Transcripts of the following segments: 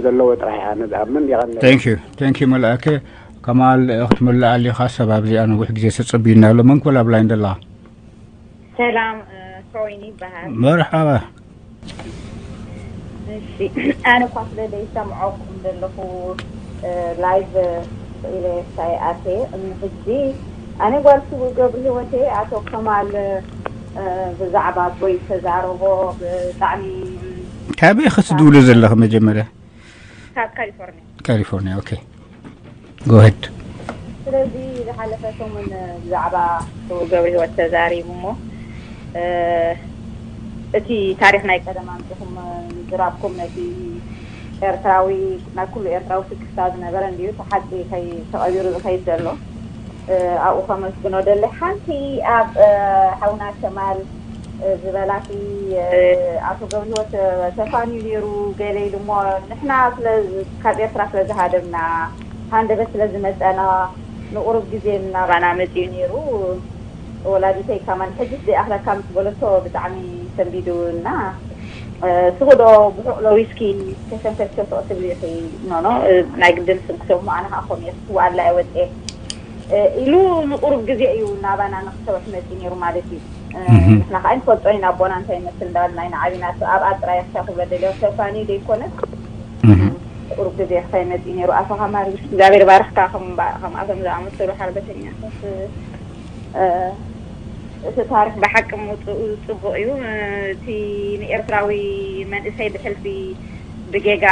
ዘለዎ ጥራሕ ኣነ ዝኣምን። የቐንለ። Thank you, thank you መልኣከ። ከማል ክትምልእ ኣሊኻ። ሰብ ኣብዚኣ ነዊሕ ግዜ ተጸቢዩና ኣሎ። መን ኮላ ኣብ ላይን ደላ? ሰላም ሮይኒ ይበሃል። መርሓባ። እሺ፣ ኣነ እኳ ስለ ዘይሰምዖኩም ዘለኹ ላይቭ ኢለ ሳይኣቴ ሕጂ ኣነ ጓል ስቡእ ገብሪ ህይወቴ ኣቶ ከማል ብዛዕባ ቦይ ተዛረቦ ብጣዕሚ ካበይ ክትድውሉ ዘለኺ? መጀመርያ ካብ ካሊፎርኒያ። ካሊፎርኒያ። ኦኬ፣ ጎሄድ። ስለዚ ዝሓለፈ ሰሙን ብዛዕባ ገብሪ ህይወት ተዛሪቡ እሞ እቲ ታሪክ ናይ ቀደም ኣምፅኹም ዝራብኩም ነቲ ኤርትራዊ ናይ ኩሉ ኤርትራዊ ስክፍታ ዝነበረ እንድዩ እቲ ሓቂ ከይ ተቐቢሩ ዝኸይድ ዘሎ። ኣብኡ ከመስግኖ ደሊ ሓንቲ ኣብ ሓውና ከማል ዝበላኪ ኣቶ ገብርሂወት ተፋንዩ ነይሩ ገለ ኢሉ እሞ ንሕና ስለ ካብ ኤርትራ ስለ ዝሃደምና ሃንደበት ስለ ዝመፀና ንቁሩብ ግዜ ናባና መፂኡ ነይሩ። ወላዲተይ ከማን ሕጂ ዘይኣኽለካ ምስ በለቶ ብጣዕሚ ሰንቢዱ እና ስኹ ዶ ብሑቕ ዶ ዊስኪ ከሰንከትዮ ስቕ ትብሊ ኢኺ? ኖ ኖ፣ ናይ ግድን ስም ክሰሙ ኣነ ከዓ ከምኡ እየ ክትዋኣላ እየ ወፅየ ኢሉ ንቁሩብ ግዜ እዩ ናባና ንክሰብሕ መፂ ነይሩ ማለት እዩ። ንሕና ከዓ ንፈልጦ ኢና ኣቦና እንታይ ይመስል እንዳበልና ኢና ዓቢና። ኣብኣ ጥራይ ክሳ ክብለ ደልዮ ሰብ ፋኒ ደይኮነ ቁሩብ ግዜ ክሳይ መፂ ነይሩ። ኣቶ ከማል እግዚኣብሔር ባርክካ ከምኣቶም ዝኣመሰሉ ሓርበተኛታት እቲ ታሪክ ብሓቂ ምውፅኡ ፅቡቅ እዩ። እቲ ንኤርትራዊ መንእሰይ ብሕልፊ ብጌጋ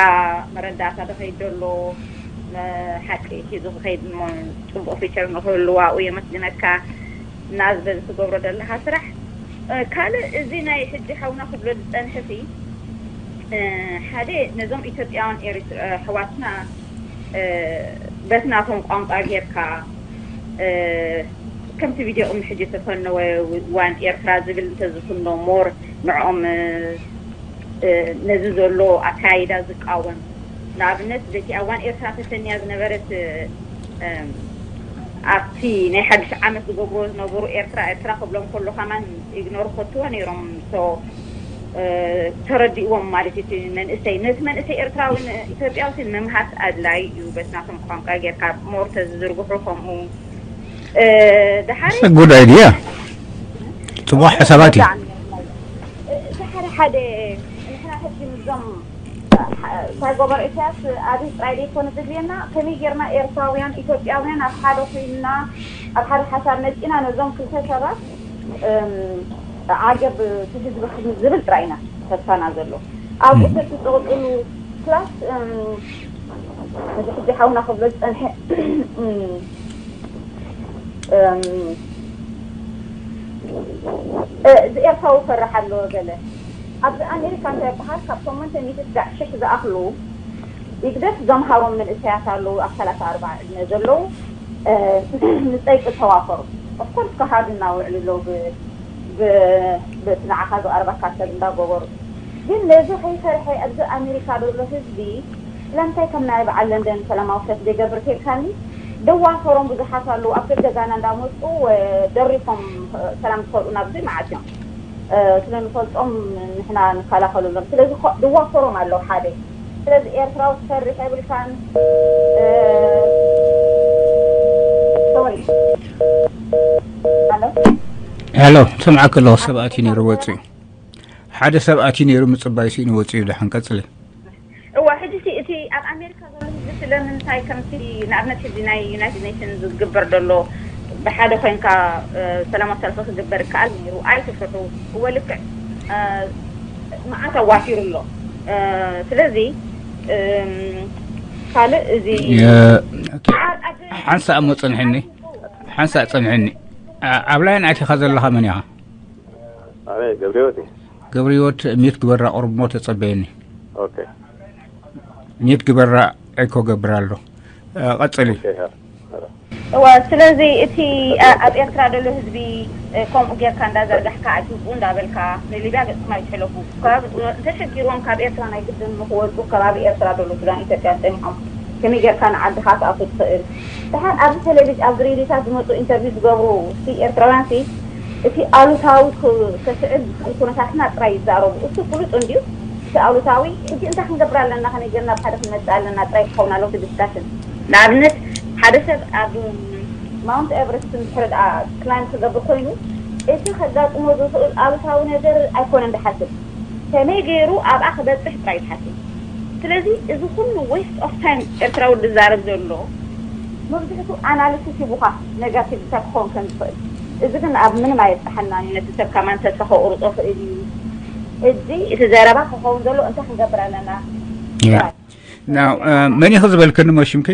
መረዳእታ ዝኸይድ ዘሎ ሓቂ ሒዙ ክኸይድ እሞ ፅቡቅ ፊቸር ንክህልዋኡ የመስግነካ እና ዝበዚ ትገብሮ ዘለካ ስራሕ። ካልእ እዚ ናይ ሕጂ ሓውና ክብሎ ዝፀንሐ ሲ ሓደ ነዞም ኢትዮጵያውያን ኣሕዋትና በቲ ናቶም ቋንቋ ጌርካ ከምቲ ቪድዮ ቅድሚ ሕጂ ተፈነወ ዋን ኤርትራ ዝብል እንተዝፍኖ ሞር ንዕኦም ነዚ ዘሎ ኣካያይዳ ዝቃወም ንኣብነት በቲ ኣብ ዋን ኤርትራ ተሰንያ ዝነበረት ኣብቲ ናይ ሓድሽ ዓመት ዝገብርዎ ዝነበሩ ኤርትራ ኤርትራ ክብሎም ከሎ ከማን ኢግኖር ከትዎ ነይሮም ተረዲእዎም ማለት እቲ መንእሰይ ነቲ መንእሰይ ኤርትራዊ ኢትዮጵያዊ ምምሃስ ኣድላይ እዩ በቲ ናቶም ቋንቋ ጌርካ ሞር ተዝዝርግሑ ከምኡ ድሓሪ ጉድ ኣይድያ ጽቡቅ ሓሳባት እዩ ድሓሪ ሓደ ንሕና ሕጂ ምዞም እንታይ ጎበር ኢሳያስ ኣብዚ ጥራይ ዘይኮነ ዘድልየና ከመይ ጌርና ኤርትራውያን ኢትዮጵያውያን ኣብ ሓደ ኮይንና ኣብ ሓደ ሓሳብ መፂና ነዞም ክልተ ሰባት ዓገብ እቲ ህዝቢ ክብል ዝብል ጥራይ ኢና ተስፋና ዘሎ ኣብኡ ተትፅቕፅሉ ፕላስ እዚ ሕጂ ሓውና ክብሎ ዝፀንሐ እዚ ኤርትራዊ ፈራሕ ኣለዎ ገለ ኣብዚ ኣሜሪካ እንታይ ይበሃል ካብ ሸሞንተ ሚእቲ ስጋዕ ሽሕ ዝኣኽሉ ይግደፍ ዘምሃሮም መንእሰያት ኣለዉ ኣብ ሰላሳ ኣርባዓ ዕድመ ዘለዉ ንፀይቂ ተዋፈሩ ኦፍኮርስ ክሃዱ እናውዕሉ ኣለዉ በቲ ንዓኻ ዝቐርበካ ሰብ እንዳገበሩ ግን ነዚ ከይፈርሐ ኣብዚ ኣሜሪካ ዘሎ ህዝቢ ስለምንታይ ከም ናይ በዓል ለንደን ሰላማዊ ሰልፊ ዘይገብር ከይልካኒ ደዋፈሮም ብዙሓት ኣለዉ ኣብ ገገዛና እንዳመፁ ደሪፎም ሰላም ዝፈልጡ ናብዚ መዓት እዮም ስለ ንፈልጦም ንሕና ንከላኸለሎም ስለዚ ድዋፈሮም ኣለዉ ሓደ ስለዚ ኤርትራዊ ክሰርሕ የብልካን ሶሪ ሄሎ ሰምዓክ ኣለኹ ሰብ ኣትዩ ነይሩ ወፅዩ ሓደ ሰብ ኣትዩ ነይሩ ምፅባይ ስኢኑ ወፅዩ ደሓን ቀፅሊ እዋ ሕጂ እቲ ኣብ ኣሜሪካ ዘሎ ህዝቢ ስለምንታይ ከምቲ ንኣብነት ሕዚ ናይ ዩናይትድ ኔሽን ዝግበር ዘሎ ብሓደ ኮይንካ ሰላማዊ ሰልፊ ክግበር ይከኣል ነይሩ ኣይትፍርሑ እወ ልክዕ መዓት ኣዋፊሩ ኣሎ ስለዚ ካልእ እዚ ሓንሳእ እሞ ፅንሕኒ ሓንሳእ ፅንሕኒ ኣብ ላይን ኣቲኻ ዘለኻ መን ኢኻ ገብሪወት ገብሪወት ሚት ግበራ ቁርብ ሞ ተፀበየኒ ኦኬ ኒት ግበራ ኤኮ ገብር ኣሎ ቀፅሊ እዋ ስለዚ እቲ ኣብ ኤርትራ ዘሎ ህዝቢ ከምኡ ጌርካ እንዳዘርጋሕካ ኣጅቡ እንዳበልካ ንሊብያ ገፅኩም ኣይትሕለፉ ከባቢ እንተሸጊርዎም ካብ ኤርትራ ናይ ግድን ንክወፁ ከባቢ ኤርትራ ዘሎ ሱዳን ኢትዮጵያ ፀኒሖም ከመይ ጌርካ ንዓድኻ ትኣቱ ትኽእል ድሓር ኣብዚ ቴሌቪዥ ኣብዚ ሬዲዮታት ዝመፁ ኢንተርቪው ዝገብሩ ሲ ኤርትራውያን ሲ እቲ ኣሉታዊ ከስዕብ ዝኽእል ኩነታትና ጥራይ ይዛረቡ እሱ ፍሉጥ እንድዩ እቲ ኣሉታዊ ሕጂ እንታይ ክንገብር ኣለና፣ ከመይ ጌርና ኣብ ሓደ ክንመጽእ ኣለና ጥራይ ክኸውን ኣለዎ እቲ ዲስካሽን። ንኣብነት ሓደ ሰብ ኣብ ማውንት ኤቨረስት እንድሕር ደኣ ክላይም ክገብር ኮይኑ እቲ ከጋጥሞ ዝኽእል ኣሉታዊ ነገር ኣይኮነን ዝሓስብ፣ ከመይ ገይሩ ኣብኣ ክበጽሕ ጥራይ ዝሓስብ። ስለዚ እዚ ኩሉ ዌስት ኦፍ ታይም ኤርትራዊ ዝዛረብ ዘሎ መብዝሕቱ ኣናሊሲስ ሂቡኻ ኔጋቲቭ እንታይ ክኸውን ከም ዝኽእል። እዚ ግን ኣብ ምንም ኣየብጽሓናን እዩ። ነቲ ሰብ ከማን ተስፋ ከቑርጾ ክእል እዩ። ሕጂ እቲ ዘረባ ክኸውን ዘሎ እንታይ ክንገብር ኣለና? ያ ናው መን ኢኺ ዝበልክኒ? መሽምኪ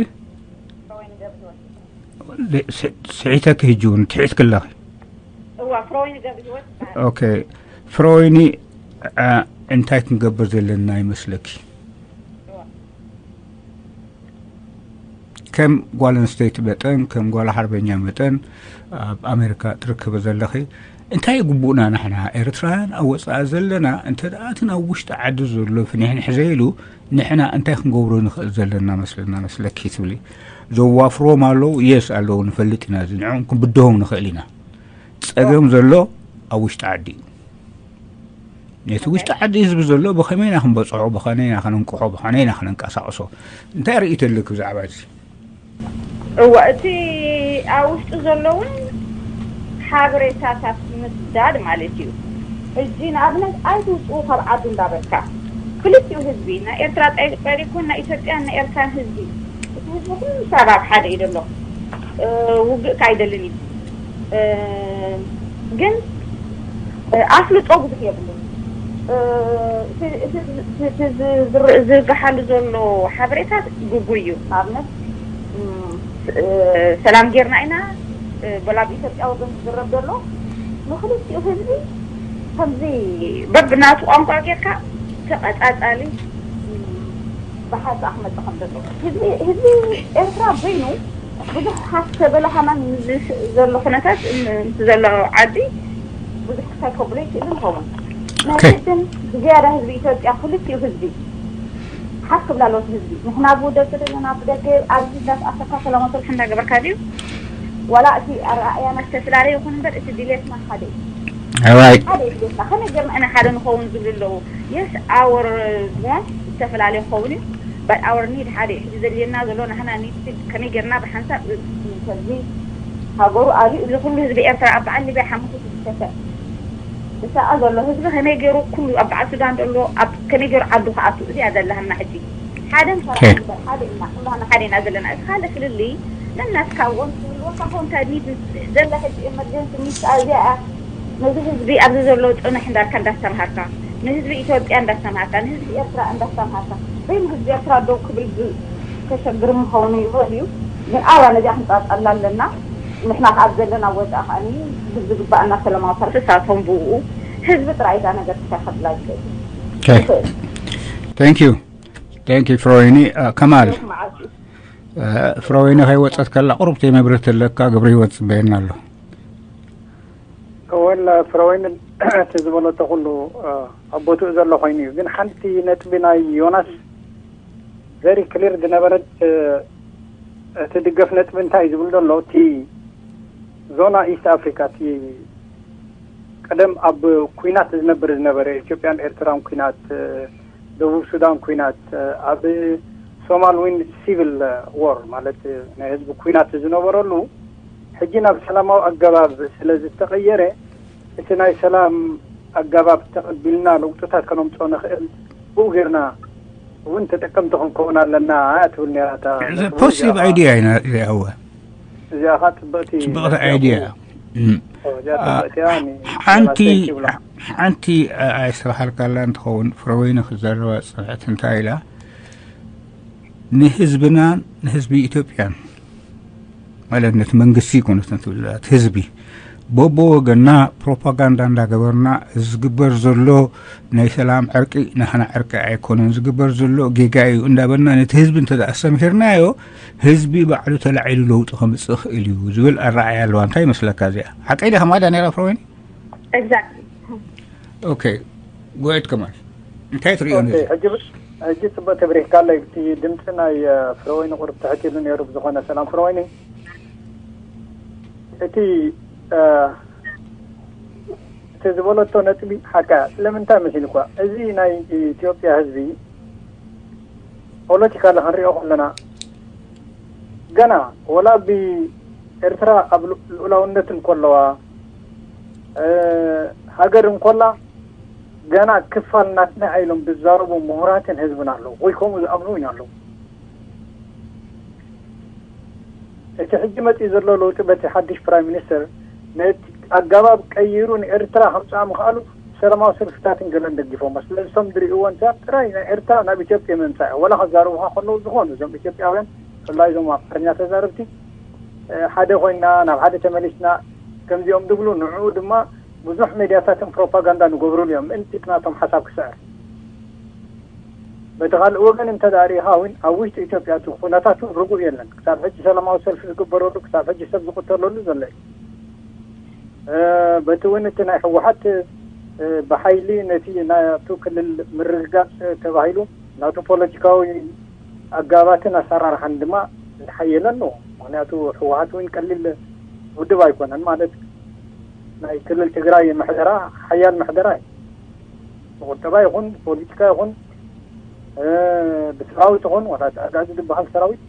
ስዒተኪ ህጂ እውን ትሒት ክለኺ። እዋ ፍሮይኒ ገብረ ህይወት ይበሃል። ኦኬ ፍሮይኒ፣ እንታይ ክንገብር ዘለና ይመስለኪ? ከም ጓል ኣንስተይቲ መጠን፣ ከም ጓል ሓርበኛ መጠን ኣብ ኣሜሪካ ትርከቢ ዘለኺ፣ እንታይ ግቡእና ንሕና ኤርትራውያን ኣብ ወፃኢ ዘለና? እንተ ደኣ እቲ ናብ ውሽጢ ዓዲ ዘሎ ፍኒሕንሕ ዘይሉ ንሕና እንታይ ክንገብሮ ንኽእል ዘለና መስለና መስለኪ ትብሊ? ዘዋፍሮም ኣለዉ? የስ ኣለዉ፣ ንፈልጥ ኢና። እዚ ንዕኦም ክንብድሆም ንኽእል ኢና። ፀገም ዘሎ ኣብ ውሽጢ ዓዲ እዩ። ነቲ ውሽጢ ዓዲ ህዝቢ ዘሎ ብኸመይ ኢና ክንበፅሖ፣ ብኸመይ ኢና ክንንቅሖ፣ ብኸመይ ኢና ክንንቀሳቕሶ? እንታይ ርእይቶ ኣለኪ ብዛዕባ እዚ? እወ እቲ ኣብ ውሽጢ ዘሎ እውን ሓበሬታታት ምስዳድ ማለት እዩ። ሕጂ ንኣብነት ኣይትውፅኡ ካብ ዓዱ እንዳበልካ ክልቲኡ ህዝቢ ናይ ኤርትራ ጠ- ጠሪኩን ናይ ኢትዮጵያን ናይ ኤርትራን ህዝቢ እቲ ህዝቢ ኩሉ ሰብ ኣብ ሓደ እዩ ዘሎ። እ፣ ውግእ ካይደልን እዩ። እ፣ ግን እ፣ ኣፍልጦ ብዙሕ የብሉን። እ፣ እቲ- እቲ- እቲ- እቲ ዝ- ዝር- ዝርግሓሉ ዘሎ ሓበሬታ ግጉይ እዩ። ንኣብነት እም፣ እ፣ ሰላም ጌርና ኢና እ፣ በላ ኣብ ኢትዮጵያ ወገን ዝዝረብ ዘሎ ንክልቲኡ ህዝቢ ከምዚ በብናቱ ቋንቋ ጌርካ ተቐጻጻሊ እም፣ ብሓቂ ክመጽእ ከም ዘለዎ ህዝቢ ህዝቢ ኤርትራ በይኑ ብዙሕ ሃፍተ በለ ከማን ዘሎ ኩነታት ዘሎ ዓዲ ብዙሕ ክሳይ ከብሎ ይክእል ይኸውን። ናይ ግድን ብዝያዳ ህዝቢ ኢትዮጵያ ክልቲኡ ህዝቢ ሓፍ ክብላ ኣለዎት ህዝቢ ንሕና ብደገ ዘለና ብደገ ኣብዚ እንዳተኣሰካ ሰላማዊ ሰልፊ እንዳገበርካ ድዩ ዋላ እቲ ኣረኣእያና ዝተፈላለየ ይኹን እምበር እቲ ድሌትና ሓደ እዩ። ራይት ሓደ እዩ ድሌትና ከመይ ጌርና ኢና ሓደ ንኸውን ዝብሉ ኣለዉ። የስ ኣወር ዋንት ዝተፈላለየ ክኸውን እዩ። በት ኣወር ኒድ ሓደ እዩ። ሕጂ ዘድልየና ዘሎ ናህና ኒድ ከመይ ጌርና ብሓንሳብ እዚ ሃገሩ ኣብዩ እዚ ኩሉ ህዝቢ ኤርትራ ኣብ በዓል ሊብያ ሓሙሽተ ሽዱሽተ ሰብ ዝሳቐ ዘሎ ህዝቢ ከመይ ገይሩ ኩሉ ኣብ በዓል ሱዳን ዘሎ ኣብ ከመይ ገይሩ ዓዱ ክኣቱ እዚኣ ዘለሃና ሕጂ ሓደን ሰራን እምበር ሓደ ኢና ኩላና ሓደ ኢና ዘለና እቲ ካልእ ፍልልይ ነናትካ ወንት ወካ ኮንታ ኒድ ዘላ ሕጂ ኤመርጀንሲ ኒድ እዚኣ ነዚ ህዝቢ ኣብዚ ዘሎ ጽንሕ እንዳልካ እንዳስተምሃርካ ንህዝቢ ኢትዮጵያ እንዳስተምሃርካ ንህዝቢ ኤርትራ እንዳስተምሃርካ በይኑ ህዝቢ ኤርትራ ደው ክብል ብ- ከሸግር ምኸውን ይኽእል እዩ ግን ኣዋ ነዚኣ ክንጻጸላ ኣለና ንሕና ከኣ ኣብ ዘለና ወጻኢ ከኣ ብዝግባእና ሰላማዊ ሰልፊ ሳቶም ብኡ ህዝቢ ጥራይ እዛ ነገር ክሳይ ከብላ ይኽእል ይኽእል thank you thank you ፍሮይኒ ከማል መዓልቲ ፍሮይኒ ከይወፀት ከላ ቁሩብ ተይ መብርህቲ ኣለካ ግብሪ ህይወት ፅበየና ኣሎ ወላ ፍረወይኒ እቲ ዝበለቶ ኩሉ ኣብ ቦትኡ ዘሎ ኮይኑ እዩ ግን ሓንቲ ነጥቢ ናይ ዮናስ very clear ዝነበረት እቲ ድገፍ ነጥቢ እንታይ እዩ ዝብል ዘሎ እቲ ዞና ኢስት ኣፍሪካ እቲ ቀደም ኣብ ኩናት ዝነብር ዝነበረ ኢትዮጵያን ኤርትራን ኩናት ደቡብ ሱዳን ኩናት ኣብ ሶማል ዊን ሲቪል ወር ማለት ናይ ህዝቢ ኩናት ዝነበረሉ ሕጂ ናብ ሰላማዊ ኣገባብ ስለ ዝተቐየረ እቲ ናይ ሰላም ኣገባብ ተቐቢልና ለውጥታት ከነምፅኦ ንኽእል ብኡ ጌርና እውን ተጠቀምቲ ክንከውን ኣለና እያ ትብል ነራ እታ ነጥቢ positive እዚኣ። idea ኢና እዚኣወ እዚኣ ከዓ ፅብቕቲ ፅብቕቲ idea እያ። እም። ኦ፣ እዚኣ ፅብቕቲ እያ ኒ- ሓንቲ ዮናስ፣ thank you ብላ። ሓንቲ ኣይስራሓልካላ እንትኸውን ፍረወይኒ ክዘረባ ዝፀንሐት እንታይ ኢላ ንህዝብናን ንህዝቢ ኢትዮጵያን ማለት ነቲ መንግስቲ ይኮነትን ትብላት ህዝቢ በቦ ወገና ፕሮፓጋንዳ እንዳገበርና ዝግበር ዘሎ ናይ ሰላም ዕርቂ ናህና ዕርቂ ኣይኮነን ዝግበር ዘሎ ጌጋ እዩ እንዳበልና ነቲ ህዝቢ እንተ ኣስተምሂርናዮ ህዝቢ ባዕሉ ተላዒሉ ለውጢ ከምፅእ ይኽእል እዩ ዝብል ኣረኣያ ኣለዋ እንታይ ይመስለካ እዚኣ ሓቀይ ዲያ ከማዳ ነራ ፍረወይኒ exactly ኦኬ ጎየት ከማል እንታይ ትሪኦ ነዚ ሕጂ ሕጂ ፅቡቅ ተብሪህካለይ እቲ ድምፂ ናይ ፍረወይኒ ቁርብ ትሕት ኢሉ ነይሩ ብዝኾነ ሰላም ፍረወይኒ እቲ እቲ ዝበለቶ ነጥቢ ሓቃ። ስለምንታይ መሲልኳ? እዚ ናይ ኢትዮጵያ ህዝቢ ፖለቲካ ክንሪኦ ከለና፣ ገና ወላ ብኤርትራ ኣብ ሉ-፣ ልኡላውነት እንከለዋ፣ እ፣ ሃገር እንኮላ፣ ገና ክፋል ናትና ኢሎም ዝዛረቡ ምሁራትን ህዝብን ኣለዉ፣ ወይ ከምኡ ዝኣምኑ እውን ኣለዉ። እቲ ሕጂ መጺኡ ዘሎ ለውጢ በቲ ሓድሽ ፕራይም ሚኒስተር ነቲ ኣገባብ ቀይሩ ንኤርትራ ከምጽኣ ምኽኣሉ ሰላማዊ ሰልፍታትን ገለን ደጊፎሞ። ስለዚ እቶም ዝርእይዎ እንተ ጥራይ ናይ ኤርትራ ናብ ኢትዮጵያ ምምጻእ፣ ወላ ከዛርቡኻ ከለዉ ዝኾኑ እዞም ኢትዮጵያውያን፣ ብፍላይ እዞም ኣምሓርኛ ተዛረብቲ፣ እ፣ ሓደ ኮይንና፣ ናብ ሓደ ተመሊስና፣ ከምዚኦም ዝብሉ፣ ንዕኡ ድማ ብዙሕ ሜድያታትን ፕሮፓጋንዳ ንገብሩሉ እዮም፣ ምእንቲ እቲ ናቶም ሓሳብ ክስዕር። በቲ ካልእ ወገን እንተ ደኣ ርኢኻ እውን፣ ኣብ ውሽጢ ኢትዮጵያ እቲ ኩነታት እውን ርጉእ የለን። ክሳብ ሕጂ ሰላማዊ ሰልፊ ዝግበረሉ፣ ክሳብ ሕጂ ሰብ ዝቕተለሉ ዘሎ እዩ። እ፣ በቲ እውን እቲ ናይ ህወሓት፣ እ፣ ብሓይሊ ነቲ ናቱ ክልል ምርግጋጽ ተባሂሉ ናቱ ፖለቲካዊ ኣገባባትን ኣሰራርሓን ድማ ዝሓየለ ኣለዎ። ምኽንያቱ ህወሓት እውን ቀሊል ውድብ ኣይኮነን፣ ማለት ናይ ክልል ትግራይ ምሕደራ ሓያል ምሕደራ እዩ። ብቁጠባ ይኹን ብፖለቲካ ይኹን፣ እ፣ ብሰራዊት ይኹን፣ ዋላ እቲ ኣጋዚ ዝበሃል ሰራዊት፣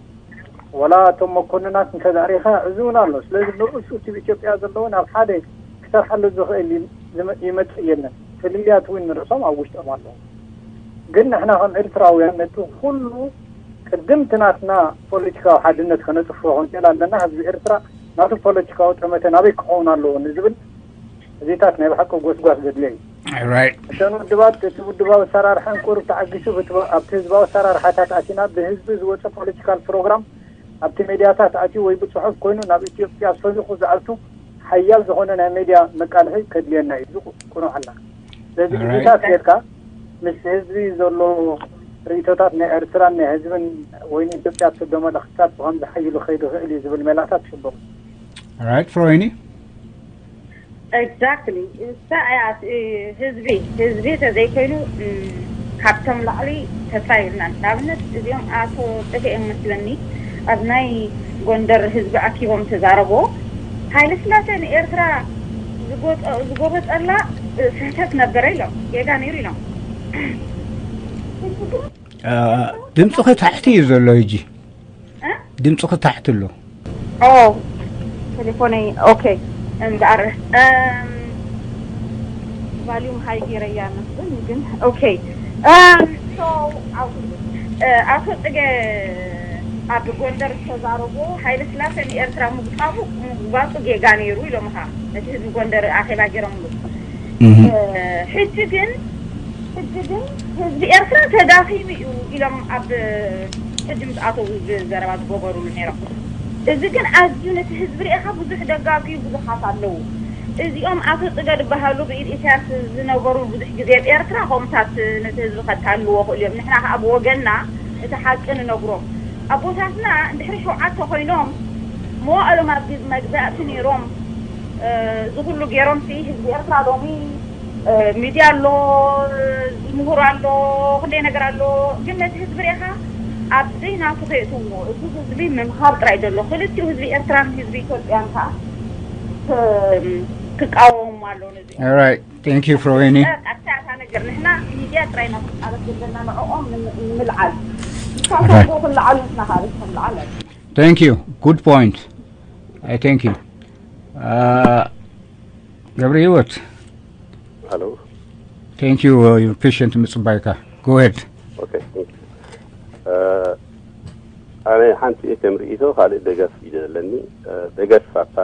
ዋላ እቶም መኮንናት እንተ ደኣ ርኢኻ፣ እዚ እውን ኣሎ። ስለዚ ንርእሱ እቲ ብኢትዮጵያ ዘለዎ ናብ ሓደ ክሰርሓሉ ዝኽእል ይመ-፣ ይመጽእ የለን። ፍልልያት እውን ንርእሶም ኣብ ውሽጦም ኣለዉ። ግን ንሕና ከም ኤርትራውያን ነቲ ኩሉ ቅድምቲ ናትና ፖለቲካዊ ሓድነት ከነጥፍኦ ክንክእል ኣለና። ህዝቢ ኤርትራ ናቱ ፖለቲካዊ ጠመተ ናበይ ክኸውን ኣለዎ ንዝብል እዚታት ናይ ብሓቂ ጎስጓስ ዘድልዮ እዩ። Right. እተን ውድባት እቲ ውድባዊ ኣሰራርሓን ቁሩብ ተዓጊሱ ብቲ-፣ ኣብቲ ህዝባዊ ኣሰራርሓታት ኣቲና ብህዝቢ ዝወፀ ፖለቲካል ፕሮግራም ኣብቲ ሜድያታት ኣትዩ ወይ ብፅሑፍ ኮይኑ ናብ ኢትዮጵያ ሰሊኹ ዝኣቱ ሓያል ዝኾነ ናይ ሜድያ መቃልሒ ከድልየና እዩ። እዚ ቁኑዕ ኣላ። ስለዚ Alright. እዚታት ጌርካ ምስ ህዝቢ ዘሎ ርእይቶታት ናይ ኤርትራን ናይ ህዝብን ወይ ንኢትዮጵያ ትዶ መልእኽትታት ብኸምዚ ሓይሉ ክኸይድ ይኽእል እዩ ዝብል ሜላታት ሽበሩ። Right, ፍሮይኒ? Exactly። እሳ እያ እቲ ህዝቢ ህዝቢ ተዘይኮይኑ፣ እም፣ ካብቶም ላዕሊ ተስፋ የብልናን። ንኣብነት እዚኦም ኣቶ ጽጌ እዮም መስለኒ ኣብ ናይ ጎንደር ህዝቢ ኣኪቦም ተዛረቦ። ሃይለ ስላሴ ንኤርትራ ዝጎጠ-፣ ዝጎበጠላ፣ እ፣ ስህተት ነበረ ኢሎም፣ ጌጋ ነይሩ ኢሎም። አ፣ ድምፅኺ ታሕቲ እዩ ዘሎ ሕጂ። እ? ድምፅኺ ታሕቲ ኣሎ። ኦ፣ ቴሌፎነይ። ኦኬ። እምበኣር፣ እም፣ ቫልዩም ሃይ ገይረያ መስለኒ፣ ግን ኦኬ። እም፣ ሶ፣ ኣው-፣ እ፣ ኣቶ ጽገ ኣብ ጎንደር ዝተዛረቦ፣ ሃይለ ስላሴ ንኤርትራ ምግባጡ፣ ምግባጡ ጌጋ ነይሩ ኢሎምኻ። ነቲ ህዝቢ ጎንደር ኣኼባ ገይሮምሉ። እህ። እ፣ ሕጂ ግን፣ ሕጂ ግን ህዝቢ ኤርትራ ተዳኺሙ እዩ ኢሎም ኣብ ቅድም ዝኣተዉ ዘረባ ዝገበሩሉ ነይሮም። እዚ ግን ኣዝዩ ነቲ ህዝቢ ርኢኻ ብዙሕ ደጋፊ ብዙሓት ኣለዉ። እዚኦም ኣቶ ጽገ ዝበሃሉ ብኢድ ኢሳያስ ዝነበሩ ብዙሕ ግዜ ኣብ ኤርትራ ከምኡታት ነቲ ህዝቢ ከታልልዎ ክእሉ እዮም። ንሕና ከኣ ብወገንና እቲ ሓቂ ንነግሮም። ኣቦታትና እንድሕሪ ሸውዓተ ኮይኖም መዋእሎም ኣብ ግዝ-፣ መግዛእቲ ነይሮም። እ፣ እዚ ኩሉ ገይሮም ሲ ህዝቢ ኤርትራ ሎሚ፣ እ፣ ሚድያ ኣሎ፣ ምሁር ኣሎ፣ ክንደይ ነገር ኣሎ። ግን ነቲ ህዝቢ ርኢኻ ኣብ ዘይናቱ ከየእትውዎ። እዚ ህዝቢ ምምሃር ጥራይ ዘሎ። ክልቲኡ ህዝቢ ኤርትራን ህዝቢ ኢትዮጵያን ከኣ ክ-፣ ክቃወሙ ኣለዉ ነዚ። Alright. Thank you, ፍሮይኒ። ቀጥታ እታ ነገር ንሕና ሚድያ ጥራይ ኢና ክንቃለስ ዘለና፣ ንዕኦም ንም-፣ ንምልዓል። ንሳቶም Right. እኮ ክልዓሉ ንሕና ከኣ ርእስና ንልዓል። Thank you. Good point. I thank you. Uh, ገብረ ህይወት። Hello. Thank you, uh, your patient ምጽባይካ። Go ahead. Okay, thank you. Uh, ኣነ ሓንቲ ከም ርእይቶ ካልእ ደገፍ እዩ ዘለኒ። Uh፣ ደገፍ ኣብታ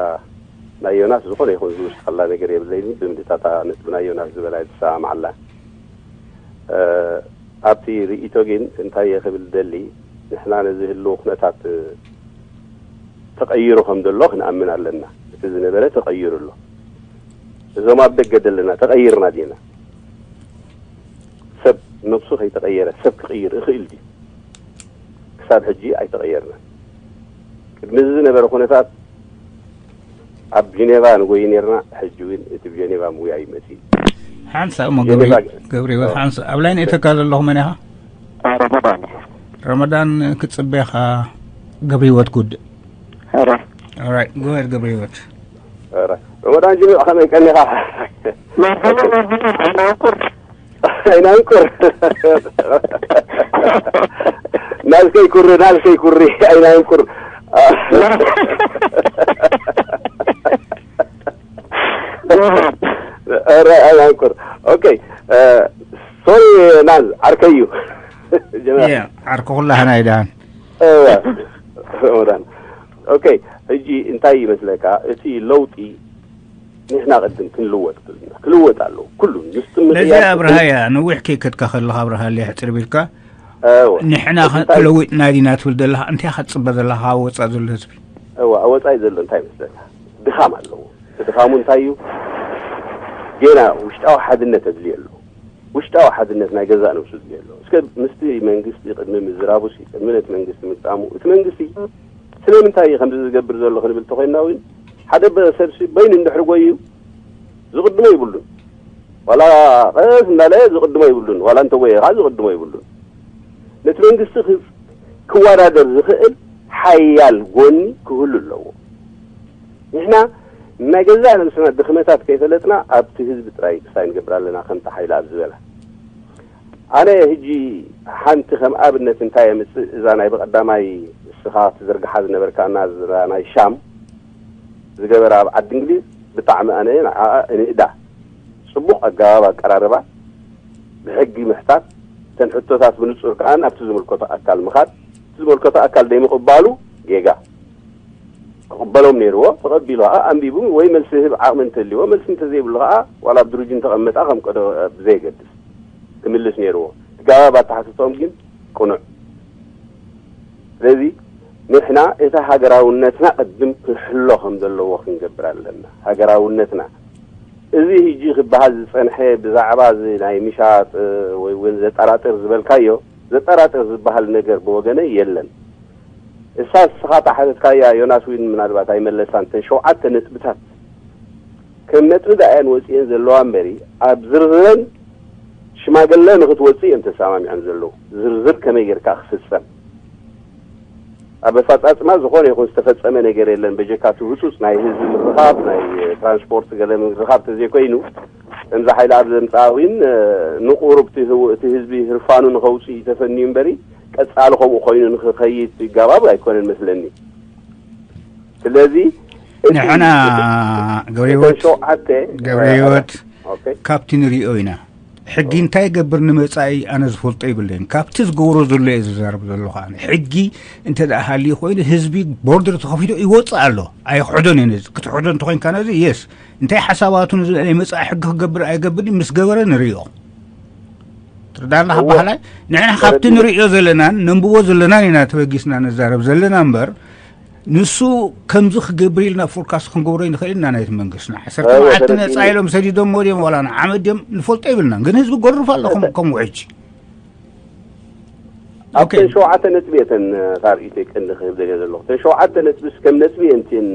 ናይ ዮናስ ዝኾነ ይኹን ዝውስኸላ ነገር የብለይኒ። ብምድታታ ነጥቢ ናይ ዮናስ ዝበላ ዝሰማማዓላ። Uh፣ ኣብቲ ርእይቶ ግን እንታይ እየ ክብል ደሊ፣ ንሕና ነዚ ህልው ኩነታት ተቐይሩ ከም ዘሎ ክንኣምን ኣለና። እቲ ዝነበረ ተቐይሩ ኣሎ። እዞም ኣብ ደገ ዘለና ተቐይርና ዲና? ሰብ ነብሱ ከይተቐየረ ሰብ ክቕይር ይኽእል ድዩ? ክሳብ ሕጂ ኣይተቐየርናን። ቅድሚ እዚ ዝነበረ ኩነታት ኣብ ጀኔቫ ንጎይ ነርና፣ ሕጂ እውን እቲ ጀኔቫ ምውያይ መጺኡ። ሓንሳእ እሞ ገብሪ-፣ ገብሪ ህይወት፣ ሓንሳእ ኣብ ላይን ኤተካ ዘለኹ መን ኢኻ? ረመዳን። ረመዳን ክጽበኻ ገብሪ ህይወት ጉድ። Alright, go ahead ገብሪ ህይወት። ረመዳን ጅምዕ ከመይ ቀኒኻ? መርሐባ መርሐባ። ኣይናንቁር ኣይናንቁር ናዝከይ ኩሪ ናዝከይ ኩሪ ኣይናንቁር። ኧረ ኣይናንቁር። ኦኬ፣ ሶሪ ናዝ ዓርከይ እዩ። ጀማል። ዓርኪ ኩላህና ይድሃን። እወ፣ ረመዳን። ኦኬ፣ ሕጂ እንታይ ይመስለካ እቲ ለውጢ? ንሕና ቅድም ክንልወጥ ክልና ክልወጥ ኣለዎ ኩሉ ምስቲ ነዚ ምቕያር ኣብርሃያ ነዊሕ ከይከድካ ከለኻ ኣብርሃ ለ ሕፅር ቢልካ እወ። ንሕና እንታይ- ለዊጥና ዲና ትብል ዘለኻ እንታይ ክትፅበ ዘለኻ ኣብ ወፃእ ዘሎ ህዝቢ እወ፣ ኣብ ወፃኢ ዘሎ እንታይ ይመስለካ? ድኻም ኣለዎ። እቲ ድኻሙ እንታይ እዩ? ጌና ውሽጣዊ ሓድነት ኣድልዮ ኣሎ። ውሽጣዊ ሓድነት ናይ ገዛእ ነብሱ ኣድልዮ ኣሎ። እስከ ምስቲ መንግስቲ ቅድሚ ምዝራቡሲ ቅድሚ ነቲ መንግስቲ ምግጣሙ እቲ መንግስቲ ስለምንታይ እዩ ከምዚ ዝገብር ዘሎ ክንብል ተኮይንና እውን ሓደ በ- ሰብሲ በይኑ እንድሕሪ ጎዩ ዝቕድሞ ይብሉን ዋላ ቀስ እንዳለ ዝቕድሞ ይብሉን ዋላ እንተጎየ ከዓ ዝቕድሞ ይብሉን። ነቲ መንግስቲ ክ- ክወዳደር ዝኽእል ሓያል ጎኒ ክህሉ ኣለዎ። ንሕና ናይ ገዛእ ነብስና ድኽመታት ከይፈለጥና ኣብቲ ህዝቢ ጥራይ ክሳይ ንገብር ኣለና ከምቲ ሓይሊ ኣብ ዝበላ። ኣነ ሕጂ ሓንቲ ከም ኣብነት እንታይ የምፅእ እዛ ናይ ብቐዳማይ እስኻ ትዝርግሓ ዝነበርካ እና እዛ ናይ ሻም ዝገበረ ኣብ ዓዲ እንግሊዝ ብጣዕሚ ኣነ ንዓኣ እንእዳ። ፅቡቕ ኣገባብ ኣቀራርባ ብሕጊ ምሕታት እተን ሕቶታት ብንፁር ከዓ ናብቲ ዝምልከቶ ኣካል ምኻድ እቲ ዝመልከቶ ኣካል ደይምቕባሉ ጌጋ ክቕበሎም ነይርዎ ተቐቢሉ ከዓ ኣንቢቡ ወይ መልሲ ህብ ዓቕሚ እንተልዎ መልሲ እንተዘይብሉ ከዓ ዋላ ኣብ ድርጅ እንተቐመጣ ከም ቀዶ ብዘየገድስ ክምልስ ነይርዎ እቲ ጋባብ ኣተሓስቶም ግን ቅኑዕ ስለዚ ንሕና እቲ ሃገራውነትና ቅድም ክሕሎ ከም ዘለዎ ክንገብር ኣለና ሃገራውነትና እዚ ህጂ ክበሃል ዝጸንሐ ብዛዕባ እዚ ናይ ምሻጥ ወይ እውን ዘጠራጥር ዝበልካዮ ዘጠራጥር ዝበሃል ነገር ብወገነይ የለን እሳ እስኻ ተሓተትካያ ዮናስ ዊን ምናልባት ኣይመለሳን ተን ሸውዓተ ነጥብታት ከም ነጥቢ ዳእያን ወፅኤን ዘለዋ እምበሪ ኣብ ዝርዝረን ሽማግለ ንክትወፅእ እዮም ተሰማሚዖም ዘለዉ ዝርዝር ከመይ ጌርካ ክፍፀም ኣብ ኣፈፃፅማ ዝኾነ ይኹን ዝተፈፀመ ነገር የለን በጀካ እቲ ህፁፅ ናይ ህዝቢ ምርኻብ ናይ ትራንስፖርት ገለ ምርኻብ ተዘይኮይኑ ከምዚ ሓይሊ ኣብ ዘምፅኣ እውን ንቁሩብ እቲ ህዝቢ ህርፋኑ ንኸውፅእ ተፈንዩ እምበሪ ቀፃሊ ከምኡ ኮይኑ ንክኸይድ ይጋባብ ኣይኮነን መስለኒ ስለዚ ንሕና ገብረህይወት ሸውዓተ ገብረህይወት ኦኬ ካብቲ ንሪኦ ኢና ሕጊ እንታይ ገብር ንመፃኢ ኣነ ዝፈልጦ ይብለይን ካብቲ ዝገብሮ ዘሎ እየ ዝዛረብ ዘለኹ ኣነ ሕጊ እንተ ደኣ ሃልዩ ኮይኑ ህዝቢ ቦርደር ተኸፊቶ ይወፅእ ኣሎ ኣይክሕዶን እየ ነዚ ክትሕዶ እንተኮይንካ ነዚ የስ እንታይ ሓሳባቱ ነዚ ናይ መፃኢ ሕጊ ክገብር ኣይገብር ምስ ገበረ ንሪኦ ትርዳና እዎ። ባህላይ ንሕና ካብቲ ንሪኦ ዘለናን ነንብቦ ዘለናን ኢና ተበጊስና ንዛረብ ዘለና እምበር ንሱ ከምዚ ክገብር ኢልና ፎርካስት ክንገብሮ ይንኽእል ኢና ናይቲ መንግስትና ዓሰርተ እዎ፣ መዓልቲ ተረዲእኒ። ነፃ ኢሎም ሰዲዶሞ ድዮም ዋላ ንዓመት ድዮም ንፈልጦ ይብልናን ግን ህዝቢ ጎርፍ ኣሎ ከም ከም ውሕጂ ኦኬ። ኣብተን ሸውዓተ ነጥቢ እተን ካብ ኢትዮ ቀንዲ ክህብ ደልየ ዘለኹ እተን ሸውዓተ ነጥብስ ከም ነጥቢ እየን እቲን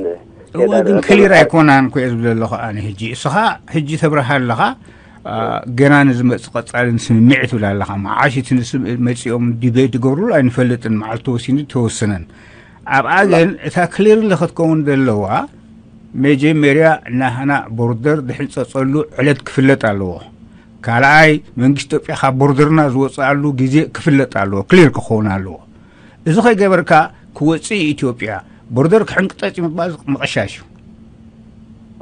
እወ ግን ክሊር ኣይኮናን ኮ ዝብል ዘለኹ ኣነ ሕጂ እስኻ ሕጂ ተብርሃ ኣለኻ አ፣ ገና ንዝመፅ ቀፃልን ስምምዕ ትብል ኣለኻ መዓሽ እቲ ንስም- መፂኦም ዲቤት ዝገብሩሉ ኣይንፈልጥን መዓልቲ ተወሲኑ ተወሰነን ኣብኣ ግን እታ ክሊርሊ ክትከውን ዘለዋ መጀመርያ ናህና ቦርደር ዝሕንፀፀሉ ዕለት ክፍለጥ ኣለዎ ካልኣይ መንግስቲ ኢትዮጵያ ካብ ቦርደርና ዝወፅኣሉ ግዜ ክፍለጥ ኣለዎ ክሊር ክኸውን ኣለዎ እዚ ከይገበርካ ክወፅእ ኢትዮጵያ ቦርደር ክሕንቅጠጥ ምባል ምቕሻሽ እዩ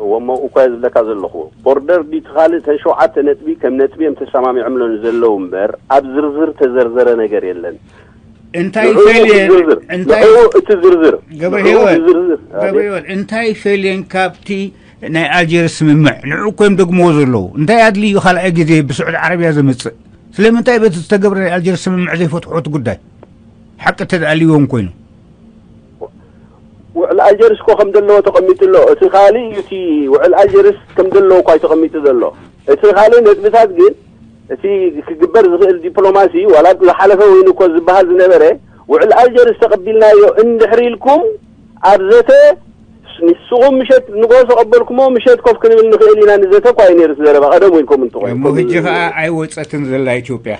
እወሞ እኳ ዝብለካ ዘለኹ ቦርደር ዲቲ ካልእ ተን ሸውዓተ ነጥቢ ከም ነጥቢ እዮም ተሰማሚዖምሎ ንዘለዉ እምበር ኣብ ዝርዝር ተዘርዘረ ነገር የለን እንታይ ንዕኡ ፈልየን ዝርዝር እንታይ ንዕኡ እቲ ዝርዝር ገብረ ንዕኡ ህይወት ዝርዝር ገብረ ህይወት እንታይ ፈልየን ካብቲ ናይ ኣልጀርስ ስምምዕ ንዑ ኮይም ደግሞ ዘለዉ እንታይ ኣድልዩ ካልኣይ ግዜ ብስዑድ ዓረብያ ዘምፅእ ስለምንታይ በቲ ዝተገብረ ናይ ኣልጀርስ ስምምዕ ዘይፈትሖ እቲ ጉዳይ ሓቂ ተደኣልዎም ኮይኑ ውዕል ኣልጀርስ እኮ ከም ዘለዎ ተቐሚጡ ኣሎ እቲ ካልእ እዩ እቲ ውዕል ኣልጀርስ ከም ዘለዎ እኳ እዩ ተቐሚጡ ዘሎ እቲ ካልእ ነጥብታት ግን እቲ ክግበር ዝኽእል ዲፕሎማሲ ዋላ ዝሓለፈ ወይኑ እኮ ዝበሃል ዝነበረ ውዕል ኣልጀርስ ተቐቢልናዮ እንድሕር ኢልኩም ኣብ ዘተ ንስኹም ምሸት ንጎ ተቐበልኩሞ ምሸት ኮፍ ክንብል ንኽእል ኢና ንዘተ እኳ እዩ ነይሩ ዘረባ ቀደም ኢልኩም እንትኾኑ እሞ ሕጂ ከዓ ኣይወፀትን ዘላ ኢትዮጵያ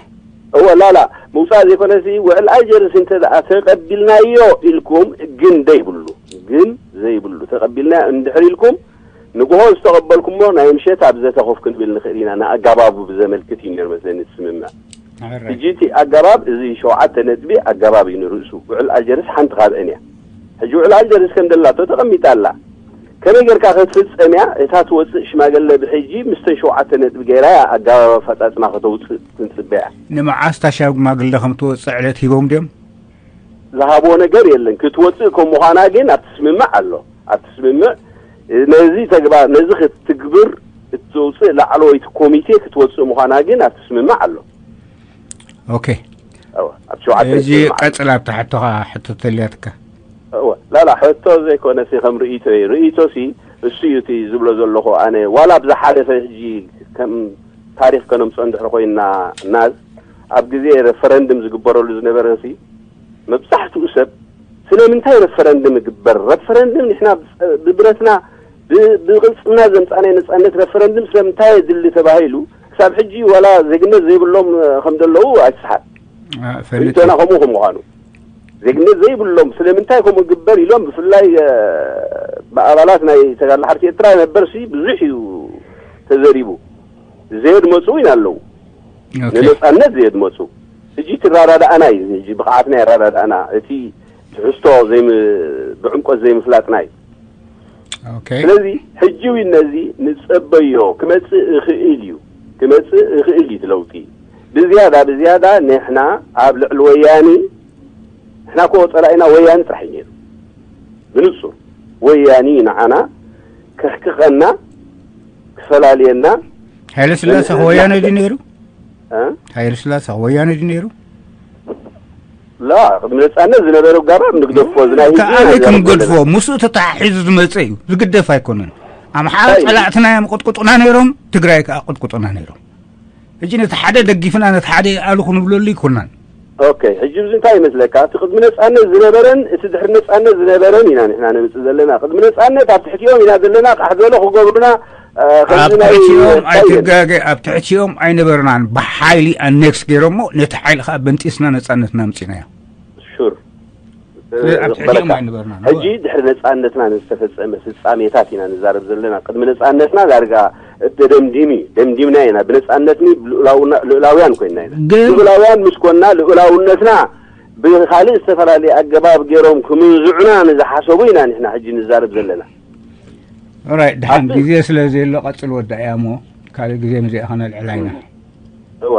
እወ ላላ ምውፃእ ዘይኮነሲ ውዕል ኣልጀርስ እንተ ደኣ ተቐቢልናዮ ኢልኩም ግን ዘይብሉ ግን ዘይብሉ ተቐቢልና እንድሕር ኢልኩም ንግሆ ዝተቐበልኩሞ ናይ ምሸት ኣብ ዘተ ኮፍ ክንብል ንኽእል ኢና። ንኣጋባቡ ብዘመልክት እዩ ነይሩ መስለኒ እቲ ስምምዕ። ሕጂ እቲ ኣገባብ፣ እዚ ሸውዓተ ነጥቢ ኣገባብ እዩ ንርእሱ። ውዕል ኣልጀርስ ሓንቲ ካብአን እያ። ሕጂ ውዕል ኣልጀርስ ከም ደላቶ ተቐሚጣ ኣላ። ከመይ ጌርካ ክትፍጸም እያ? እታ ትወጽእ ሽማግለ ብሕጂ ምስተን ሸውዓተ ነጥቢ ገይራ እያ ኣገባብ ኣፈጻጽማ ከተውጽእ ክንጽበያ። ንመዓስ እታ ሽማግለ ከም ትወጽእ ዕለት ሂቦም ድዮም? ዝሃብዎ ነገር የለን። ክትወጽእ ከም ምዃና ግን ኣብቲ ስምምዕ ኣሎ። ኣብቲ ስምምዕ ነዚ ተግባር፣ ነዚ ክትግብር እትውጽእ ላዕለወይቲ ኮሚቴ ክትወጽእ ምዃና ግን ኣብቲ ስምምዕ ኣሎ። ኦኬ። እወ፣ ኣብ ሸውዓተ እዚ ስምምዕ ኣሎ። ቀጽል ኣብቲ ሕቶኻ ሕቶ ተልያትካ። እወ፣ ላላ ሕቶ ዘይኮነ ሲ ከም ርእይቶ እዩ። ርእይቶ ሲ እሱ እዩ እቲ ዝብሎ ዘለኹ ኣነ። ዋላ ኣብ ዝሓለፈ ሕጂ ከም ታሪኽ ከነምጽኦ እንድሕር ኮይና ናዝ ኣብ ግዜ ሬፈረንድም ዝግበረሉ ዝነበረ ሲ መብዛሕትኡ ሰብ ስለምንታይ ሬፈረንድም ይግበር? ሬፈረንድም ንሕና ብብረትና ብ- ብቕልጽምና ዘምጻናይ ነጻነት ሬፈረንድም ስለምንታይ የድሊ ተባሂሉ ክሳብ ሕጂ ዋላ ዜግነት ዘይብሎም ከም ዘለዉ ኣይትስሓት። አ፣ ፈሊጥ ርእይቶና ከምኡ ከም ምዃኑ ዜግነት ዘይብሎም ስለምንታይ ከምኡ ግበር ኢሎም ብፍላይ እ፣ ብኣባላት ናይ ተጋድሎ ሓርቲ ኤርትራ ነበር ሲ ብዙሕ እዩ ተዘሪቡ። ዘየድመጹ እውን ኣለዉ። ኦኬ። ንነጻነት ዘየድመጹ። ሕጂ እቲ ኣረዳድኣና እዩ። ሕጂ ብቕዓትና የረዳድኣና። እቲ ትሕዝቶ ዘይም- ብዕምቆት ዘይምፍላጥና እዩ። ኦኬ። ስለዚ ሕጂ እውን ነዚ ንጸበዮ ክመጽእ ይኽእል እዩ። ክመጽእ ይኽእል እዩ እቲ ለውጢ። ብዝያዳ ብዝያዳ ንሕና ኣብ ልዕሊ ወያኒ ንሕና እኮ ጸላኢና ወያኒ ጥራሕ እዩ ነይሩ። ብንጹር ወያኒ ንዓና ክሕቅቐና ክፈላልየና ሃይለ ስላሴ ወያነ ድዩ ነይሩ? እ? ሃይለ ስላሴ ወያነ ድዩ ነይሩ? ላ ቅድሚ ነጻነት ዝነበረ ኣገባብ ንግደፎ ዝናይ ሕጂ ከኣበይ ኢና ክንገድፎ ዘለና። ምስኡ ተተሓሒዙ ዝመፀ እዩ። ዝግደፍ ኣይኮነን። ኣምሓራ እንታይ? ፀላእትና እዮም ቅጥቁጡና ነይሮም፣ ትግራይ ከዓ ቅጥቁጡና ነይሮም። ሕጂ ነቲ ሓደ ደጊፍና ነቲ ሓደ ይኣሉ ክንብለሉ ይኮናን። ኦኬ፣ ሕጂ እዚ እንታይ ይመስለካ? እቲ ቅድሚ ነጻነት ዝነበረን እቲ ድሕሪ ነጻነት ዝነበረን ኢና ንሕና ነምጽእ ዘለና። ቅድሚ ነጻነት ኣብ ትሕቲኦም ኢና ዘለና፣ ቃሕ ዝበለ ክገብሩና እ፣ ከምዚ ኣብ ናይ ትሕቲኦም እንታይ እዩ? ኣይትጋገ፣ ኣብ ትሕቲኦም ኣይነበርናን፣ ብሓይሊ ኣኔክስ ገይሮሞ ነቲ ሓይሊ ከዓ በንጢስና ነፃነትና ኣምፂናዮ። ሹር ኣብ ትሕቲኦም ዝቕበለካ። ኣይነበርናን። ሕጂ ድሕሪ ነጻነትና ንዝተፈጸመ ፍጻሜታት ኢና ንዛረብ ዘለና። ቅድሚ ነጻነትና ዳርጋ ደደምዲም እዩ። ደምዲምና ኢና። ብነጻነትኒ ልኡላውና- ልኡላውያን ኮይና ኢና። ግን ልኡላውያን ምስ ኮና ልኡላውነትና ብኻልእ ዝተፈላለየ ኣገባብ ገይሮም ክምንዝዑና ንዝሓሰቡ ኢና ንሕና ሕጂ ንዛረብ ዘለና። ኦራይት፣ ድሓን ኣብቲ- ግዜ ስለ ዘየሎ ቀጽል ወዳእያ እሞ ካልእ ግዜ ምዚኣ ከነልዕላ ኢና። እወ፣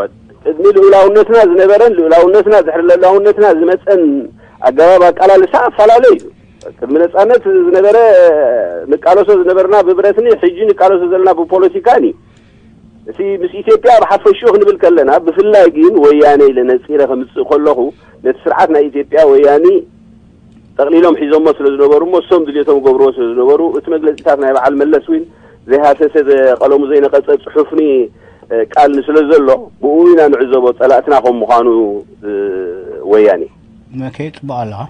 ቅድሚ ልኡላውነትና ዝነበረን ልኡላውነትና ድሕሪ ልኡላውነትና ዝመፀን ኣገባብ ኣቃላልሳ ኣፈላለዩ እዩ። ቅድሚ ነፃነት ዝነበረ ንቃለሶ ዝነበርና ብብረትኒ ሕጂ ንቃለሶ ዘለና ብፖለቲካን እዩ። እቲ ምስ ኢትዮጵያ ብሓፈሽኡ ክንብል ከለና ብፍላይ ግን ወያነ ኢለ ነፂረ ከምፅእ ከለኹ ነቲ ስርዓት ናይ ኢትዮጵያ ወያኒ ጠቕሊሎም ሒዞሞ ስለ ዝነበሩ እሞ እሶም ድልየቶም ገብርዎ ስለ ዝነበሩ እቲ መግለፂታት ናይ በዓል መለስ እውን ዘይሃሰሰ ዘ- ቀለሙ ዘይነቐፀ ፅሑፍኒ እ፣ ቃል ስለ ዘሎ ብኡ ኢና ንዕዘቦ ፀላእትና ከም ምዃኑ እ፣ ወያኔ መከ ጽቡቕ ኣለኻ።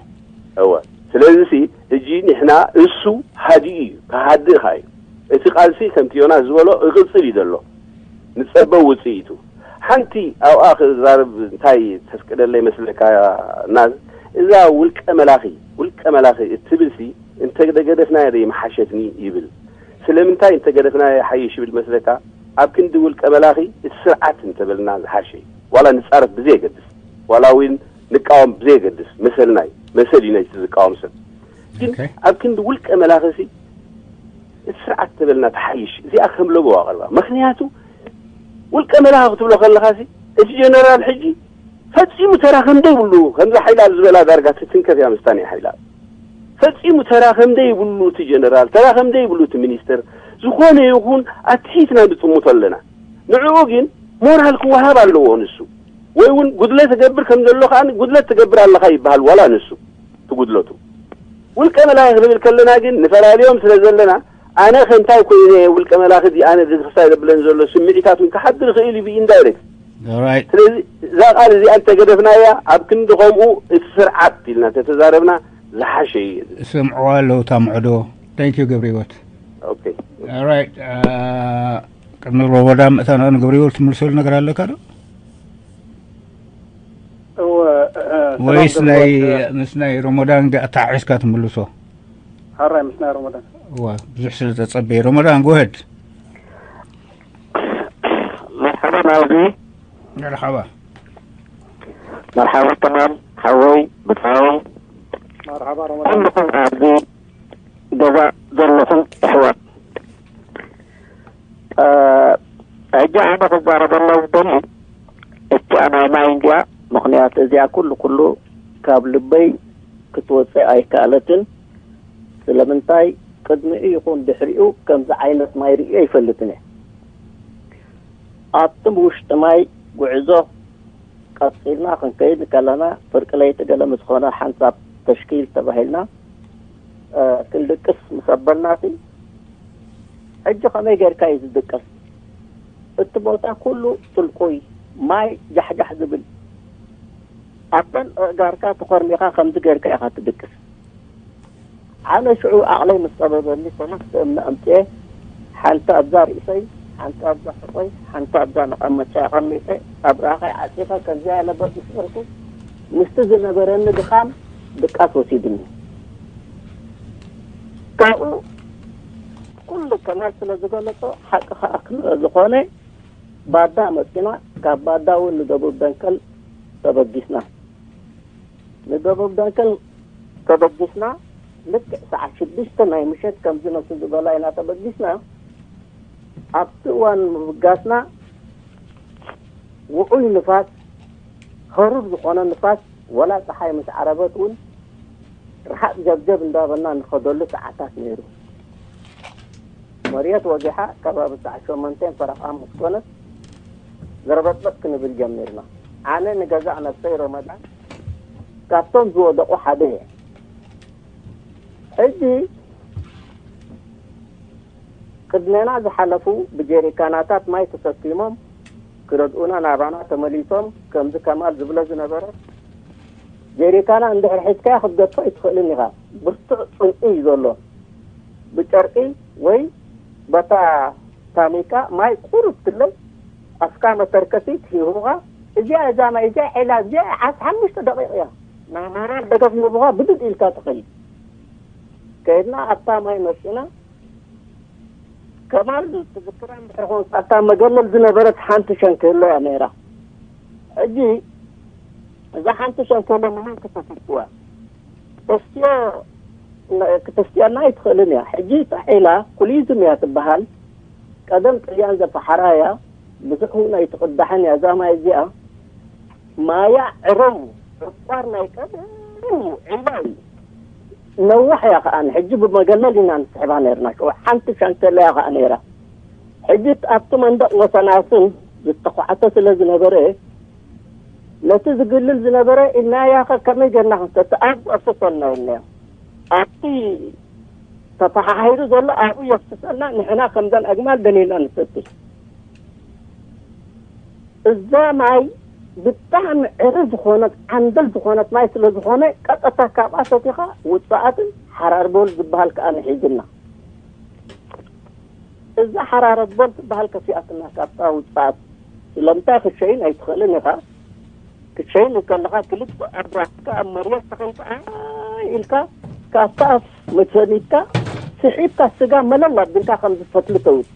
እወ ስለዚ ሲ ሕጂ ንሕና እሱ ሃዲኡ እዩ ክሃድእ ካ እዩ እቲ ቃልሲ ከምቲ ዮናስ ዝበሎ እቕፅል እዩ ዘሎ ንፀበ ውፅኢቱ ሓንቲ ኣብኣ ክዛረብ እንታይ ተፍቅደለይ መስለካ ናዝ እዛ ውልቀ መላኺ ውልቀ መላኺ እትብል ሲ እንተገደፍናዮ ዶ ይመሓሸትኒ ይብል ስለምንታይ እንተገደፍናዮ ይሓይሽ ይብል መስለካ ኣብ ክንዲ ውልቀ መላኺ እቲ ስርዓት እንተበልና ዝሓሸ እዩ ዋላ ንፃረፍ ብዘየገድስ ዋላ እውን ንቃወም ብዘየገድስ መሰልና እዩ መሰል እዩ ናይቲ ዝቃወም ሰብ ግን ኦኬ። ኣብ ክንዲ ውልቀ መላኺ ሲ እቲ ስርዓት ተበልና ትሓይሽ እዚኣ ከም ለበዋ ቀርባ ምክንያቱ ውልቀ መላኺ ክትብሎ ከለኻ ሲ እቲ ጀነራል ሕጂ ፈጺሙ ተራ ከም ዘይብሉ ከምዚ ሓይላል ዝበላ ዳርጋ ትትንከፍ እያ ምስታ ናይ ሓይላል ፈጺሙ ተራ ከም ዘይብሉ እቲ ጀነራል ተራ ከም ዘይብሉ እቲ ሚኒስተር ዝኾነ ይኹን ኣትሒትና ንጥምቶ ኣለና ንዕኡ ግን ሞራል ክወሃብ ኣለዎ ንሱ ወይ እውን ጉድለት ትገብር ከም ዘሎ ከዓ ጉድለት ትገብር ኣለኻ ይበሃል ዋላ ንሱ ትጉድለቱ ውልቀ መላኺ ክንብል ከለና ግን ንፈላልዮም ስለ ዘለና ኣነ ከንታይ ኮይነ ውልቀ መላኺ እዚ ኣነ እዚ ክሳይ ዘብለን ዘሎ ስምዒታት እውን ክሓድር ይኽእል እዩ ብኢንዳይሬክት ኦራይት። ስለዚ እዛ ቃል እዚኣ እንተገደፍናያ ኣብ ክንዲ ከምኡ እቲ ስርዓት ኢልና ተተዛረብና ዝሓሸ እዩ ስምዕዋ ኣለዉ እታ ምዕዶ። ታንክ ዩ ገብረ ህይወት። ኦኬ ኦራይት። አ፣ ቅድሚ ሮቦዳ ምእታና ንገብረ ህይወት ትምልሰሉ ነገር ኣለካ ዶ? እወ፣ እ፣ ሰላም ወይስ ናይ ገብረ ህይወት፣ ምስ ናይ ሮሞዳን ጋ ኣተሓሒዝካ ትምልሶ? ሓራይ ምስ ናይ ሮሞዳን። እዋ፣ ብዙሕ ስለ ተጸበየ። ረመዳን፣ ጎሄድ። መርሓባ ናውዚ። መርሓባ። መርሓባ ተማም ሓወይ፣ ብጻው። መርሓባ ረመዳን። ኩልኹም ኣብዚ ገዛ ዘለኹም ኣሕዋት። እ፣ ሕጂ ኣነ ክዛረበላ ዝደሊ እቲኣ ናይ ማይ እንድያ። ምኽንያት እዚኣ ኩሉ ኩሉ ካብ ልበይ ክትወፅእ ኣይከኣለትን። ስለምንታይ ቅድሚኡ ይኹን ድሕሪኡ ከምዚ ዓይነት ማይ ርእየ ኣይፈልጥን እየ። ኣብቲ ውሽጢ ማይ ጉዕዞ ቀጺልና ክንከይድ ከለና፣ ፍርቂ ለይቲ ገለ ምስ ኾነ፣ ሓንሳብ ተሽኪል ተባሂልና፣ እ፣ ክንድቅስ ምስ ኣበልናሲ፣ ሕጂ ከመይ ጌርካ እዩ ዝድቀስ? እቲ ቦታ ኩሉ ጥልቁይ፣ ማይ ጃሕጃሕ ዝብል። ኣበን ኣእጋርካ ተኾርሚኻ ከምዚ ጌርካ ኢኻ ትድቅስ። ኣነ ሽዑ ዓቕለይ ምስ ጸበበኒ፣ ሰለስተ እምኒ ኣምጽኤ፣ ሓንቲ ኣብዛ ርእሰይ፣ ሓንቲ ኣብዛ ሕቖይ፣ ሓንቲ ኣብዛ መቐመጫ ኣቐሚጠ፣ ኣብራኸይ ዓጺኸ፣ ከምዚኣ ኢለ በጥ ምስ በልኩ፣ ምስቲ ዝነበረኒ ድኻም ድቃስ ወሲዱኒ። ካብኡ ኩሉ ከማል ስለ ዝገለጾ፣ ሓቂ ከኣ ስለ ዝኾነ፣ ባዳ መጺና፣ ካብ ባዳ እውን ንደቡብ ደንከል ተበጊስና። ንደቡብ ደንከል ተበጊስና፣ ልክዕ ሰዓት ሽዱሽተ ናይ ምሸት ከምዚ ነቲ ዝበላ ኢና ተበጊስና። ኣብቲ እዋን ምብጋስና፣ ውዑይ ንፋስ፣ ህሩር ዝኾነ ንፋስ፣ ወላ ጸሓይ ምስ ዓረበት እውን፣ ርሓቕ ጀብጀብ እንዳበልና ንኸደሉ ሰዓታት ነይሩ። መርየት ወጊሓ፣ ከባቢ ሰዓት ሸሞንተን ፈረቓ ምስ ኮነት፣ ዘረበጥበጥ ክንብል ጀሚርና። ኣነ ንገዛእ ነብሰይ ረመዳን ካብቶም ዝወደቑ ሓደ እየ። ሕጂ ቅድሜና ዝሓለፉ ብጀሪካናታት ማይ ተሰኪሞም ክረድኡና ናባና ተመሊሶም፣ ከምዚ ከማል ዝብሎ ዝነበረ፣ ጀሪካና እንድሕር ሒዝካያ ክትገድፎ ኣይትኽእልን ኢኻ። ብርቱዕ ጽምኢ እዩ ዘሎ። ብጨርቂ ወይ በታ ታኒካ ማይ ቁሩብ ትለይ ኣፍካ መተርከሲት ሂቡኻ፣ እዚኣ እዛ ማይ እዚኣ ዒላ እዚኣ ዓሰርተ ሓሙሽተ ደቂቕ እያ። ናይ ሞራል ደገፍ ሂቡኻ ብድድ ኢልካ ትኸይድ። ከይድና ኣብታ ማይ መጺና፣ ከማል ትዝክራ እንድሕር ኮንካ፣ ኣብታ መገለል ዝነበረት ሓንቲ ሸንከሎ እያ ነይራ። ሕጂ እዛ ሓንቲ ሸንከሎ ንመን ክተሰትዋ? ተስትዮ፣ ን-፣ ክተስትየና ኣይትኽእልን እያ። ሕጂ ጣዒላ ኩሊዝም እያ ትበሃል። ቀደም ጥልያን ዘፈሓራ እያ። ብዙሕ እውን ኣይትቕዳሕን እያ እዛ ማይ እዚኣ። ማያ ዕረ እዩ። ዕቋር ናይ ቀደም እዩ። ዒላ እዩ። ነዋሕ እያ ከኣ። ንሕጂ ብመገለል ኢና ንስሕባ ነይርና። ሽዑ ሓንቲ ሻንተላ እያ ከኣ ነይራ። ሕጂ ኣብቲ መንደቕ ወሰናስን ዝተዃዕተ ስለ ዝነበረ፣ ነቲ ዝግልል ዝነበረ ኢልናያ፣ ከ-፣ ከመይ ጌርና ክንሰቲ? ኣብኡ ኣፍስሰልና ኢልናዮ። ኣብቲ ተፈሓሒሩ ዘሎ ኣብኡ የፍስሰልና፣ ንሕና ከምዘን ኣግማል ደኒና ንሰቲ። እዛ ማይ ብጣዕሚ ዕረ ዝኾነት፣ ዓንደል ዝኾነት ማይ ስለ ዝኾነ፣ ቀጥታ ካብኣ ሰቲኻ ውጽኣትን ሓራር ቦል ዝበሃል ከኣ ንሒዝና። እዛ ሓራረት ቦል ትበሃል ከፊኣትና ካብታ ውጽኣት። ስለምንታይ ክሸይን ኣይትኽእልን ኢኻ። ክሸይን እንከለኻ ክልተ ኣድራትካ ኣብ መርየት ተቐምጣ ኢልካ ካብታ ኣፍ መሰኒትካ ስሒብካ ስጋ መለል ኣቢልካ ከም ዝፈትሊ ተውት።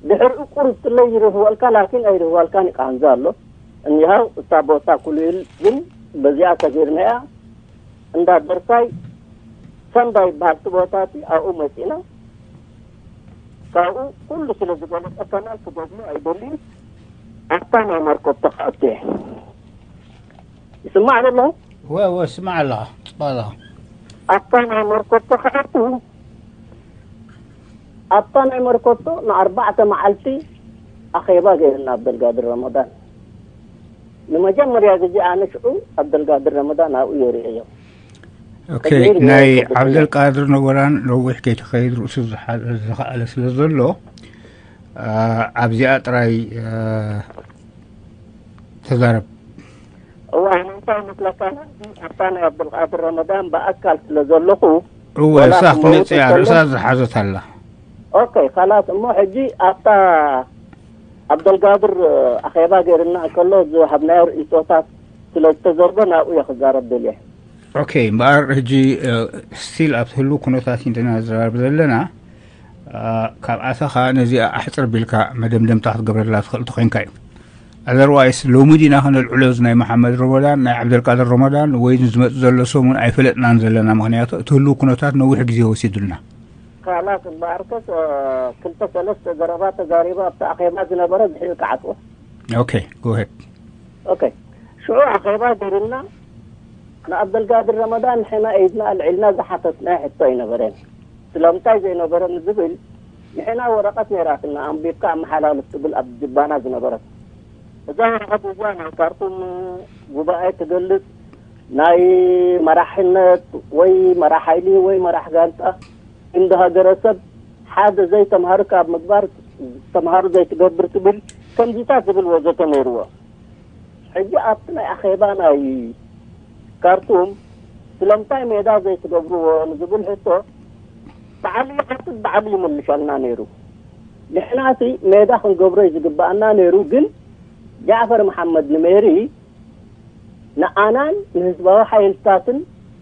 ድሕሪኡ ቁሩብ ጥለይ ይርህወልካ፣ ላኪን ኣይርህወልካን ይቃንዛ ኣሎ። እኒሃው እታ ቦታ ኩሉ ግን በዚኣ ሰጊርናያ። እንዳ ደርሳይ ሰንዳ ይበሃል እቲ ቦታ እቲ፣ ኣብኡ መጺና። ካብኡ ኩሉ ስለ ዝበለጸ ከማል ክደግሞ ኣይደልዩን። ኣብታ ናይ መርኮብ ተኻእቱ እየ። ይስማዕ ዘሎ? ወ-፣ ወ-፣ ስማዕ ኣለኻ፣ ጽባሕ ኣለኻ። ኣብታ ናይ መርኮብ ተኻእቱ፣ ኣብታ ናይ መርኮቶ ንኣርባዕተ መዓልቲ ኣኼባ ገይርና ኣብደልጋድር ረመዳን። ንመጀመርያ ግዜ ኣነ ሽዑ ኣብደልጋድር ረመዳን ኣብኡ እየ ርእዮ። ኦኬ፣ ቀይር ናይ ገይሩ ዓብደልቃድር ነጎራን ነዊሕ ከይትኸይድ ርእሱ ዝሓ-፣ ዝኸኣለ ስለ ዘሎ፣ አ፣ ኣብዚኣ ጥራይ፣ አ፣ ተዛረብ። እዋ፣ ኣነ እንታይ ይመስለካ፣ ኣብዚ ኣብታ ናይ ኣብደልቃድር ረመዳን ብኣካል ስለ ዘለኹ፣ እወ፣ ወላ እሳ ክመውት ክትመጽእ እያ፣ ከሎ ርእሳ ዝሓዘት ኣላ። ኦኬ፣ ኻላስ፣ እሞ ሕጂ ኣብታ ኣብደልጋድር ኣኼባ ገይርና እንከሎ ዝሃብናዮ ርእይቶታት ስለ ዝተዘርበ ናብኡ እየ ክዛረብ ደልየ። ኦኬ፣ እምበኣር ሕጂ ስቲል ኣብቲ ህሉ ኩነታት ኢና ዝራርብ ዘለና። ካብ ኣተኻ ነዚኣ ኣሕፅር ቢልካ መደምደምታ ክትገብረላ ትኽእል ተኾይንካ እዩ። ኣዘርዋይስ ሎሚ ዲና ከነልዕሎ እዚ ናይ መሓመድ ረመዳን ናይ ዓብደልቃድር ረመዳን ወይ ዝመፅ ዘሎ ሰሙን ኣይፈለጥናን ዘለና፣ ምክንያቱ እቲ ህሉ ኩነታት ነዊሕ ግዜ ወሲዱልና። ካላስ እምበኣርከስ ክልተ ሰለስተ ዘረባ ተዛሪባ ኣብቲ ኣኼባ ዝነበረ ዝሕል ክዓጥዎ። ኦኬ፣ ጎሄድ። ኦኬ፣ ሽዑ ኣኼባ ገይርና ንኣብደልጋድር ረመዳን ንሕና ኢድና ኣልዒልና ዝሓተትናዮ ሕቶ ኣይነበረን። ስለምንታይ ዘይነበረን ዝብል ንሕና ወረቐት ነይራትና ኣንቢብካ ኣመሓላልፍ ትብል ኣብ ጅባና ዝነበረት። እዛ ወረቐት እዚኣ ናይ ካርቱም ጉባኤ ትገልጽ፣ ናይ መራሕነት ወይ መራሕ ሓይሊ ወይ መራሕ ጋንጣ እንደ ሃገረሰብ ሓደ ዘይተምሃሩ ካብ ምግባር ተምሃሩ ዘይትገብር ትብል ከምዚታት ዝብል ወዘተ ነይርዎ። ሕጂ ኣብቲ ናይ ኣኼባ ናይ ካርቱም ስለምንታይ ሜዳ ዘይትገብርዎ ንዝብል ሕቶ ባዕሉ ይሓትት ባዕሉ ይምልሸልና ነይሩ። ንሕናሲ ሜዳ ክንገብሮ እዩ ዝግባኣና ነይሩ፣ ግን ጃዕፈር መሓመድ ንሜሪ ንኣናን ንህዝባዊ ሓይልታትን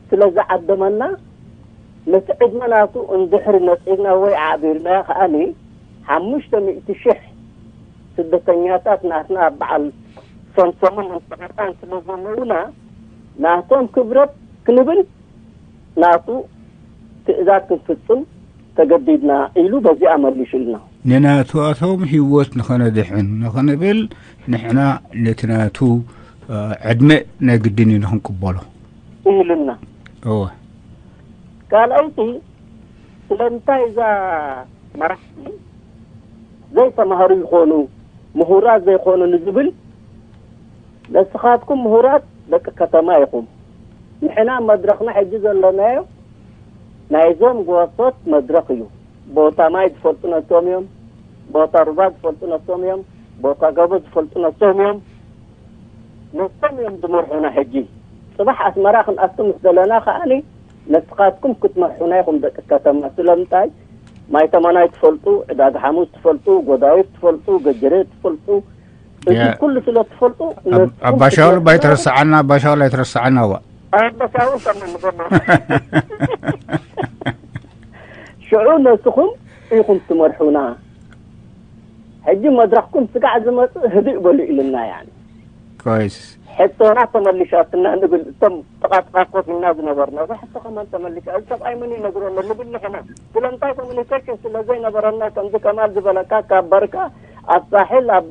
ስለ ዝዓደመና ነቲ ዕድመ ናቱ እንድሕሪ ነጺግና ወይ ኣዕቢርናዮ ከኣኒ ሓሙሽተ ሚእቲ ሽሕ ስደተኛታት ናትና ኣብ በዓል ሰምሰምን እንስኻጣን ስለ ዘለውና ናቶም ክብረት ክንብል ናቱ ትእዛዝ ክንፍጽም ተገዲድና ኢሉ በዚኣ መሊሹልና። ንናትዋቶም ህይወት ንኸነድሕን ንኽንብል ንሕና ነቲ ናቱ ዕድመ ናይ ግድን እዩ ንኽንቅበሎ። ኢሉና። እወ። ካልኣይቲ ስለምንታይ እዛ መራሕቲ ዘይተማሃሩ ይኾኑ ምሁራት ዘይኾኑ ንዝብል ነስኻትኩም ምሁራት ደቂ ከተማ ኢኹም። ንሕና መድረኽና ሕጂ ዘለናዮ ናይዞም ጎሶት መድረኽ እዩ። ቦታ ማይ ዝፈልጡ ነቶም እዮም። ቦታ ሩባ ዝፈልጡ ነቶም እዮም። ቦታ ገቦ ዝፈልጡ ነቶም እዮም። ነቶም እዮም ዝመርሑና ሕጂ። ጽባሕ ኣስመራ ክንኣቱ ምስ ዘለና ከኣኒ ነስኻትኩም ክትመርሑና ኢኹም ደቂ ከተማ። ስለምንታይ ማይ ተማናይ ትፈልጡ፣ ዕዳጋ ሓሙስ ትፈልጡ፣ ጎዳይፍ ትፈልጡ፣ ገጀሬ ትፈልጡ፣ እዚ ኩሉ ስለ ትፈልጡ ኣባሻውል ባይተረስዓና ኣባሻውል ኣይተረስዓና ዋ ኣባሻውል ከመንበና ሽዑ ነስኹም ኢኹም ትመርሑና። ሕጂ መድረኽኩም ስጋዕ ዝመጽእ ህድእ በሉ ኢልና ያኒ ኮይስ ሕቶና ተመሊሻትና ንብል እቶም ጥቓጥቓ ኮፍ ኢልና ዝነበርና እዛ ሕቶ ከማን ተመሊሻ እዚ ሰብኣይ መን ይነግረና ንብል ንሕና ስለምንታይ ኮሚኒኬሽን ስለ ዘይነበረና ከምዚ ከማል ዝበለካ ካብ በርካ ኣብ ሳሕል ኣብ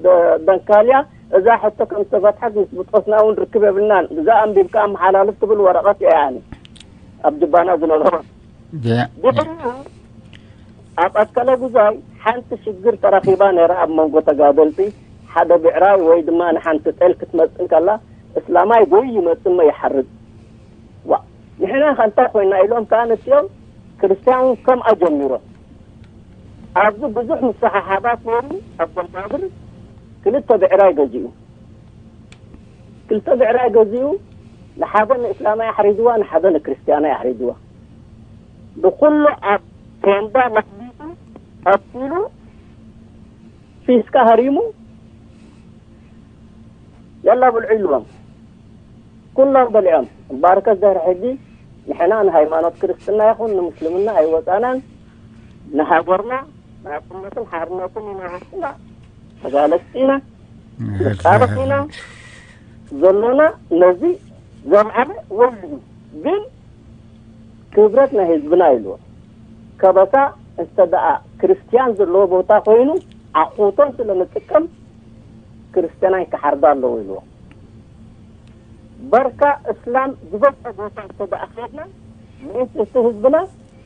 ደንካልያ እዛ ሕቶ ከም ዝተፈትሐት ምስ ብጦስና እውን ርክብ የብልናን እዛ ኣንቢብካ ኣመሓላልፍ ትብል ወረቐት እያ ያኒ ኣብ ጅባና ዝነበረ ድሕሪኡ ኣብ ኣከለ ጉዛይ ሓንቲ ሽግር ተረኺባ ነይራ ኣብ መንጎ ተጋደልቲ ሓደ ብዕራይ ወይ ድማ ንሓንቲ ጤል ክትመጽእ ከላ እስላማይ ጎይ ይመጽእ እሞ ይሓርድ ዋ ንሕና ከ እንታይ ኮይና ኢሎም ከኣ ንስኦም ክርስትያን እውን ከምኣ ጀሚሮም ኣብዚ ብዙሕ ምስሓሓባት ነይሩ ኣብ ጎልባብር ክልተ ብዕራይ ገዚኡ ክልተ ብዕራይ ገዚኡ ንሓደ ንእስላማይ ኣሕሪድዋ ንሓደ ንክርስትያናይ ኣሕሪድዋ ብኩሉ ኣብ ቴንዳ ለኽቢጡ ቀቲሉ ፊስካ ሃሪሙ የላ ብልዑ ኢልዎም ኩሎም በሊዖም እምበኣርከስ ድሕሪ ሕጂ ንሕና ንሃይማኖት ክርስትና ይኹን ንምስልምና ኣይወፃናን ንሃገርና ናፅነትን ሓርነትን ኢና ወስና ተጋለፅቲ ኢና ንቃለስ ኢና ዘሎና ነዚ ዘምዓለ ወሉ እዩ ግን ክብረት ናይ ህዝብና ኢልዎ ከበሳ እንተ ደኣ ክርስትያን ዘለዎ ቦታ ኮይኑ ኣቑቶን ስለ ንጥቀም ክርስትያናይ ክሓርዳ ኣለዎ ኢልዎ በርካ እስላም ዝበዝሐ ቦታ እንተ ደኣ ከድና ምእንቲ እቲ ህዝብና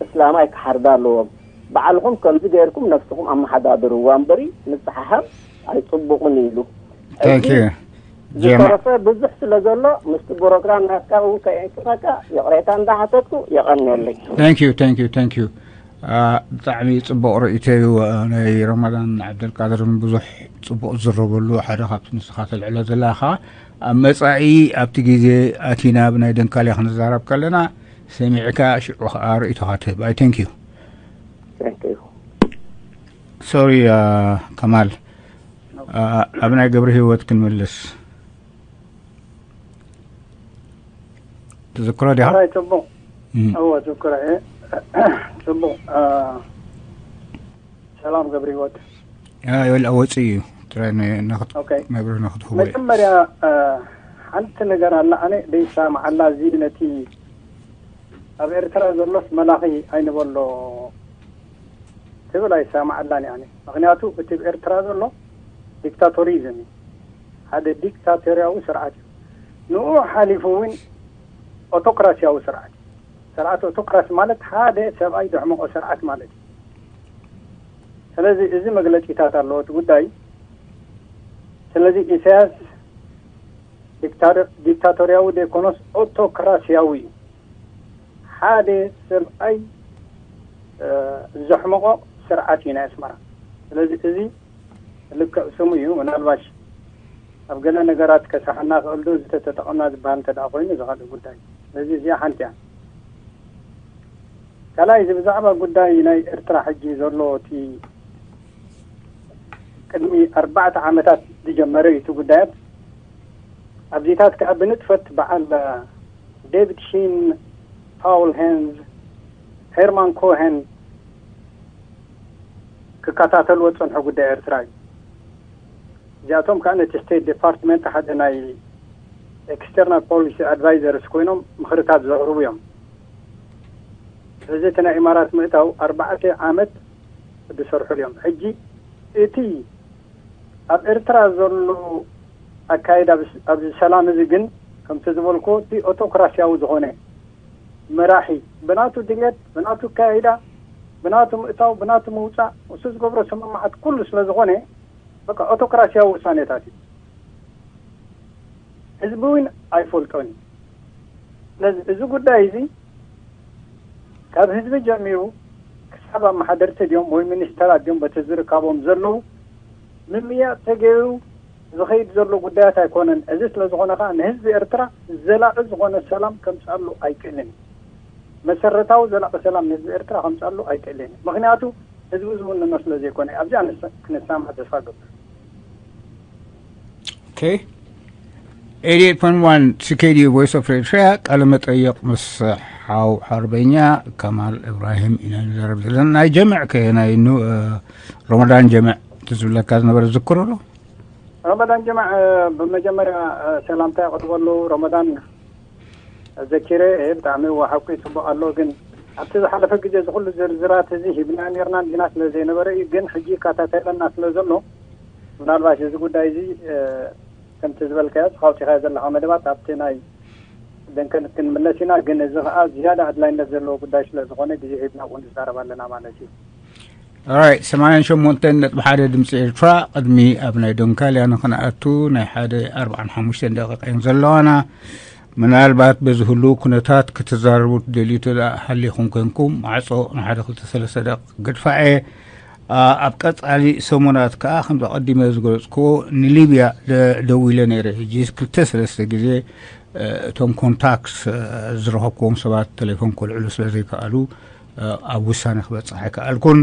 እስላማይ ክሓርዳ ኣለዎም ባዕልኹም ከምዚ ገይርኩም ነፍስኹም ኣመሓዳድርዋ እምበሪ ንፀሓሓም ኣይፅቡቕን ኢሉ ሕጂ ዝተረፈ ብዙሕ ስለ ዘሎ ምስቲ ፕሮግራም ናትካ እውን ከየንቅፈካ ይቕሬታ እንዳሓተትኩ የቐንየለይ። Thank you, thank you, thank you. ብጣዕሚ ፅቡቕ ርእይቶ እዩ ናይ ረመዳን ዓብደልቃድርን ብዙሕ ፅቡቕ ዝረበሉ ሓደ ካብቲ ንስኻ ተልዕሎ ዘለኻ ኣብ መፃኢ ኣብቲ ግዜ ኣቲና ብናይ ደንካልያ ክንዛረብ ከለና ሰሚዕካ ሽዑ ከዓ ርእይቶኻ ትህብ። I thank you. ሶሪ ከማል ኣብ ናይ ገብረ ህይወት ክንምልስ ትዝክሮ ዲኻ? ራይ ጽቡቕ እም። እወ ዝክሮ እየ። ጽቡቕ አ፣ ሰላም ገብረ ህይወት። ኣይ፣ ወላ ወፂኡ እዩ። ጥራይ ነ- ንኽት- ኦኬ። መብርህ ንክትህቦ እየ። መጀመርያ አ፣ ሓንቲ ነገር ኣላ። ኣነ ደይሰማዓላ እዚ ነቲ ኣብ ኤርትራ ዘሎስ መላኺ ኣይንበሎ ትብል ኣይሰማዓላን እየ። ኣነ ምክንያቱ እቲ ኣብ ኤርትራ ዘሎ ዲክታቶሪዝም እዩ። ሓደ ዲክታቶርያዊ ስርዓት እዩ። ንኡ ሓሊፉ እውን ኦቶክራሲያዊ ስርዓት እዩ። ስርዓት ኦቶክራሲ ማለት ሓደ ሰብኣይ ዘሕመቆ ስርዓት ማለት እዩ። ስለዚ እዚ መግለፂታት ኣለዎ እቲ ጉዳይ። ስለዚ ኢሳያስ ዲክታር- ዲክታቶርያዊ ዘይኮነስ ኦቶክራሲያዊ እዩ። ሓደ ሰብኣይ እ፣ ዘሕመቆ ስርዓት እዩ ናይ ኣስመራ። ስለዚ እዚ ልክዕ ስሙ እዩ። ምናልባሽ ኣብ ገለ ነገራት ከሳሓና ክእል ዶ ዝተተጠቐምና ዝበሃል እንተ ደኣ ኮይኑ ዝኻልእ ጉዳይ። ስለዚ እዚኣ ሓንቲ እያ። ካልኣይ እዚ ብዛዕባ ጉዳይ ናይ ኤርትራ ሕጂ ዘሎ እቲ ቅድሚ ኣርባዕተ ዓመታት ዝጀመረ እዩ እቲ ጉዳያት። ኣብዚታት ከኣ ብንጥፈት በዓል ዴቪድ ሺን፣ ፓውል ሄንዝ፣ ሄርማን ኮሄን ክከታተልዎ ዝጸንሑ ጉዳይ ኤርትራ እዩ። እዚኣቶም ከኣ ነቲ ስቴት ዲፓርትመንት ሓደ ናይ ኤክስተርናል ፖሊሲ ኣድቫይዘርስ ኮይኖም ምኽርታት ዘቕርቡ እዮም። ስለዚ እቲ ናይ ኢማራት ምእታው ኣርባዕተ ዓመት ዝሰርሑሉ እዮም። ሕጂ እቲ ኣብ ኤርትራ ዘሎ ኣካይዳ ኣብዚ ሰላም እዚ ግን ከምቲ ዝበልኩ እቲ ኦቶክራሲያዊ ዝኾነ መራሒ ብናቱ ድልየት ብናቱ ኣካይዳ ብናቱ ምእታው ብናቱ ምውፃእ እሱ ዝገብሮ ስምምዓት ኩሉ ስለ ዝኾነ በቃ ኦቶክራሲያዊ ውሳኔታት እዩ። ህዝቢ እውን ኣይፈልጦን እዩ። ስለዚ እዚ ጉዳይ እዚ ካብ ህዝቢ ጀሚሩ ክሳብ ኣመሓደርቲ ድዮም ወይ ሚኒስተራት ድዮም በቲ ዝርካቦም ዘለዉ ምምያጥ ተገይሩ ዝኸይድ ዘሎ ጉዳያት ኣይኮነን። እዚ ስለ ዝኾነ ከዓ ንህዝቢ ኤርትራ ዘላቒ ዝኾነ ሰላም ከምፅኣሉ ኣይክእልን እዩ። መሰረታዊ ዘላቒ ሰላም ንህዝቢ ኤርትራ ከምፅኣሉ ኣይክእልን እዩ። ምክንያቱ ህዝቢ ዝውንኖ ስለ ዘይኮነ ኣብዚኣ ንስ- ክንሰማማዕ ተስፋ ገብር። ኦኬ። ኤይትየይት ፖይንት ዋን ሲኬዲ ቮይስ ኦፍ ኤርትራ፣ ቃለ መጠየቕ ምስ ሓው ሓርበኛ ከማል እብራሂም ኢና ንዛረብ ዘለና። ናይ ጀምዕ ከ ናይ ኑ- እ፣ ረመዳን ጀምዕ ትዝብለካ ዝነበረ ዝክሮ ኣሎ? ረመዳን ጀማዕ ብመጀመርያ ሰላምታ የቕርበሉ። ረመዳን ዘኪረ እየ። ብጣዕሚ እዋ ሓቂ ጽቡቕ ኣሎ። ግን ኣብቲ ዝሓለፈ ግዜ እዚ ኩሉ ዝርዝራት እዚ ሂብና ነርና እንዲና ስለ ዘይነበረ እዩ። ግን ሕጂ ይከታተለና ስለ ዘሎ ምናልባሽ እዚ ጉዳይ እዚ ከምቲ ዝበልካዮ ስኻ ኣውፂኻዮ ዘለኻ መደባት ኣብቲ ናይ ደንከን ክንምለስ ኢና። ግን እዚ ከዓ ዝያዳ ኣድላይነት ዘለዎ ጉዳይ ስለ ዝኾነ ግዜ ሂብና ኣብኡ ንዛረብ ኣለና ማለት እዩ። ራይት ሰማንያን ሸሞንተን ነጥቢ ሓደ ድምፂ ኤርትራ። ቅድሚ ኣብ ናይ ዶንካልያ ንክንኣቱ ናይ ሓደ ኣርባዓን ሓሙሽተን ደቂቃ እየን ዘለዋና። ምናልባት በዚ ህሉ ኩነታት ክትዛረቡ ትደልዩ ተደኣ ሃሊኹም ኮንኩም ማዕፆ ንሓደ ክልተ ሰለስተ ደቂ ግድፋ እየ። ኣብ ቀፃሊ ሰሙናት ከዓ ከምዚ ቀዲመ ዝገለፅክዎ ንሊብያ ደዊለ ነይረ። ሕጂ ክልተ ሰለስተ ግዜ እቶም ኮንታክት ዝረኸብክዎም ሰባት ቴሌፎን ከልዕሉ ስለ ዘይከኣሉ ኣብ ውሳነ ክበፅሕ ኣይከኣልኩን።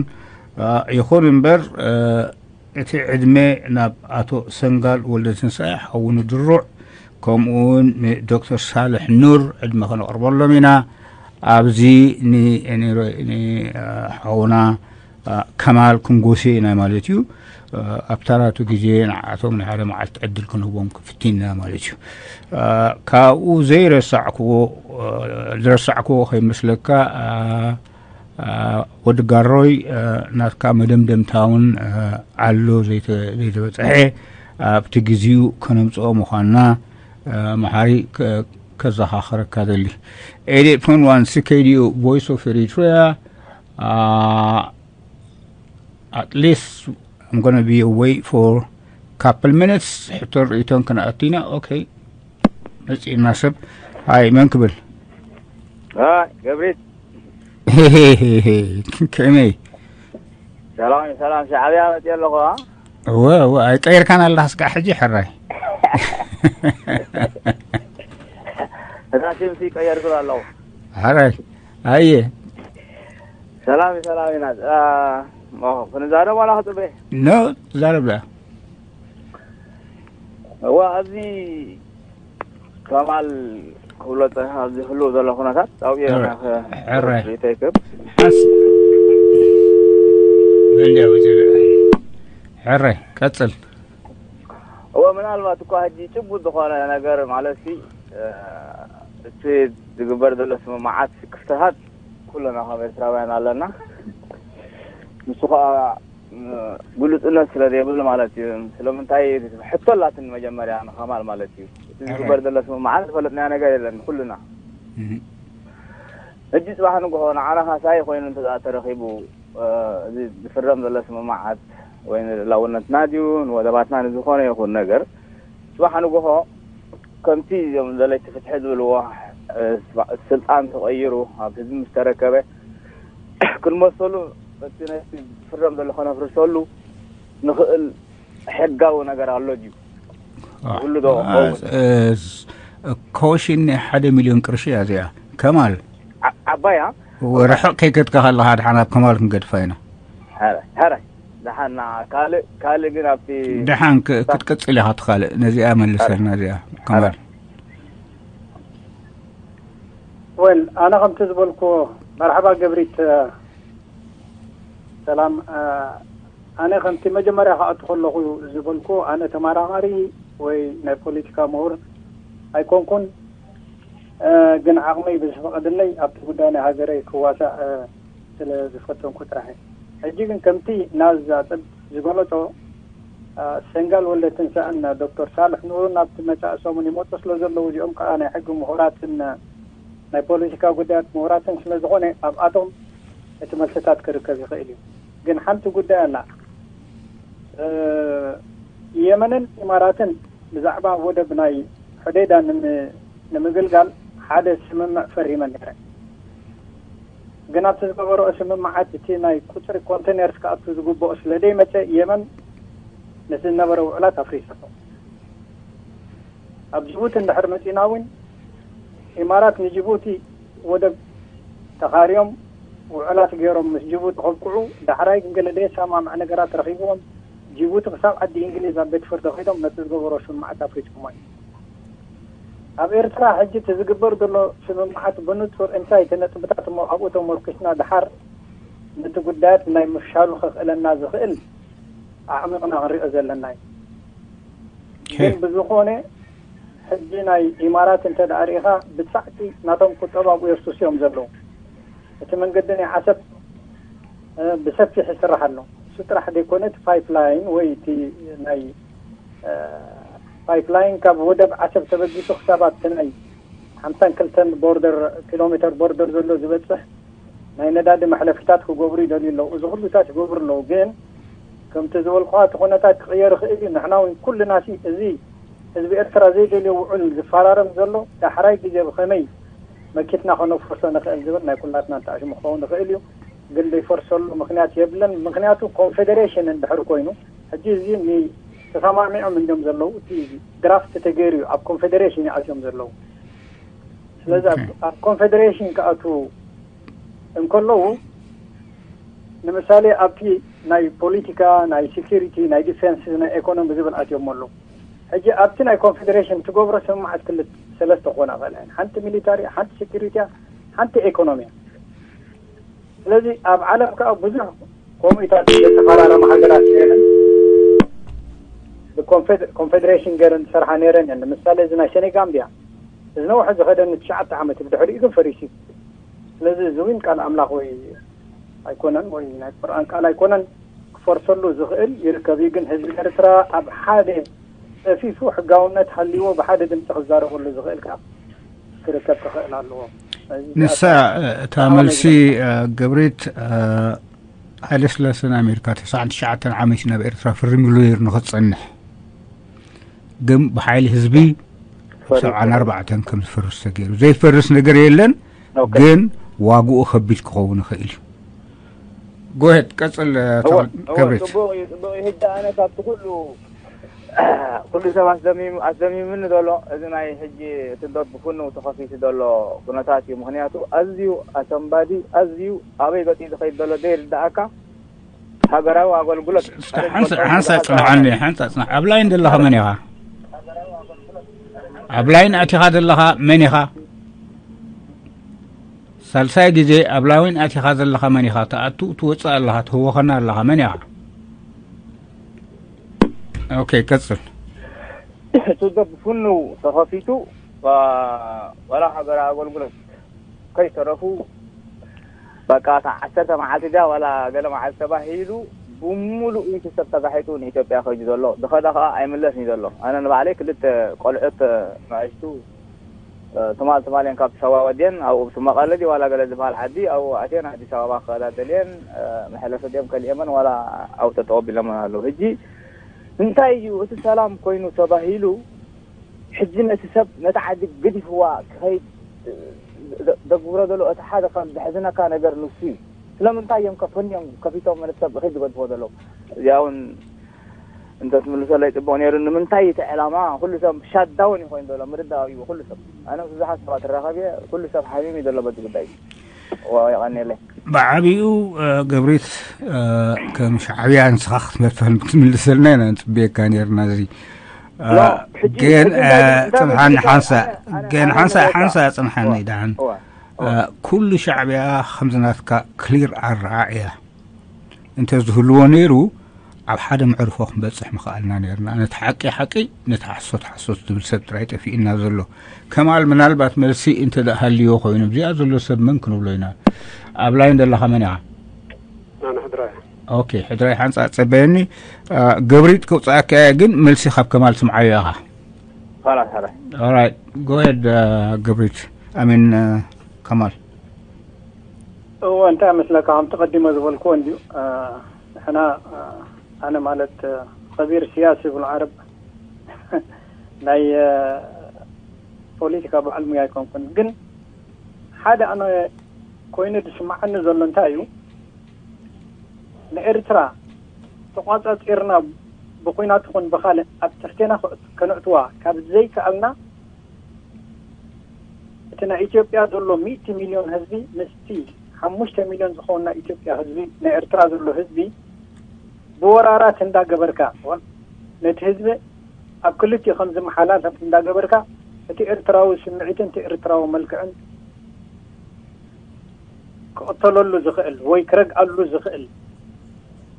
ይኹን እምበር እቲ ዕድመ ናብ ኣቶ ሰንጋል ወልደ ትንሳኤ ሓውኑ ድሩዕ ከምኡ እውን ንዶክተር ሳልሕ ኑር ዕድመ ከነቕርበሎም ኢና። ኣብዚ ንሓውና ከማል ክንጎሲ ኢና ማለት እዩ። ኣብታ ናቱ ግዜ ንዓቶም ናይ ሓደ መዓልቲ ዕድል ክንህቦም ክፍትን ኢና ማለት እዩ። ካብኡ ዘይረሳዕክዎ ዝረሳዕክዎ ከይመስለካ ወዲ ጋሮይ ናትካ መደምደምታ እውን ኣሎ ዘይተበፅሐ ኣብቲ ግዜኡ ከነምፅኦ ምዃንና መሓሪ ከዘኻኽረካ ደሊ ኤሌክትሮን ዋን ሲኬዲኡ ቮይስ ኦፍ ኤሪትሪያ at least I'm gonna be away for couple minutes ሕቶን ርእቶን ክንኣቱ ኢና። ኦኬ መፂእና ሰብ ሃይ መን ክብል ገብሪት ከመይ ሰላም ሰላም ሻዕብያ መፂ ኣለኹ እወ እወ ኣይቀይርካን ኣለካ ስጋዕ ሕጂ ሕራይ እዛ ሽምሲ ቀየርኩ ኣለኹ ሕራይ ኣየ ሰላም ሰላም ኢና ክንዛረብ ዋላ ክፅበ ኖ ዛረብ ዳ እዋ ኣብዚ ከማል ክብሎ ዝጸንሐ ኣብዚ ህልው ዘሎ ኩነታት ኣብኡ እየ ሕረ- ናኸ ሕረ። ርእይቶ ይክብ። ሓስ በል እንዲያ ውፅእ። ሕረ ቀፅል። እወ፣ ምናልባት እኳ ሕጂ ጭቡጥ ዝኾነ ነገር ማለት ሲ እቲ ዝግበር ዘሎ ስምምዓት ክፍተታት ኩልና ከም ኤርትራውያን ኣለና። ንሱ ከዓ ግሉጽነት ስለ ዘይብሉ ማለት እዩ። ስለምንታይ ሕቶ ኣላትን መጀመርያ ንኸማል ማለት እዩ። እቲ ዝግበር ዘሎ ስምምዓት ዝፈለጥናዮ ነገር የለን ኩልና። ሕጂ ጽባሕ ንግሆ ንዓና ካሳይ ኮይኑ እንተ ተረኺቡ፣ እዚ ዝፍረም ዘሎ ስምምዓት ወይ ንልላውነትና ድዩ ንወደባትና ንዝኾነ ይኹን ነገር ጽባሕ ንግሆ ከምቲ እዚኦም ዘለይቲ ፍትሒ ዝብልዎ፣ ስልጣን ተቐይሩ ኣብ ህዝቢ ምስ ተረከበ ክንመሰሉ እቲ ነቲ ዝፍረም ዘሎ ከነፍርሰሉ ንኽእል ሕጋዊ ነገር ኣሎ ድዩ? ዝብሉ ዶ ክኸውን? ኮሽን ሓደ ሚልዮን ቅርሺ እያ እዚኣ። ከማል ዓ- ዓባያ ርሕቕ ከይከድካ ከለኻ ድሓን ኣብ ከማል ክንገድፋ ኢና። ሐረ ሐረ ደሓና ካልእ ካልእ ግን ኣብቲ ድሓን ክ- ክትቅጽል ኢኻ ትኻልእ። ነዚኣ መልሰልና እዚኣ ከማል። ወል ኣነ ከምቲ ዝበልኩ መርሓባ ገብሪት። ሰላም። ኣነ ከምቲ መጀመርያ ክኣቱ ከለኹ ዝበልኩ ኣነ ተመራማሪ ወይ ናይ ፖለቲካ ምሁር ኣይኮንኩን። ግን ዓቕመይ ብዝፈቐደለይ ኣብቲ ጉዳይ ናይ ሃገረይ ክዋሳእ ስለ ዝፈተንኩ ጥራሕ። ሕጂ ግን ከምቲ ናዝ ዛጥብ ዝገለጾ ሰንጋል ወልደትንሳእን ዶክተር ሳልሕ ኑሩ ናብቲ መጻኢ ሰሙን ይመጹ ስለ ዘለዉ እዚኦም ከዓ ናይ ሕጊ ምሁራትን ናይ ፖለቲካ ጉዳያት ምሁራትን ስለ ዝኾነ ኣብኣቶም እቲ መልስታት ክርከብ ይኽእል እዩ። ግን ሓንቲ ጉዳይ ኣላ። የመንን ኢማራትን ብዛዕባ ወደብ ናይ ሑዴዳ ንምግልጋል ሓደ ስምምዕ ፈሪመን ነይረን። ግን ኣብቲ ዝገበረኦ ስምምዓት እቲ ናይ ቁፅሪ ኮንቴነርስ ክኣቱ ዝግበኦ ስለ ደይመፀ የመን ነቲ ዝነበረ ውዕላት ኣፍሪሰቶ። ኣብ ጅቡቲ እንድሕር መፂና እውን ኢማራት ንጅቡቲ ወደብ ተኻርዮም ውዕላት ገይሮም ምስ ጅቡቲ ከብቅዑ ዳሕራይ ግን ገለ ደየሰማምዕ ነገራት ረኺብዎም ጅቡቲ ክሳብ ዓዲ እንግሊዝ ኣብ ቤት ፍርዲ ከይዶም ነቲ ዝገበሮ ስምምዓት ኣፍሪሶሞ እዮም። ኣብ ኤርትራ ሕጂ እቲ ዝግበር ዘሎ ስምምዓት ብንጹር እንታይ እቲ ነጥብታት እሞ ኣብኡ ተመርኪስና ድሓር ነቲ ጉዳያት ናይ ምፍሻሉ ከኽእለና ዝኽእል ኣዕሚቕና ክንሪኦ ዘለና እዩ። ግን ብዝኾነ ሕጂ ናይ ኢማራት እንተ ደኣ ርኢኻ ብጻዕቂ ናቶም ቁጠባ ኣብኡ የፍስሱ እዮም ዘለዉ። እቲ መንገዲ ናይ ዓሰብ ብሰፊሕ ይስራሕ ኣሎ። እሱ ጥራሕ ዘይኮነ እቲ ፓይፕላይን ወይ እቲ ናይ ፓይፕላይን ካብ ወደብ ዓሰብ ተበጊሱ ክሳብ ኣብቲ ናይ ሓምሳን ክልተን ቦርደር ኪሎ ሜተር ቦርደር ዘሎ ዝበፅሕ ናይ ነዳዲ መሕለፊታት ክገብሩ ይደልዩ ኣለዉ። እዚ ኩሉታት ይገብሩ ኣለዉ። ግን ከምቲ ዝበልኩኻ እቲ ኩነታት ክቕየር ይኽእል እዩ። ንሕና እውን ኩልና ሲ እዚ ህዝቢ ኤርትራ ዘይደልዮ ውዕል ዝፈራረም ዘሎ ዳሕራይ ግዜ ብኸመይ መኪትና ከነፍርሶ ንኽእል ዝብል ናይ ኩላትና እንተኣሽሙ ክኸውን ይኽእል እዩ። ግን ዘይፈርሰሉ ምኽንያት የብለን። ምኽንያቱ ኮንፌዴሬሽን እንድሕር ኮይኑ ሕጂ እዚ ተሰማሚዖም እንዲም ዘለዉ እቲ ድራፍት ተገይሩ እዩ ኣብ ኮንፌዴሬሽን ይኣትዮም ዘለዉ። ስለዚ ኣብ ኮንፌዴሬሽን ክኣትዉ እንከለዉ ንምሳሌ ኣብቲ ናይ ፖሊቲካ ናይ ሴኪሪቲ ናይ ዲፌንስ ናይ ኤኮኖሚ ዝብል ኣትዮም ኣለዉ። ሕጂ ኣብቲ ናይ ኮንፌዴሬሽን ትገብሮ ስምምዓት ክልተ ሰለስተ ክኾና ይኽእላ እየን። ሓንቲ ሚሊታሪ፣ ሓንቲ ሴኪሪቲ እያ፣ ሓንቲ ኤኮኖሚ እያ። ስለዚ ኣብ ዓለም ከዓ ብዙሕ ከምኡታት ዝተፈራረማ ሃገራት ነይረን። ብኮንፌደ- ኮንፌዴሬሽን ገይረን ዝሰርሓ ነይረን እየን። ንምሳሌ እዚ ናይ ሴኔጋምቢያ እዚ ነውሐ ዝኸደኒ ትሽዓተ ዓመት ብድሕሪኡ ግን ፈሪሱ እዩ። ስለዚ እዚ እውን ቃል ኣምላኽ ወይ ኣይኮነን ወይ ናይ ቁርኣን ቃል ኣይኮነን። ክፈርሰሉ ዝኽእል ይርከብ እዩ። ግን ህዝቢ ኤርትራ ኣብ ሓደ ጸፊፉ ሕጋውነት ሃልይዎ ብሓደ ድምፂ ክዛረበሉ ዝኽእል ከዓ ክርከብ ክኽእል ኣለዎ። ንሳ እታ መልሲ ገብሪት ሃይለ ስላሰ ንኣሜሪካ ተስዓን ትሽዓተን ዓመት ናብ ኤርትራ ፍርምሉ ነይሩ ንክትፀንሕ ግን ብሓይሊ ህዝቢ ሰብዓን ኣርባዕተን ከም ዝፈርስ ተገይሩ ዘይፈርስ ነገር የለን። ግን ዋግኡ ከቢድ ክኸውን ይኽእል እዩ። ጎሄድ ቀፅል። ገብሪት ጽቡቅ እዩ። ጽቡቅ እዩ። ሕጂ ኣነ ካብቲ ኩሉ ኩሉ ሰብ ኣስደሚሙ ኣስደሚሙኒ ዘሎ እዚ ናይ ሕጂ እቲ ዶብ ብፍንው ተኸፊቱ ዘሎ ኩነታት እዩ። ምክንያቱ ኣዝዩ ኣሰንባዲ ኣዝዩ ኣበይ ገጢ ዝኸይድ ዘሎ ዘይርዳእካ ሃገራዊ ኣገልግሎት እስካ ሓንሳ ሓንሳ ጽንሓኒ ሓንሳ ጽንሕ ኣብ ላይን ዘለኻ መን ኢኻ? ኣብ ላይን ኣቲኻ ዘለኻ መን ኢኻ? ሳልሳይ ግዜ ኣብ ላዊን ኣቲኻ ዘለኻ መን ኢኻ? ትኣቱ ትወፅእ ኣለኻ፣ ትህወኸና ኣለኻ፣ መን ኢኻ? ኦኬ፣ ቀፅል። እቲ ዶብ ፍኑ ተኸፊቱ፣ ዋ-፣ ዋላ ሓበራዊ ኣገልግሎት ከይተረፉ፣ በቃ፣ እታ ዓሰርተ መዓልቲ ድያ ዋላ ገለ መዓልቲ ተባሂሉ፣ ብምሉኡ እቲ ሰብ ተጋሒጡ ንኢትዮጵያ ከይዱ ዘሎ። ዝኸዳ ከኣ ኣይምለስን እዩ ዘሎ። ኣነ ንባዕለይ ክልተ ቆልዑት ንኣሽቱ ትማል ትማል እየን ካብቲ ሰባ ወድየን ኣብኡ ብቲ መቐለ ድዩ ዋላ ገለ ዝበሃል ዓዲ ኣብኡ ኣትየን ኣዲስ ኣበባ ክኸዳ ደልየን፣ መሐለፊ ድዮም ከሊኦመን ዋላ ኣብኡ ጠጠው ኣቢሎመን ኣለዉ። ሕጂ እንታይ እዩ እቲ ሰላም ኮይኑ ተባሂሉ፣ ሕጂ ነቲ ሰብ ነቲ ዓዲ ገዲፍዋ ክኸይድ ዘ-፣ ዘግብሮ ዘሎ እቲ ሓደ ካብ ዘሕዝነካ ነገር ንሱ እዩ። ስለምንታይ እዮም ከፈንዮም ከፊቶም ነቲ ሰብ ክኸይድ ዝገድፍዎ ዘለዉ? እዚኣ እውን እንተትምልሰለይ ጽቡቕ ነይሩ። ንምንታይ እቲ ዕላማ ኩሉ ሰብ ሻትዳውን እዩ ኮይኑ ዘሎ? ምርዳእ እዩ ኩሉ ሰብ። ኣነ ምስ ብዙሓት ሰባት እራኸብ እየ። ኩሉ ሰብ ሓሚሙ እዩ ዘሎ በዚ ጉዳይ። ዋ፣ የቐንየለይ። ብዓቢኡ፣ እ፣ ገብሪት፣ እ፣ ከም ሻዕብያ ንስኻ ክትመልሰልና ኢና ንጽበየካ ነይርና። እዚ፣ እ፣ ሎ፣ ሕጂ፣ ግን፣ ሕጂ እ፣ እንታይ፣ እንታይ ጽንሓኒ መስለካ? ሓንሳ፣ ኣነ፣ ኣነ፣ ግን ኣነ ሓንሳ፣ ንብለካ። ሓንሳ ጽንሓኒ እዋ፣ ደሓን። እዋ። እ፣ ኩሉ ሻዕብያ ከምዚ ናትካ ክሊር ኣረኣእያ እንተዝህልዎ ነይሩ፣ ኣብ ሓደ መዕርፎ ክንበጽሕ ምኸኣልና ነይርና። ነቲ ሓቂ ሓቂ፣ ነቲ ሓሶት ሓሶት ዝብል ሰብ ጥራይ ጠፊእና ዘሎ። ከማል፣ ምናልባት መልሲ እንተ ደኣ ሃልዮ ኮይኑ፣ ኣብዚኣ ዘሎ ሰብ መን ክንብሎ ኢና? ኣብ ላይን ዘለኻ መን ኢኻ? ኣነ ሕድራይ። ኦኬ፣ ሕድራይ ሓንጻ ጸበየኒ። አ፣ ገብሪት ከውጽኣካ እየ፣ ግን መልሲ ካብ ከማል ስምዓዮ ኢኻ። ኻላስ፣ ኻላስ። ኦራይት፣ ጎ ሄድ፣ አ፣ ገብሪት። ኣሚን፣ አ፣ ከማል። እወ፣ እንታይ መስለካ፣ ከምቲ ቀዲመ ዝበልክዎ እንድዩ። አ፣ ንሕና፣ አ፣ ኣነ ማለት፣ አ፣ ኸቢር ሲያሲ ይብሉ ዓረብ፣ ናይ፣ አ፣ ፖለቲካ በዓል ሙያ ኣይኮንኩን። ግን ሓደ ኣነ ኮይኑ ዝስምዓኒ ዘሎ እንታይ እዩ፣ ንኤርትራ ተቋጻጺርና ብኹናት ይኹን ብኻልእ ኣብ ትሕቴና ከ-፣ ከነእትዋ ካብ ዘይከኣልና፣ እቲ ናይ ኢትዮጵያ ዘሎ ሚእቲ ሚልዮን ህዝቢ ምስቲ ሓሙሽተ ሚልዮን ዝኸውን ናይ ኢትዮጵያ ህዝቢ፣ ናይ ኤርትራ ዘሎ ህዝቢ ብወራራት እንዳገበርካ፣ ነቲ ህዝቢ ኣብ ክልቲኡ ከም ዝመሓላለፍ እንዳገበርካ፣ እቲ ኤርትራዊ ስምዒትን እቲ ኤርትራዊ መልክዕን ክቕተለሉ ዝኽእል ወይ ክረግኣሉ ዝኽእል፣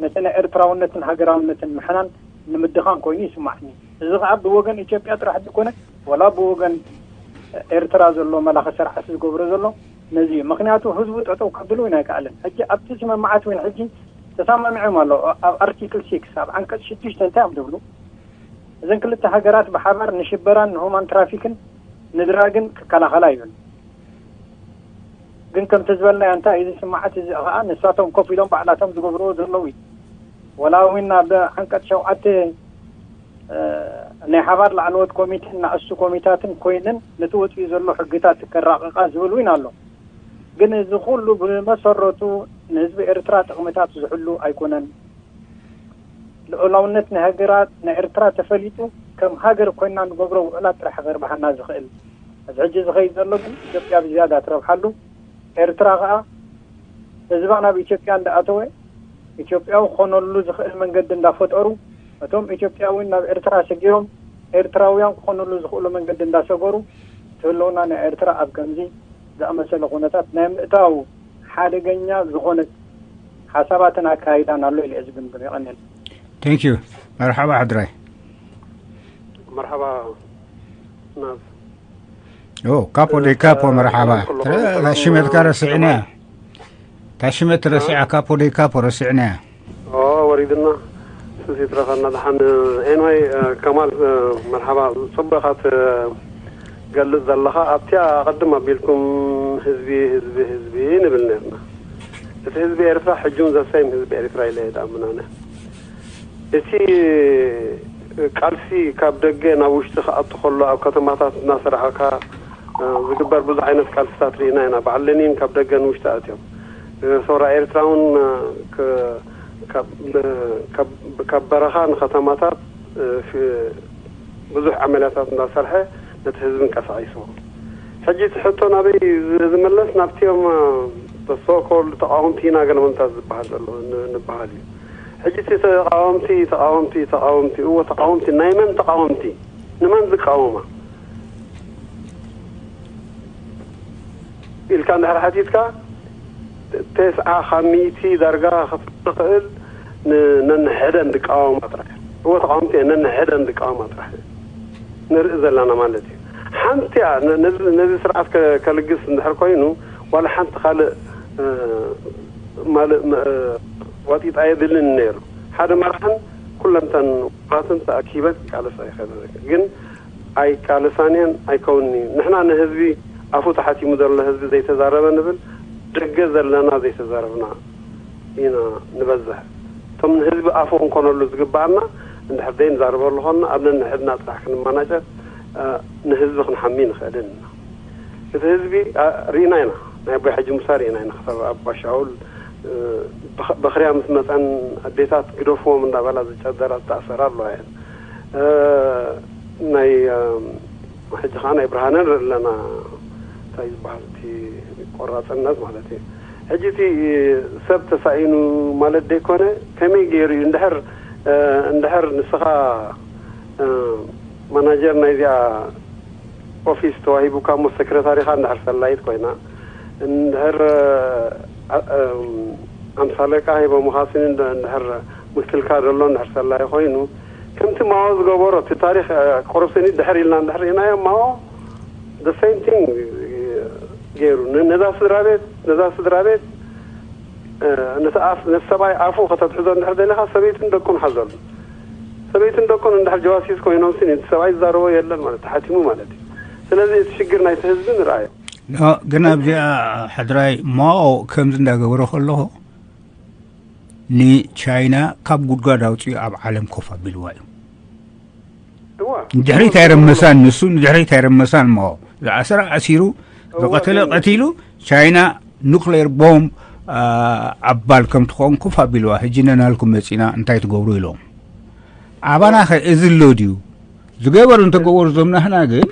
ነቲ ናይ ኤርትራውነትን ሃገራውነትን ምሕናን ንምድኻም ኮይኑ ይስማዕኒ። እዚ ኸኣ ብወገን ኢትዮጵያ ጥራሕ ዘይኮነ፣ ወላ ብወገን ኤርትራ ዘሎ መላኺ ስርዓት ዝገብሮ ዘሎ ነዚ እዩ። ምኽንያቱ ህዝቡ ጠጠው ከብሉ እውን ኣይከኣልን። ሕጂ ኣብቲ ስምምዓት እውን ሕጂ ተሰማሚዖም ኣለዉ። ኣብ ኣርቲክል ሲክስ፣ ኣብ ዓንቀጽ ሽዱሽተ እንታይ እዮም ዝብሉ? እዘን ክልተ ሃገራት ብሓባር ንሽበራን ንሁማን ትራፊክን ንድራግን ክከላኸላ ይብል። ግን ከምቲ ዝበልናዮ እንታይ እዩ ዝስምዓት፣ እዚ ኸኣ ንሳቶም ኮፍ ኢሎም ባዕላቶም ዝገብርዎ ዘለዉ እዩ። ወላ እውን ኣብ ዓንቀጽ ሸውዓተ፣ እ፣ ናይ ሓባር ላዕለዎት ኮሚቴን ንኣሽቱ ኮሚታትን ኮይነን ነቲ ወጺኡ ዘሎ ሕግታት ከራቕቓ ዝብል እውን ኣሎ። ግን እዚ ኩሉ ብመሰረቱ ንህዝቢ ኤርትራ ጥቕምታት ዝሕሉ ኣይኮነን። ልኡላውነት ናይ ሃገራት ናይ ኤርትራ ተፈሊጡ ከም ሃገር ኮይና ንገብሮ ውዕላት ጥራሕ ከርብሓና ዝኽእል። እዚ ሕጂ ዝኸይድ ዘሎ ግን ኢትዮጵያ ብዝያዳ ትረብሓሉ። ኤርትራ ኸኣ ህዝባ ናብ ኢትዮጵያ እንዳኣተወ ኢትዮጵያዊ ክኾነሉ ዝኽእል መንገዲ እንዳፈጠሩ፣ እቶም ኢትዮጵያውያን ናብ ኤርትራ ሰጊሮም ኤርትራውያን ክኾነሉ ዝኽእሉ መንገዲ እንዳሰገሩ፣ እቲ ህልውና ናይ ኤርትራ ኣብ ከምዚ ዝኣመሰለ ኩነታት ናይ ምእታው ሓደገኛ ዝኾነት ሓሳባትን ኣካይዳን ኣሎ ኢለ እየ ዝግምግም። የቐንየለይ። Thank you። መርሓባ ሕድራይ። መርሓባ ናዝ። ኦ፣ ካፖ ዴ ካፖ፣ መርሓባ። ሰላም ኩሉ ትረ-፣ ኩሉ ሽመትካ ሰላም። ረሲዕናያ። እታ ሽመት ረሲዓ፣ ካፖ ዴ ካፖ ረሲዕናያ። ኦ፣ ወሪድና። እሱስ ይትረፈና ደሓን። ኤንወይ፣ እ፣ ከማል፣ እ፣ መርሓባ። ጽቡቕ ኢኻ ትገልጽ ዘለኻ። ኣብቲኣ ቅድም ኣቢልኩም ህዝቢ፣ ህዝቢ፣ ህዝቢ ንብል ነርና። እቲ ህዝቢ ኤርትራ ሕጂ እውን ዘሰይም ህዝቢ ኤርትራ ኢለ እየ ዝኣምን ኣነ። እቲ ቃልሲ ካብ ደገ ናብ ውሽጢ ክኣቱ ከሎ ኣብ ከተማታት እናሰራዕካ፣ እ፣ ዝግበር ብዙሕ ዓይነት ቃልስታት ርኢና ኢና። በዓል ለኒን ካብ ደገ ንውሽጢ ኣትዮም፣ እ፣ ሰውራ ኤርትራ እውን፣ እ፣ ክ-፣ ካብ፣ ብ-፣ ካብ፣ ካብ በረኻ ንከተማታት፣ እ፣ ፍ-፣ ብዙሕ ዓመልያታት እንዳሰርሐ ነቲ ህዝቢ እንቀሳቒስዎ። ሕጂ እቲ ሕቶ ናበይ ዝ-፣ ዝምለስ? ናብቲኦም፣ እ፣ ሶኮል ተቃወምቲ ኢና ገለ ምንታት ዝበሃል ዘሎ ን-፣ ንበሃል እዩ። ሕጂ እቲ ተቃወምቲ፣ ተቃወምቲ፣ ተቃወምቲ፣ እዎ ተቃወምቲ፣ ናይ መን ተቃወምቲ? ንመን ዝቃወማ? ኢልካ እንድሕር ሓቲትካ፣ ተስዓ ካብ ሚእቲ ዳርጋ ክትብል ትኽእል። ን- ነንሕደን ድቃወማ ጥራሕ። እወ፣ ተቃወምቲ እየን፣ ነንሕደን ድቃወማ ጥራሕ። ንርኢ ዘለና ማለት እዩ። ሓንቲ እያ ነ- ነዚ ነዚ ስርዓት ከ- ከልግስ እንድሕር ኮይኑ፣ ዋላ ሓንቲ ካልእ እ፣ ማልእ መ- ዋጢጥ ኣየድልን ነይሩ። ሓደ መራሕን ኩለንተን ውራትን ተኣኪበን ክቃለሳ ይኽእል። ግን ኣይቃለሳን እየን፣ ኣይከውንን እዩ። ንሕና ንህዝቢ፣ ኣፉ ተሓቲሙ ዘሎ ህዝቢ ዘይተዛረበ ንብል፣ ደገ ዘለና ዘይተዛረብና ኢና ንበዝሕ። እቶም ንህዝቢ ኣፉ ክንኮነሉ ዝግባኣና እንድሕር ዘይንዛረበሉ ኾንና፣ ኣብ ነንሕድና ጥራሕ ክንመናጨት፣ እ፣ ንህዝቢ ክንሓሚ ንኽእልን ኢና። እቲ ህዝቢ፣ እ፣ ርኢና ኢና። ናይ ኣቦይ ሓጂ ሙሳ ርኢና ኢና። ክሳብ ኣባ ሻውል፣ እ፣ በኽ- በኽርያ ምስ መፀን፣ ኣዴታት ግደፍዎም እንዳበላ ዝጨደራ ዝተኣሰራ ኣለዋ እየን። እ፣ ናይ፣ እ፣ ሕጂ ከዓ ናይ ብርሃነ ንርኢ ኣለና። እንታይ ዝበሃል እቲ ቆራፅነት ማለት እዩ። ሕጂ እቲ ሰብ ተሳኢኑ ማለት ደይኮነ፣ ከመይ ገይሩ እዩ እንድሕር፣ እ፣ እንድሕር ንስኻ፣ እ፣ ማናጀር ናይዚኣ ኦፊስ ተዋሂቡካ እሞ፣ ሰክረታሪኻ እንድሕር ሰላይት ኮይና፣ እንድሕር፣ እ፣ እ፣ ኣምሳለቃ ሂቦምኻ ስኒ እንድሕር ምክትልካ ዘሎ እንድሕር ሰላይ ኮይኑ፣ ከምቲ ማኦ ዝገበሮ፣ እቲ ታሪኽ፣ እ፣ ቁሩብ ስኒ ድሕር ኢልና እንድሕር ርኢናዮ፣ ማኦ the same thing ገይሩ። ን- ነዛ ስድራ ቤት፣ ነዛ ስድራ ቤት፣ እ፣ ነቲ ኣፍ-፣ ነቲ ሰብኣይ ኣፉ ከተትሕዞ እንድሕር ደሊኻ፣ ሰበይትን ደቁን ሓዘሉ። ሰበይትን ደቁን እንድሕር ጀዋሲስ ኮይኖም ስኒ፣ እቲ ሰብኣይ ዝዛረቦ የለን ማለት፣ ተሓቲሙ ማለት እዩ። ስለዚ እቲ ሽግር ናይቲ ህዝቢ ንርኣዮ። ኖ፣ ግን ኣብዚኣ ሕድራይ ማኦ ከምዚ እንዳገበረ ከለኹ፣ ንቻይና ካብ ጉድጓድ ኣውፂኡ ኣብ ዓለም ኮፍ ኣቢልዋ እዩ። እዋ። ንድሕሪት ኣይረመሳን፣ ንሱ ንድሕሪት ኣይረመሳን። ማኦ ዝኣሰረ ኣሲሩ፣ እዋ፣ ዝቐተለ ግን ቀቲሉ፣ ቻይና ኑክሌር ቦምብ፣ አ፣ ኣባል ከም ትኸውን ኮፍ ኣቢልዋ። ሕጂ ነናልኩም መፂና እንታይ ትገብሩ ኢሎም። ኣባና ኸ እዚ ኣሎ ድዩ? ዝገበሩ እንተገበሩ፣ ዞም ናህና ግን፣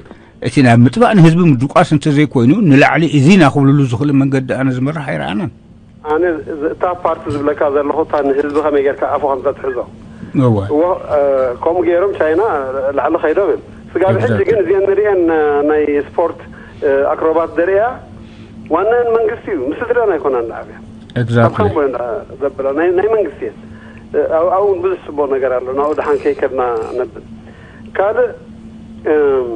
እቲ ናብ ምጥፋእ ንህዝቢ ምድቋስ እንተዘይኮይኑ፣ ንላዕሊ እዚ ኢና ክብልሉ ዝኽእል መንገዲ ኣነ ዝመርሕ ኣይረኣናን። ኣነ እዚ- እታ ፓርቲ ዝብለካ ዘለኹ፣ እታ ንህዝቢ ከመይ ጌርካ ኣፉ ከም ተትሕዞ። እወ። እዎ፣ እ፣ ከምኡ ገይሮም ቻይና ላዕሊ ከይዶም እዮም። ስጋብ ሕጂ Exactly. ግን እዚአን ንሪአን፣ እ፣ ናይ ስፖርት፣ እ፣ ኣክሮባት ደርእያ ዋናን መንግስቲ እዩ። ምስ ስድረን ኣይኮናን ንዓብያ። ካብ Exactly. ካምቦ እንዳ ዘብላ ናይ ናይ መንግስቲ እየን። እ፣ ኣብ ኣብኡ እውን ብዙሕ ጽቡቕ ነገር ኣሎ። ናብኡ ደሓን ከይከድና ነብል። ካልእ፣ እም፣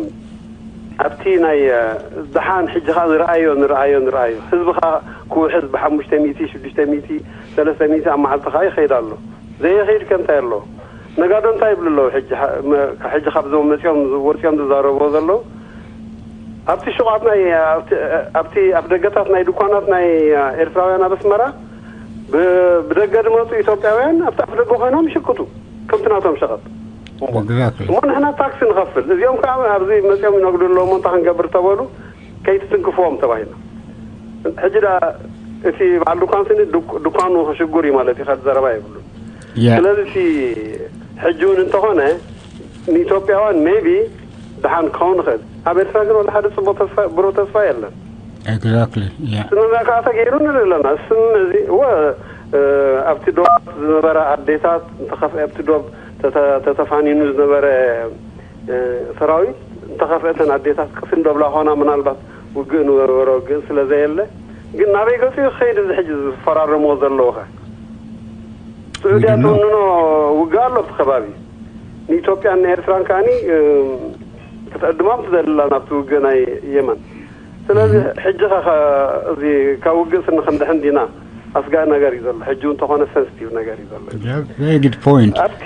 ኣብቲ ናይ፣ እ፣ ደሓን ሕጂ ኸኣ ንርኣዮ፣ ንርኣዮ፣ ንርኣዮ። ህዝቢ ኸኣ ክውሕዝ ብሓሙሽተ ሚእቲ፣ ሽዱሽተ ሚእቲ፣ ሰለስተ ሚእቲ ኣብ መዓልቲ ኸኣ ይኸይድ ኣሎ። ዘይኸይድ ከ እንታይ ኣሎ? ነጋዶ እንታይ ይብሉ ኣለዉ? ሕጂ ሓ-፣ መ-፣ ካብ ሕጂ ካብዞም መጺኦም፣ ወጺኦም ዝዛረብዎ ዘለዉ፣ ኣብቲ ሹቓት ናይ፣ ኣብቲ፣ ኣብቲ ኣፍ ደገታት ናይ ድኳናት ናይ ኤርትራውያን ኣብ ኣስመራ፣ ብ-፣ ብደገ ዝመጹ ኢትዮጵያውያን ኣብቲ ኣፍ ደገ ኮይኖም ይሽቅጡ፣ ከምቲ ናቶም ሸቐጥ። Exactly. እሞ ንሕና ታክሲ ንኸፍል፣ እዚኦም ከዓ ኣብዚ መጺኦም ይነግዱ ኣለዉ፣ እሞ እንታይ ክንገብር ተበሉ፣ ከይትትንክፍዎም ተባሂልና። ሕጂ ደኣ እቲ በዓል ድኳን ስኒ ድኳ-፣ ድኳኑ ክሽጉር እዩ ማለት እዩ፣ ካልእ ዘረባ የብሉን። Yeah. ስለዚ እቲ ሕጂ እውን እንተኾነ ንኢትዮጵያውያን maybe ደሓን ክኸውን ይኽእል። ኣብ ኤርትራ ግን ወላ ሓደ ጽቡቕ ተስፋ፣ ብሩህ ተስፋ የለን። Exactly. Yeah. ስምምዕ ከዓ ተገይሩ ንርኢ ኣለና። ስም እዚ፣ እወ፣ እ፣ ኣብቲ ዶባት ዝነበረ ኣዴታት እንተኸፍአ፣ ኣብቲ ዶብ ተተ-፣ ተተፋኒኑ ዝነበረ፣ እ፣ ሰራዊት እንተኸፍአ፣ እተን ኣዴታት ቅስን ደብላ ኾና፣ ምናልባት ውግእ ንበርበረ ውግእ ስለ ዘየለ፣ ግን ናበይ ገጹ እዩ ክኸይድ እዚ ሕጂ ዝፈራረምዎ ዘለዉ ኸ? ስዑድያ ይገርም። ትውንኖ ውግእ ኣሎ ኣብቲ ከባቢ። ንኢትዮጵያን ንኤርትራን ከኣኒ፣ እም፣ ክትዕድሞም ትደሊ ኣላ ናብቲ ውግእ ናይ የመን። ስለዚ እም። ሕጂ ኸ፣ ኸ፣ እዚ ካብ ውግእ ስኒ ክንድሕን ዲና? ኣስጋኢ ነገር እዩ ዘሎ። ሕጂ እውን እንተኾነ ሰንስቲቭ ነገር እዩ ዘሎ። Yeah, very good point. ኣብቲ፣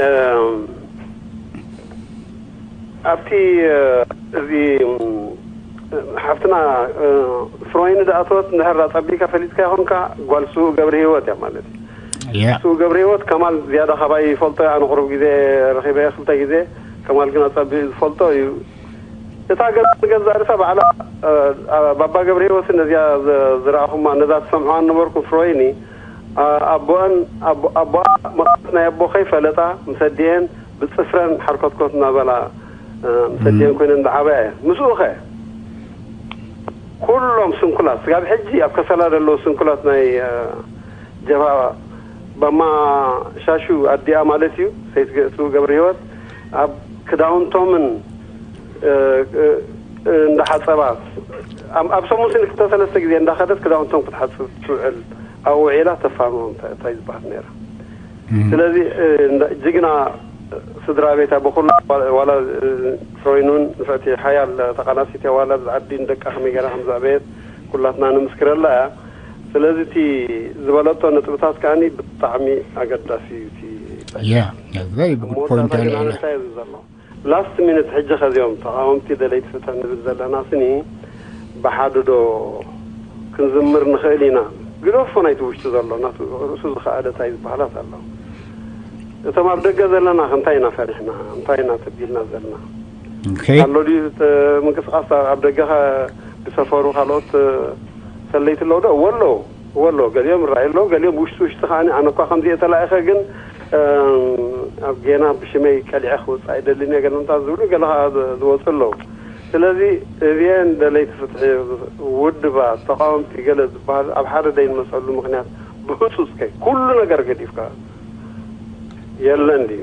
እም፣ ኣብቲ፣ እ፣ እዚ፣ እም፣ ሓፍትና፣ እ፣ ፍሮይኒ ዝኣተወት እንድሕር ኣጸቢቕካ ፈሊጥካ ይኾንካ፣ ጓል ስዉእ ገብረ ህይወት እያ ማለት እዩ። Yeah. ስዉእ ገብረ ህይወት ከማል ዝያዳ ካባይ ይፈልጦ እየ። ኣነ ቁሩብ ግዜ ረኺበ እየ፣ ክልተ ግዜ። ከማል ግን ኣጸቢቑ ዝፈልጦ እዩ። እታ ገዛ ንገዛ ርእሳ ባዕላ፣ እ፣ ኣ-፣ ባባ ገብረ ህይወትን ነዚኣ ዝ-፣ ዝረኣኹማ፣ ነዛ ትሰምዕዋ ነበርኩም ፍሮይኒ፣ ኣ-፣ ኣቦኣን፣ ኣቦ-፣ ኣቦኣ መቐረት ናይ ኣቦ ከይፈለጣ ምስ ኣዲኤን ብጽፍረን ሓርኮትኮት እናበላ፣ እ፣ ምስ ኣዲኤን እም። ኮይነን ዝዓበያ እየን። ምስኡ ኸ? ኩሎም ስንኩላት፣ ስጋብ ሕጂ ኣብ ከሰላ ዘለዉ ስንኩላት ናይ፣ እ፣ ጀብሃ፣ ባማ ሻሹ ኣዲኣ ማለት እዩ፣ ሰይቲ ገ-፣ ስዉእ ገብረ ህይወት፣ ኣብ ክዳውንቶምን፣ እ፣ እ፣ እንዳሓጸባ ኣብ ሰሙን ስኒ ክልተ ሰለስተ ግዜ እንዳኸደት ክዳውንቶም ክትሓጽብ ትውዕል። ኣብ ውዒላ ተፋንዎም እንታይ ዝበሃል ነይራ። ስለዚ ጅግና ስድራ ቤታ ብኩሉ ዋላ ኮይኑን ንፍዕቲ ሓያል ተቓላሲት ዋላ ዝዓዲ ንደቃ ከመይ ገራ ከም ዘዕበየት ኩላትና ንምስክረላ እያ። ስለዚ እቲ ዝበለቶ ነጥብታት ከዓኒ ብጣዕሚ ኣገዳሲ እዩ። እቲ Yeah, yeah, very good point. እንታይ እዩ ዘሎ? ላስት ሚኒት ሕጂ ከዚኦም ተቃወምቲ ደለይቲ ፍትሒ ንብል ዘለና ስኒ ብሓደ ዶ ክንዝምር ንኽእል ኢና? ግደፎ ናይቲ ውሽጢ ዘሎ ናቱ ርእሱ ዝኸኣለ እንታይ ዝበሃላት ኣሎ። እቶም ኣብ ደገ ዘለና እንታይ ኢና ፈሪሕና? እንታይ ኢና ተቢልና ዘለና? ኣሎ ድዩ ምንቅስቃስ ኣብ ደገ ዝሰፈሩ ካልኦት ሰለይቲ ኣለዉ ዶ? ወሎ ወሎ ገሊኦም ይረኣዩ ኣለዉ። ገሊኦም ውሽጢ ውሽጢ ከዓኒ ኣነ እኳ ከምዚ እየ ተላኢኸ ግን ኣብ ጌና ብሽመይ ቀሊዐ ክወፅእ ኣይደልን እየ ገለምታት ዝብሉ ገለ ከዓ ዝወፁ ኣለዉ። ስለዚ እዚአን ደለይቲ ፍትሒ ውድባት ተቃወምቲ ገለ ዝበሃል ኣብ ሓደ ዘይንመፀሉ ምክንያት ብህፁፅ ከይ ኩሉ ነገር ገዲፍካ የለን ድዩ?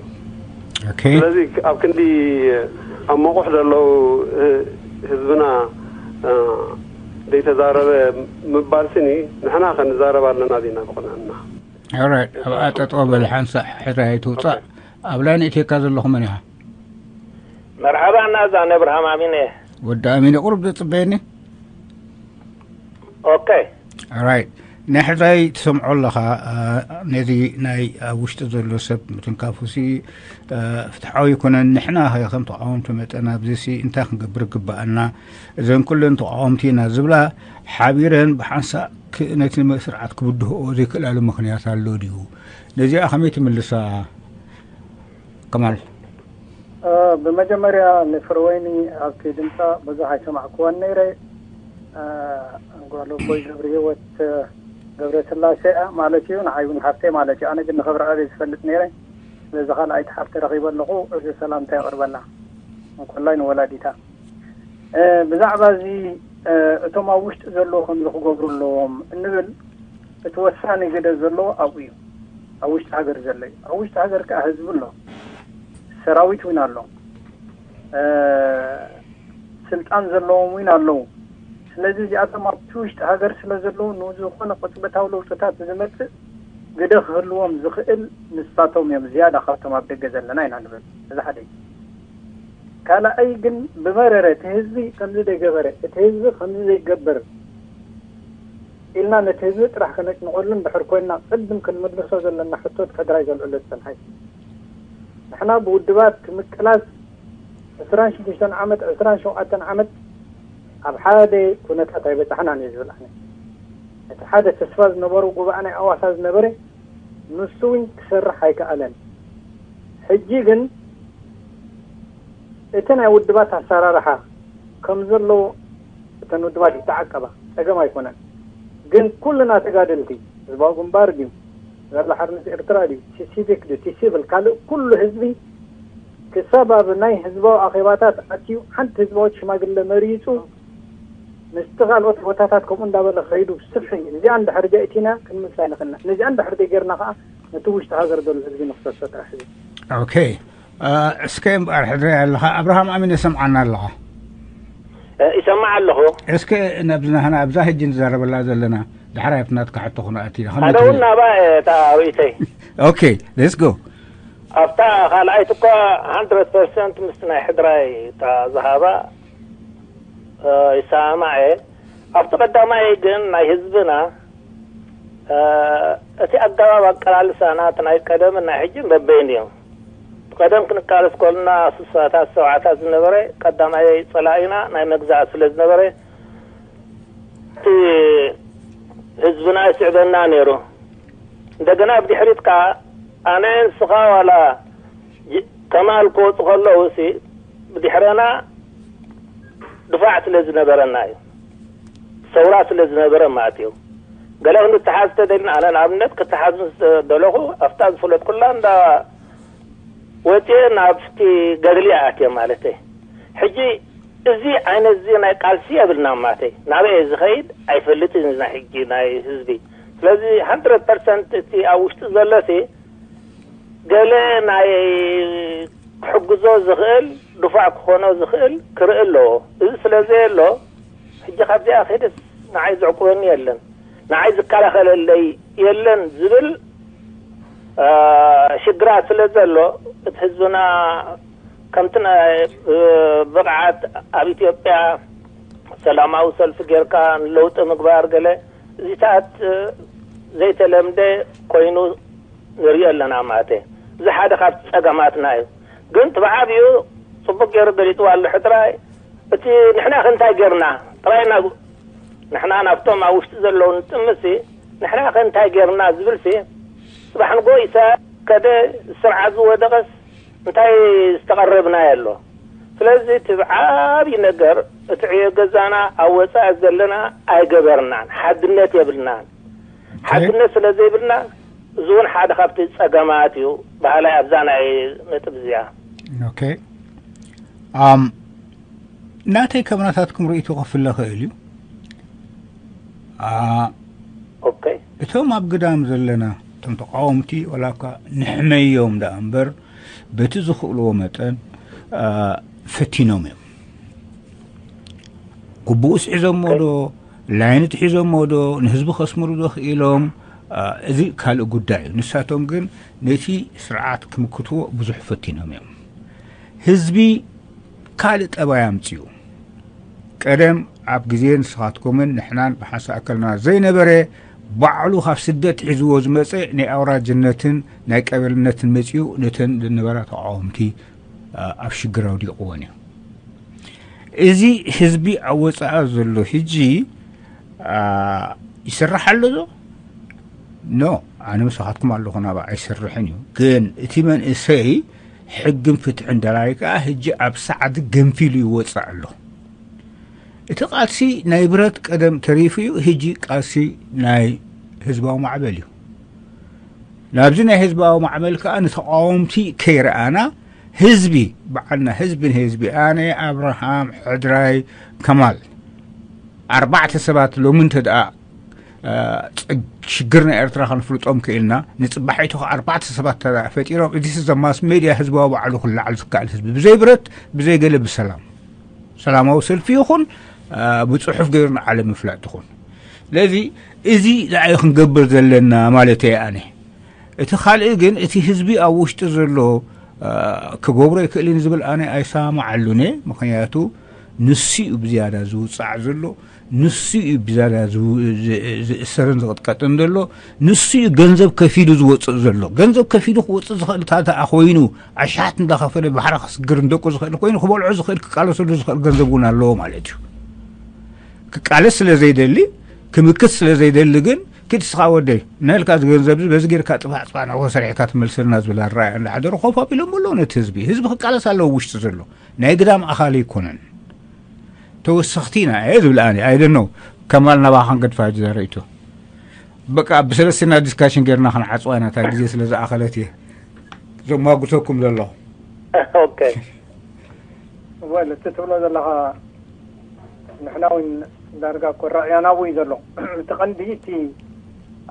Okay. ስለዚ ኣብ ክንዲ ኣብ መቑሕ ዘለዉ ህዝብና ዘይተዛረበ ምባል ስኒ ንሕና ከንዛረብ ኣለና ዜና ብቕንዕና። Alright. ኣብ ኣጠጠው በል ሓንሳእ ሕራይ ትውፃእ ኣብ ላይን ኢትዮጵያ ዘለኹም መን ኢኻ? መርሓባ እናዛ ነብርሃም ኣሚነ። ወዲ ኣሚነ ቁሩብ ዘፅበየኒ። Okay. Alright. ናይ ሕራይ ትሰምዖ ኣለኻ። ነዚ ናይ ኣብ ውሽጢ ዘሎ ሰብ ምትንካፉሲ ፍትሓዊ ይኮነን። ንሕና ከም ተቃወምቲ መጠን ኣብዚሲ እንታይ ክንገብር ግባኣና? እዘን ኩለን ተቃወምቲ ኢና ዝብላ ሓቢረን ብሓንሳእ ነቲ ስርዓት ክብድህኦ ዘይክእላሉ ምክንያት ኣሎ ድዩ? ነዚኣ ከመይ ትምልሳ? ከማል። ብመጀመርያ ንፍርወይኒ ኣብቲ ድምፃ ብዙሕ ኣይሰማዕክዋን ነይረ። ጓል ኣቦይ ገብረ ህይወት ገብረ ስላሴ ማለት እዩ፣ ንዓይ እውን ሓፍተይ ማለት እዩ። ኣነ ግን ንክብሪ ኣበይ ዝፈልጥ ነይረ። ስለዚ ካልኣይቲ ሓፍቲ ረኺበ ኣለኹ። እዚ ሰላምታ የቕርበላ እንኮላይ ንወላዲታ። ብዛዕባ እዚ እቶም ኣብ ውሽጢ ዘለዉ ከምዚ ክገብሩ ኣለዎም እንብል እቲ ወሳኒ ግደ ዘለዎ ኣብኡ እዩ። ኣብ ውሽጢ ሃገር ዘሎ እዩ። ኣብ ውሽጢ ሃገር ከዓ ህዝቢ ኣሎ፣ ሰራዊት እውን ኣሎ፣ ስልጣን ዘለዎም እውን ኣለዉ። ስለዚ እዚኣቶም ኣብቲ ውሽጢ ሃገር ስለ ዘለዉ ንዝኾነ ቅፅበታዊ ለውጥታት ዝመፅእ ግደ ክህልዎም ዝኽእል ንሳቶም እዮም ዝያዳ ካብቶም ኣብ ደገ ዘለና ኢና ንብል። እዚ ሓደ እዩ። ካልኣይ ግን ብመረረ እቲ ህዝቢ ከምዚ ዘይገበረ እቲ ህዝቢ ከምዚ ዘይገበር ኢልና ነቲ ህዝቢ ጥራሕ ከነጭንቐሉ እንድሕር ኮይንና ቅድም ክንምልሶ ዘለና ሕቶት ሕድራይ ዘልዕሎ ዝፀንሓይ ንሕና ብውድባት ክምቅላስ ዕስራን ሽዱሽተን ዓመት ዕስራን ሸውዓተን ዓመት ኣብ ሓደ ኩነታት ኣይበፃሕናን እዩ ዝብል ኣነ። እቲ ሓደ ተስፋ ዝነበሩ ጉባኣ ናይ ኣዋሳ ዝነበረ ንሱ እውን ክሰርሕ ኣይከኣለን። ሕጂ ግን እቲ ናይ ውድባት ኣሰራርሓ ከም ዘለዎ እተን ውድባት ይተዓቀባ፣ ፀገም ኣይኮነን። ግን ኩልና ተጋደልቲ ህዝባዊ ግንባር ድዩ፣ ተጋድሎ ሓርነት ኤርትራ ድዩ፣ ቲሲቪክ ድዩ፣ ቲሲቪል ካልእ ኩሉ ህዝቢ ክሳብ ኣብ ናይ ህዝባዊ ኣኼባታት ኣትዩ ሓንቲ ህዝባዊት ሽማግለ መሪፁ ምስቲ ካልኦት ቦታታት ከምኡ እንዳበለ ከይዱ ስፍሒ እዚኣ እንድሕር ጃእቲና ክንምልሳ ይንኽእልና። ነዚኣ እንድሕር ዘይጌርና ከዓ ነቲ ውሽጢ ሃገር ዘሎ ህዝቢ ንክሰሶ ጥራሕ እዩ። Okay. እስከ እምበኣር ሕድረይ ኣለኻ ኣብርሃም ኣሚን የሰምዓና ኣለኻ? ይሰማዕ ኣለኹ። እስከ ናብዚ ናህና ኣብዛ ሕጂ ንዛረበላ ዘለና ዳሕራይ ኣብቲ ናትካ ሕቶ ክንኣቲ ኢና። ኣነ እውን ናባ እየ እታ ርእይተይ። Okay, let's go. ኣብታ ካልኣይት እኳ hundred percent ምስቲ ናይ ሕድራይ እታ ዝሃባ ይሰማማዕ እየ። ኣብቲ ቀዳማይ ግን ናይ ህዝብና እቲ ኣገባብ ኣቀላልሳና እቲ ናይ ቀደምን ናይ ሕጂን በበይኑ እዮም። እቲ ቀደም ክንቃለስ ከሉና ስሳታት ሰብዓታት ዝነበረ ቀዳማይ ጸላኢና ናይ መግዛእቲ ስለ ዝነበረ እቲ ህዝብና ይስዕበና ነይሩ። እንደገና ብድሕሪት ከኣ ኣነ ንስኻ ዋላ ከማል ክወፁ ከለዉ ሲ ብድሕረና ድፋዕ ስለ ዝነበረና እዩ። ሰውራ ስለ ዝነበረ ማለት እዩ። ገለ ክንተሓዝ ተደልና ኣነ ንኣብነት ክተሓዝ ምስ ደለኹ ኣብታ ዝፈለጥኩላ እንዳ ወፅየ ናብቲ ገድሊ ኣትየ ማለት ሕጂ እዚ ዓይነት እዚ ናይ ቃልሲ የብልና ማተይ ናበይ ዝኸይድ ኣይፈልጥን እዚ ናይ ሕጂ ናይ ህዝቢ። ስለዚ hundred percent እቲ ኣብ ውሽጢ ዘሎ ሲ ገለ ናይ ክሕግዞ ዝኽእል፣ ድፋዕ ክኾኖ ዝኽእል ክርኢ ኣለዎ። እዚ ስለ ዘየሎ፣ ሕጂ ካብዚኣ ክሄድስ ንዓይ ዘዕቁበኒ የለን፣ ንዓይ ዝከላኸለለይ የለን ዝብል ሽግራት ስለ ዘሎ፣ እቲ ህዝብና ከምቲ ናይ ብቕዓት ኣብ ኢትዮጵያ ሰላማዊ ሰልፊ ጌርካ ንለውጢ ምግባር ገለ እዚታት ዘይተለምደ ኮይኑ ንሪኦ ኣለና። ማለተ እዚ ሓደ ካብቲ ጸገማትና እዩ። ግን እቲ ብዓብዩ ጽቡቅ ገይሩ ገሊጽዋ ኣሎ ሕጥራይ። እቲ ንሕና ከ እንታይ ጌርና ጥራይ ናብ ንሕና ናብቶም ኣብ ውሽጢ ዘለዉ ንጥምሲ፣ ንሕና ከ እንታይ ጌርና ዝብልሲ፣ ጽባሕ ንጎ ኢሳያስ ከደ፣ ስርዓት ዝወደቐስ እንታይ ዝተቐረብናዮ ኣሎ? ስለዚ እቲ ብዓብዪ ነገር እቲ ዕዮ ገዛና ኣብ ወጻኢ ዘለና ኣይገበርናን፣ ሓድነት የብልናን። ሓድነት ስለ ዘይብልና እዚ እውን ሓደ ካብቲ ጸገማት እዩ በሃላይ ኣብዛ ናይ ነጥብ እዚኣ። ኦኬ ኣም ናተይ ከብናታትኩም ርእይቶ ክፍለ ክእል እዩ። ኦኬ እቶም ኣብ ግዳም ዘለና እቶም ተቃወምቲ ዋላ እኳ ንሕመዮም ደኣ እምበር በቲ ዝኽእልዎ መጠን ፈቲኖም እዮም። ግቡኡስ ሒዞሞ ዶ ላይንት ሒዞሞ ዶ ንህዝቢ ከስምሩ ዶ ክኢሎም፣ እዚ ካልእ ጉዳይ እዩ። ንሳቶም ግን ነቲ ስርዓት ክምክትዎ ብዙሕ ፈቲኖም እዮም። ህዝቢ ካልእ ጠባይ ኣምፅኡ። ቀደም ኣብ ግዜ ንስኻትኩምን ንሕናን ብሓንሳእ ከለና ዘይነበረ፣ ባዕሉ ካብ ስደት ሒዝዎ ዝመፀ ናይ ኣውራጅነትን ናይ ቀበልነትን መፂኡ ነተን ዝነበራ ተቃወምቲ ኣብ ሽግር ኣውዲቕወን እዩ። እዚ ህዝቢ ኣብ ወፃኣ ዘሎ ሕጂ ይስራሕ ኣሎ ዶ? ኖ፣ ኣነ ምሳኻትኩም ኣለኹ፣ ናብኣ ኣይሰርሕን እዩ። ግን እቲ መንእሰይ ሕግን ፍትሕን ደላይ ከኣ ሕጂ ኣብ ሳዕዲ ገንፊሉ ይወፅእ ኣሎ። እቲ ቃልሲ ናይ ብረት ቀደም ተሪፉ እዩ፣ ሕጂ ቃልሲ ናይ ህዝባዊ ማዕበል እዩ። ናብዚ ናይ ህዝባዊ ማዕበል ከኣ ንተቃወምቲ ከይረኣና ህዝቢ በዓልና ህዝቢ ንህዝቢ ኣነ ኣብርሃም ሕድራይ ከማል ኣርባዕተ ሰባት ሎሚ እንተ ደኣ ሽግር ናይ ኤርትራ ከንፍልጦም ክኢልና ንጽባሒቱ ከ ኣርባዕተ ሰባት ፈጢሮም እዚ ዘ ማስ ሜድያ ህዝባዊ ባዕሉ ክለዓል ዝከኣል ህዝቢ ብዘይ ብረት ብዘይ ገለ ብሰላም ሰላማዊ ሰልፊ ይኹን ብጽሑፍ ገይሩ ንዓለም ምፍላጥ ትኹን ስለዚ እዚ ንዓይ ክንገብር ዘለና ማለት እየ ኣነ እቲ ካልእ ግን እቲ ህዝቢ ኣብ ውሽጢ ዘሎ ክገብሮ ይክእልን ዝብል ኣነ ኣይሰማማዓሉን እየ ምክንያቱ ንሱ እዩ ብዝያዳ ዝውፃዕ ዘሎ ንሱ እዩ ብዝያዳ ዝእሰርን ዝቅጥቀጥን ዘሎ ንሱ እዩ ገንዘብ ከፊሉ ዝወፅእ ዘሎ ገንዘብ ከፊሉ ክወፅእ ዝኽእል ታተኣ ኮይኑ ኣሻሓት እንዳኸፈለ ባሕራ ክስግር ንደቁ ዝኽእል ኮይኑ ክበልዖ ዝኽእል ክቃለሰሉ ዝኽእል ገንዘብ እውን ኣለዎ ማለት እዩ ክቃለስ ስለ ዘይደሊ ክምክት ስለ ዘይደሊ ግን ኪድ ስኻ ወደይ ናይልካ ዝገንዘብ በዚ ጌርካ ጥፋዕ ጥፋዕ ናብኡ ሰሪሕካ ትመልሰልና ዝብል ኣረኣያ እንዳሓደሩ ኮፍ ኣቢሎም ኣለዉ ነቲ ህዝቢ ህዝቢ ክቃለስ ኣለዎ ውሽጢ ዘሎ ናይ ግዳም ኣኻሊ ኣይኮነን ተወሰኽቲ ኢና እየ ዝብል ኣነ ኣይደኖ ከማል ናባኻ ክንገድፋ ዝዛረእቶ በቃ ብሰለስትና ዲስካሽን ጌርና ክንዓፅዋ ኢና እታ ግዜ ስለ ዝኣኸለት እየ ዘማጉተኩም ዘለኹ ወል እቲ ትብሎ ዘለኻ ንሕና እውን ዳርጋ እኮ ራእያና እውን ዘሎ እቲ ቀንዲ እቲ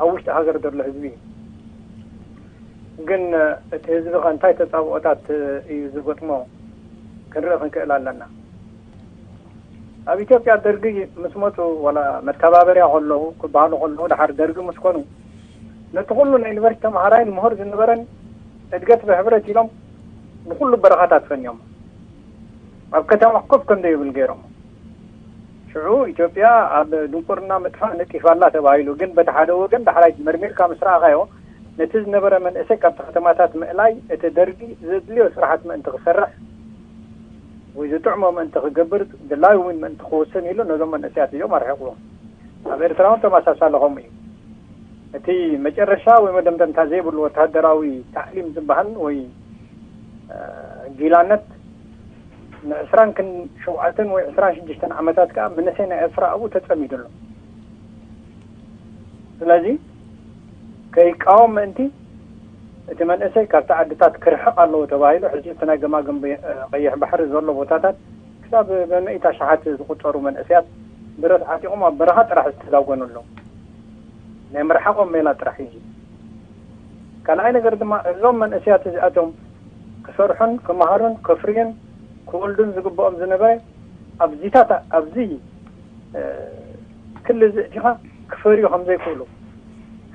ኣብ ውሽጢ ሃገር ዘሎ ህዝቢ ግን እቲ ህዝቢ ከ እንታይ ተፃብኦታት እዩ ዝገጥሞ ክንርኢ ክንክእል ኣለና ኣብ ኢትዮጵያ ደርጊ ምስ መፁ ወላ መተባበርያ ከለዉ ክበሃሉ ከለዉ ድሓር ደርጊ ምስ ኮኑ ነቲ ኩሉ ናይ ዩኒቨርሲቲ ተምሃራይን ምሁር ዝነበረን እድገት ብሕብረት ኢሎም ንኩሉ በረኻታት ፈንዮም ኣብ ከተማ ኮፍ ከም ዘይብል ገይሮም ሽዑ ኢትዮጵያ ኣብ ድንቁርና ምጥፋእ ነጢፋ ኣላ ተባሂሉ ግን በቲ ሓደ ወገን ዳሕራይ መርሚርካ ምስ ረኣኻዮ ነቲ ዝነበረ መንእሰይ ካብቲ ከተማታት ምእላይ እቲ ደርጊ ዘድልዮ ስራሓት ምእንቲ ክሰርሕ ወይ ዝጥዕሞ ምእንቲ ክገብር ድላዩ እውን ምእንቲ ክውስን ኢሉ ነዞም መንእሰያት እዚኦም ኣርሒቕዎም ኣብ ኤርትራ እውን ተመሳሳሊ ከምኡ እዩ እቲ መጨረሻ ወይ መደምደምታ ዘይብሉ ወታደራዊ ታዕሊም ዝበሃል ወይ ጊላነት ንዕስራን ክን ሸውዓተን ወይ ዕስራን ሽዱሽተን ዓመታት ከዓ መንእሰይ ናይ ኤርትራ ኣብኡ ተፀሚዱ ኣሎ ስለዚ ከይቃወም ምእንቲ እቲ መንእሰይ ካብቲ ዓድታት ክርሕቕ ኣለዎ ተባሂሉ ሕጂ እቲ ናይ ገማግም ቀይሕ ባሕሪ ዘሎ ቦታታት ክሳብ በመኢት ኣሽሓት ዝቁፀሩ መንእሰያት ብረት ዓጢቖም ኣብ በረኻ ጥራሕ ዝተዳጎኑ ኣለዉ ናይ ምርሓቖም ሜላ ጥራሕ እዩ ካልኣይ ነገር ድማ እዞም መንእሰያት እዚኣቶም ክሰርሑን ክመሃሩን ከፍርዩን ክወልዱን ዝግብኦም ዝነበረ ኣብዚታት ኣብዚ ክሊ ዝእቲኻ ክፈርዩ ከም ዘይክእሉ፣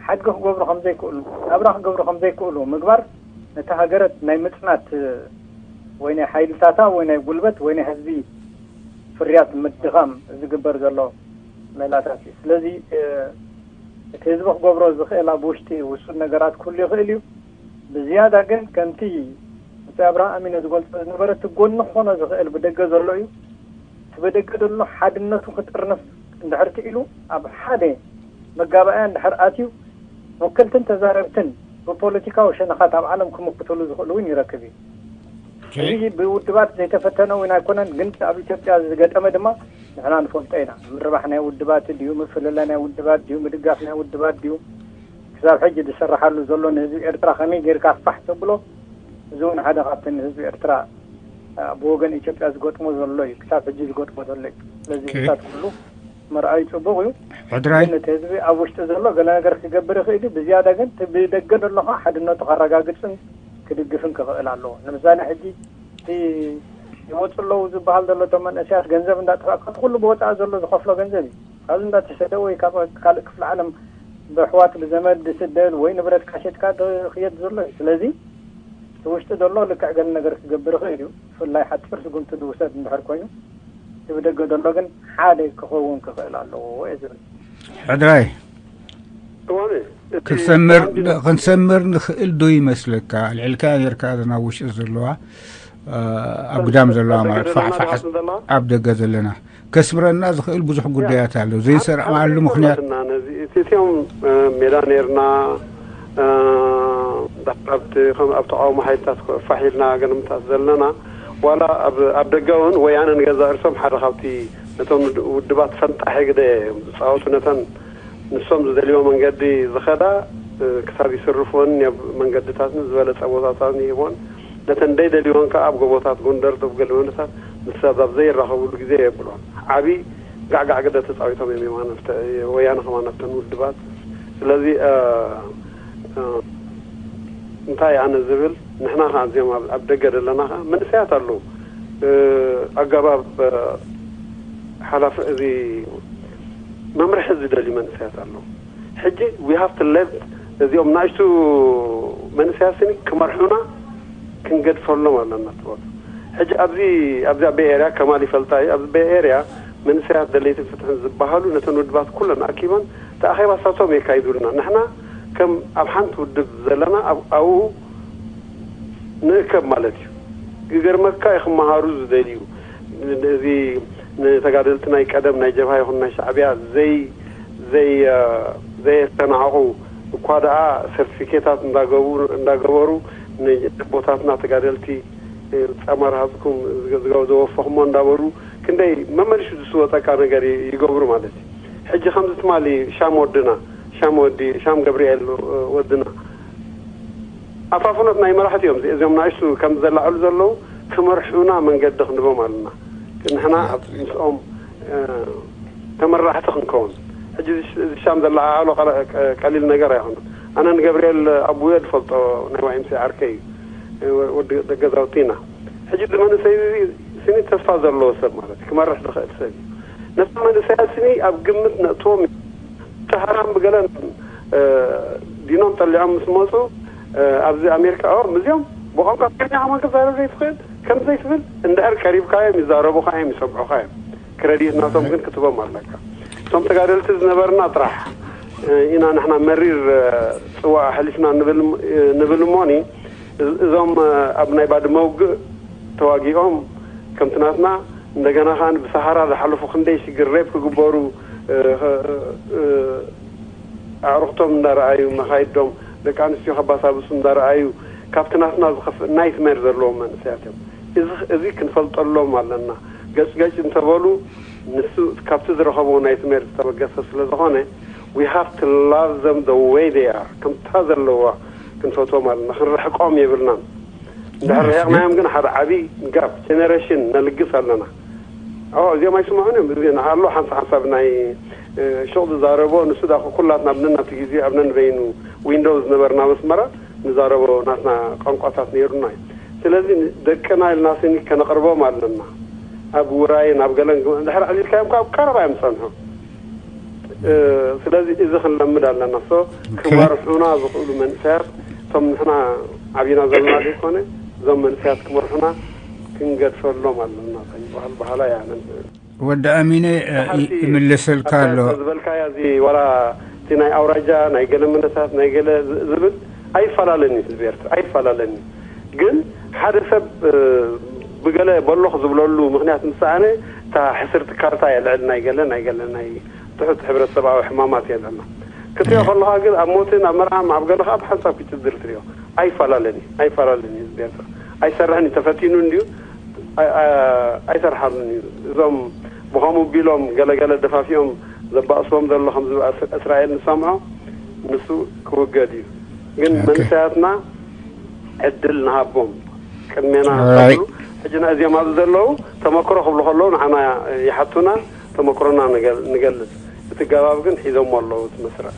ሓድጊ ክገብሩ ከም ዘይክእሉ፣ ናብራ ክገብሩ ከም ዘይክእሉ ምግባር፣ ነቲ ሃገረት ናይ ምጽናት ወይ ናይ ሓይልታታ ወይ ናይ ጉልበት ወይ ናይ ህዝቢ ፍርያት ምድኻም ዝግበር ዘሎ ሜላታት እዩ። ስለዚ እቲ ህዝቢ ክገብሮ ዝኽእል ኣብ ውሽጢ ውሱን ነገራት ክህሉ ይኽእል እዩ። ብዝያዳ ግን ከምቲ ብፁዕ ኣብርሃ ኣሚነ ዝገልጾ ዝነበረ፣ እቲ ጎኒ ክኾኖ ዝኽእል ብደገ ዘሎ እዩ። እቲ ብደገ ዘሎ ሓድነቱ ክጥርንፍ እንድሕር ክኢሉ፣ ኣብ ሓደ መጋባእያ እንድሕር ኣትዩ፣ ወከልትን ተዛረብትን ብፖለቲካዊ ሸነኻት ኣብ ዓለም ክምክትሉ ዝኽእሉ እውን ይረክብ እዩ። እዚ ብውድባት ዘይተፈተነ እውን ኣይኮነን፣ ግን ኣብ ኢትዮጵያ ዝገጠመ ድማ ንሕና ንፈልጦ ኢና። ምርባሕ ናይ ውድባት ድዩ፣ ምፍልላይ ናይ ውድባት ድዩ፣ ምድጋፍ ናይ ውድባት ድዩ፣ ክሳብ ሕጂ ዝስርሓሉ ዘሎ ንህዝቢ ኤርትራ ከመይ ጌርካ ፋሕ ተብሎ፣ እዚ እውን ሓደ ካብቲ ንህዝቢ ኤርትራ ብወገን ኢትዮጵያ ዝገጥሞ ዘሎ እዩ፣ ክሳብ ሕጂ ዝገጥሞ ዘሎ እዩ። ስለዚ ኦኬ። እዚታት ኩሉ መርኣዩ ጽቡቕ እዩ። ሕድራይ ግን እቲ ህዝቢ ኣብ ውሽጢ ዘሎ ገለ ነገር ክገብር ይኽእል እዩ። ብዝያዳ ግን እቲ ብደገ ዘሎ ኸዓ ሓድነቱ ከረጋግጽን ክድግፍን ክኽእል ኣለዎ። ንምሳሌ ሕጂ እቲ ይወፁ ኣለዉ ዝበሃል ዘሎ እቶም መንእሰያት ገንዘብ እንዳጥፋእካ እቲ ኩሉ ብወፃኢ ዘሎ ዝኸፍሎ ገንዘብ እዩ። ካብዚ እንዳተሰደ ወይ ካብ ካልእ ክፍለ ዓለም ብኣሕዋት ብዘመድ ዝስደድ ወይ ንብረትካ ሸጥካ ዝኽየድ ዘሎ እዩ። ስለዚ እቲ ውሽጢ ዘሎ ልክዕ ገለ ነገር ክገብር ይኽእል እዩ። ብፍላይ ሓፂር ስጉምቲ ዝውሰድ እንድሕር ኮይኑ እቲ ብደገ ዘሎ ግን ሓደ ክኸውን ክኽእል ኣለዎ እየ ዝብል። ሕድራይ እዋነ እቲ ክንሰምር ባንዲራ ክንሰምር ንኽእል ዶ ይመስለካ? ኣልዒልካ ኔርካ እዛ ናብ ውሽጢ ዘለዋ ኣብ ግዳም ዘለዋ ማለት ፋሕፋሕ ኣብ ደገ ዘለና ከስምረና ዝኽእል ብዙሕ ጉዳያት ኣሎ። ዘይንሰማማዓሉ ምኽንያት እና ነዚ እቲ እቲኦም ሜዳ ነርና ኣብቲ ከም ኣብ ተቃውሞ ሓይልታት ፋሕ ኢልና ገንምታት ዘለና ዋላ ኣብ ኣብ ደገ እውን ወያነ ንገዛ እርሶም ሓደ ካብቲ ነቶም ውድባት ፈንጣሒ ግደ እዮም ዝፃወቱ ነተን ንሶም ዝደልዮ መንገዲ ዝኸዳ ክሳብ ይስርፎን ኣብ መንገድታትን ዝበለፀ ቦታታትን ይህቦን ነተን ደይደልዮን ከዓ ኣብ ጎቦታት ጎንደር ዶብ ገለመለታት ምስ ሰብ ኣብ ዘይራኸብሉ ግዜ የብሎን ዓብዪ ጋዕጋዕ ግደ ተፃዊቶም እዮም የማነ ወያነ ከማን ኣብተን ውድባት ስለዚ እንታይ ኣነ ዝብል ንሕና ከዓ እዚኦም ኣብ ደገ ዘለና ከዓ መንእሰያት ኣለዉ ኣገባብ ሓላፊ እዚ መምርሒ ዝደልዩ መንእሰያት ኣለዉ ሕጂ we have to let እዚኦም ናእሽቱ መንእሰያት ስኒ ክመርሑና ክንገድፈሎም ኣለና ትበሉ ሕጂ ኣብዚ ኣብዚኣ ቤይ ኤርያ ከማል ይፈልጣ እዩ ኣብዚ ቤይ ኤርያ መንእሰያት ደለይትን ፍትሕን ዝበሃሉ ነተን ውድባት ኩለን ኣኪበን ተኣኼባ ሳቶም የካይዱልና ንሕና ከም ኣብ ሓንቲ ውድብ ዘለና ኣብኡ ንእከብ ማለት እዩ ክገርመካ ክመሃሩ ዝደልዩ እዚ ንተጋደልቲ ናይ ቀደም ናይ ጀብሃ ይኹን ናይ ሻዕብያ ዘይ ዘይ ዘየተናዕቑ እኳ ደኣ ሰርቲፊኬታት እንዳገበሩ ንቦታትና ተጋደልቲ ጸማ ረሃፅኩም ዝወፈኹሞ እንዳበሉ ክንደይ መመሊሱ ዝስወጠካ ነገር ይገብሩ ማለት እዩ ሕጂ ከምዚ ትማሊ ሻም ወድና ሻም ወዲ ሻም ገብርኤል ወድና ኣፋፍኖት ናይ መራሕቲ እዮም እዚኦም ናእሽቱ ከም ዘላዕሉ ዘለዉ ክመርሑና መንገዲ ክንቦም ኣለና ንሕና ምስኦም ተመራሕቲ ክንከውን ሕጂ እዚ ሻም ዘለዓዓሎ ቀሊል ነገር ኣይኮነ ኣነ ንገብርኤል ኣቡየ ዝፈልጦ ናይ ዋይምሲ ዓርከ እዩ ወዲ ደገዛውቲ ኢና ሕጂ እዚ መንእሰይ ስኒ ተስፋ ዘለዎ ሰብ ማለት ክመርሕ ዝኽእል ሰብ እዩ ነቶም መንእሰያት ስኒ ኣብ ግምት ነእትዎም ተሃራም ብገለን ዲኖም ጠሊዖም ምስ መፁ ኣብዚ ኣሜሪካ ኦም እዚኦም ብቋንቋ ትግርኛ ከማን ክዛረብ ዘይትኽእል ከም ዘይትብል እንድሕር ቀሪብካዮም ይዛረቡካ እዮም ይሰምዑካ እዮም ክረዲት ናቶም ግን ክትቦም ኣለካ እቶም ተጋደልቲ ዝነበርና ጥራሕ ኢና ንሕና መሪር ፅዋእ ኣሕሊፍና ንብል እሞኒ እዞም ኣብ ናይ ባድመ ውግእ ተዋጊኦም ከምቲ ናትና እንደገና ከዓ ብሰሃራ ዝሓለፉ ክንደይ ሽግር ሬፕ ክግበሩ ኣዕሩኽቶም እንዳረኣዩ መኻይዶም ደቂ ኣንስትዮ ከባሳብሱ እንዳረኣዩ ካብቲ ናትና ዝኸፍእ ናይትሜር ዘለዎም መንእሰያት እዮም እዚ ክንፈልጠሎም ኣለና ገጭገጭ እንተበሉ ንሱ ካብቲ ዝረኸብዎ ናይትሜር ዝተበገሰ ስለዝኾነ we have to love them the way they are ከምታ ዘለዋ ክንፈትዎም ኣለና ክንርሕቆም የብልናን እንድሕር ርሒቕናዮም ግን ሓደ ዓብዪ ጋፕ ጀነሬሽን ነልግስ ኣለና እዚኦም ኣይስምዑን እዮም እዚ ኣሎ ሓንሳ ሓንሳብ ናይ ሹቕ ዝዛረቦ ንሱ ዳ ኩላትና ኣብ ነናቱ ግዜ ኣብ ነንበይኑ ዊንዶው ዝነበርና መስመራ ንዛረቦ ናትና ቋንቋታት ነይሩና እዩ ስለዚ ደቅና ኢልና ስኒ ከነቕርቦም ኣለና። ኣብ ውራይን ኣብ ገለን ድሕር ዕሊልካዮም ካብ ቀረባ እዮም ጸንሑ። ስለዚ እዚ ክንለምድ ኣለና። ሶ ክመርሑና ዝኽእሉ መንእሰያት፣ እቶም ንሕና ዓቢና ዘለና ዘይኮነ፣ እዞም መንእሰያት ክመርሑና ክንገድፈሎም ኣለና። ይበሃል በሃላ እያ። ወዲ ኣሚነ ይምልሰልካ ኣሎ ዝበልካያ፣ እዚ ዋላ እቲ ናይ ኣውራጃ ናይ ገለ መነሳት ናይ ገለ ዝብል ኣይፈላለን እዩ። ህዝቢ ኤርትራ ኣይፈላለን እዩ። ግን ሓደ ሰብ ብገለ በሎኽ ዝብለሉ ምኽንያት ምስ ሰኣነ፣ እታ ሕስርቲ ካርታ እያ ልዕሊ ናይ ገለ ናይ ገለ ናይ ትሑት ሕብረተሰባዊ ሕማማት እያ ዘላ። ክትሪኦ ከለኻ ግን ኣብ ሞትን ኣብ መርዓን ኣብ ገለ ከዓ ብሓንሳብ ክትድር ትሪኦ። ኣይፈላለን እዩ ኣይፈላለን እዩ። ህዝቢ ኤርትራ ኣይሰርሕን እዩ። ተፈቲኑ እንድዩ ኣይሰርሓሉን እዩ። እዞም ብኸምኡ ቢሎም ገለገለ ደፋፊኦም ዘባእስዎም ዘሎ ከም ዝበኣስ እስራኤል ንሰምዖ፣ ንሱ ክውገድ እዩ። ግን መንእሰያትና ዕድል ንሃቦም። ቅድሜና ብሉ ሕጂ እዚኦም ኣብዚ ዘለዉ ተመክሮ ክብሉ ከለዉ ንዓና ይሓቱና፣ ተመክሮና ንገልጽ። እቲ ገባብ ግን ሒዞሞ ኣለዉ እቲ መስርዕ።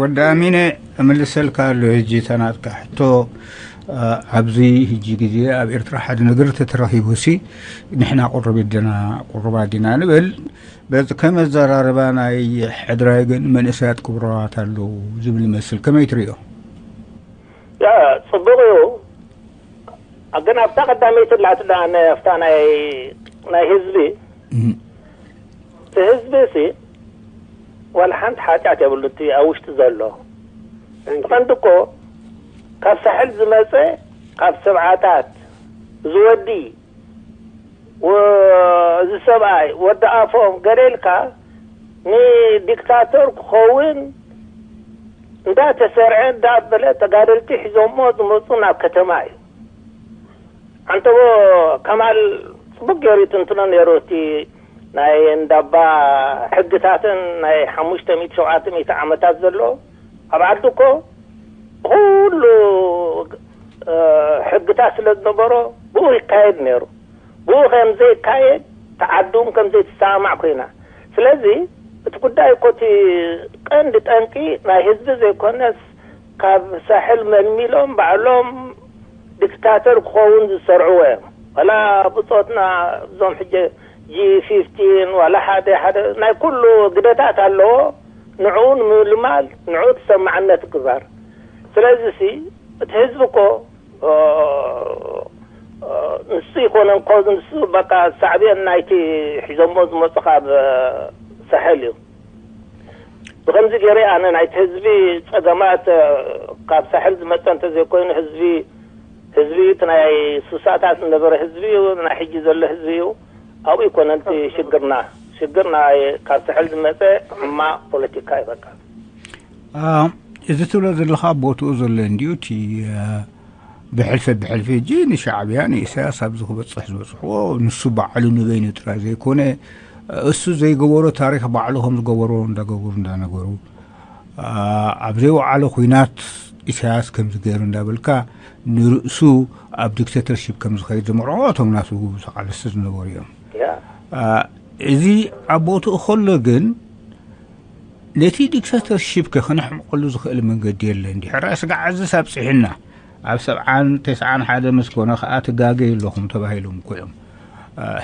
ወዲ ኣሚነ እምልሰልካ ኣሎ። ሕጂ ተናትካ ሕቶ ኣብዚ ሕጂ ግዜ ኣብ ኤርትራ ሓደ ነገር ተተረኺቡ ሲ ንሕና ቁርብ ደና ቁርባ ዲና ንብል። በዚ ከመዘራርባ ናይ ሕድራይ ግን መንእሰያት ክቡራት ኣለዉ ዝብል ይመስል። ከመይ ትርእዮ? ያ ጽቡቕ እዩ። ግን ኣብታ ቀዳመይቲ ላትዳ ኣብታ ናይ ናይ ህዝቢ እቲ ህዝቢ ሲ ዋላ ሓንቲ ሓጢኣት የብሉ። እቲ ኣብ ውሽጢ ዘሎ እቲ ቀንዲ እኮ ካብ ሳሕል ዝመፀ ካብ ሰብዓታት ዝወዲ እዚ ሰብኣይ ወዲ ኣፎም ገለ ኢልካ ንዲክታቶር ክኸውን እንዳተሰርዐ እንዳበለ ተጋደልቲ ሒዞሞ ዝመፁ ናብ ከተማ እዩ። ኣንተቦ ከማል ፅቡቅ ገይሩ ይትንትኖ ነይሩ። እቲ ናይ እንዳባ ሕግታትን ናይ ሓሙሽተ ሚእቲ ሸውዓተ ሚእቲ ዓመታት ዘሎ ኣብ ዓዲ እኮ ኩሉ ሕግታት ስለ ዝነበሮ ብኡ ይካየድ ነይሩ። ብኡ ከም ዘይካየድ ተዓዱም ከም ዘይትሰማማዕ ኮይና። ስለዚ እቲ ጉዳይ እኮ እቲ ቀንዲ ጠንቂ ናይ ህዝቢ ዘይኮነስ ካብ ሳሕል መልሚሎም ባዕሎም ዲክታተር ክኸውን ዝሰርዕዎ እዮም። ዋላ ብፆትና እዞም ሕጂ ጂ ፊፍቲን ዋላ ሓደ ሓደ ናይ ኩሉ ግደታት ኣለዎ። ንዕኡ ንምልማል ንዕኡ ተሰማዕነት ግባር። ስለዚ ሲ እቲ ህዝቢ እኮ ንሱ ይኮነን ኮዝ ንሱ በቃ ሳዕቤን ናይቲ ሒዞሞ ዝመፁ ካብ ሳሕል እዩ። ብከምዚ ገይረ ኣነ ናይቲ ህዝቢ ፀገማት ካብ ሳሕል ዝመፀ እንተዘይኮይኑ ህዝቢ ህዝቢ እቲ ናይ ሱሳታት ዝነበረ ህዝቢ እዩ፣ ናይ ሕጂ ዘሎ ህዝቢ እዩ። ኣብኡ ይኮነ እቲ ሽግርና። ሽግርና ካብ ሳሕል ዝመፀ ሕማቅ ፖለቲካ እዩ በቃ። እዚ ትብሎ ዘለኻ ቦትኡ ዘሎ እንድዩ። እቲ ብሕልፊ ብሕልፊ ሕጂ ንሻዕብያ ንኢሳያስ ኣብዚ ክበፅሕ ዝበፅሕዎ ንሱ ባዕሉ ንበይኑ ጥራይ ዘይኮነ እሱ ዘይገበሮ ታሪክ ባዕሉ ከም ዝገበሮ እንዳገበሩ እንዳነገሩ ኣብ ዘይወዓሎ ኩናት ኢሳያስ ከምዚ ገይሩ እንዳበልካ ንርእሱ ኣብ ዲክተተርሺፕ ከም ዝኸይድ ዝመርዖ እቶም ናቱ ተቃለስቲ ዝነበሩ እዮም። እዚ ኣብ ቦትኡ ከሎ ግን ነቲ ዲክተተርሺፕ ከ ክነሕምቐሉ ዝኽእል መንገዲ የለን ድዩ? ሕራይ ስጋዕ እዝስ ኣብፂሑና ኣብ ሰብዓን ተስዓን ሓደ ምስ ኮነ ከዓ ትጋገዩ ኣለኹም ተባሂሎም እኮ እዮም።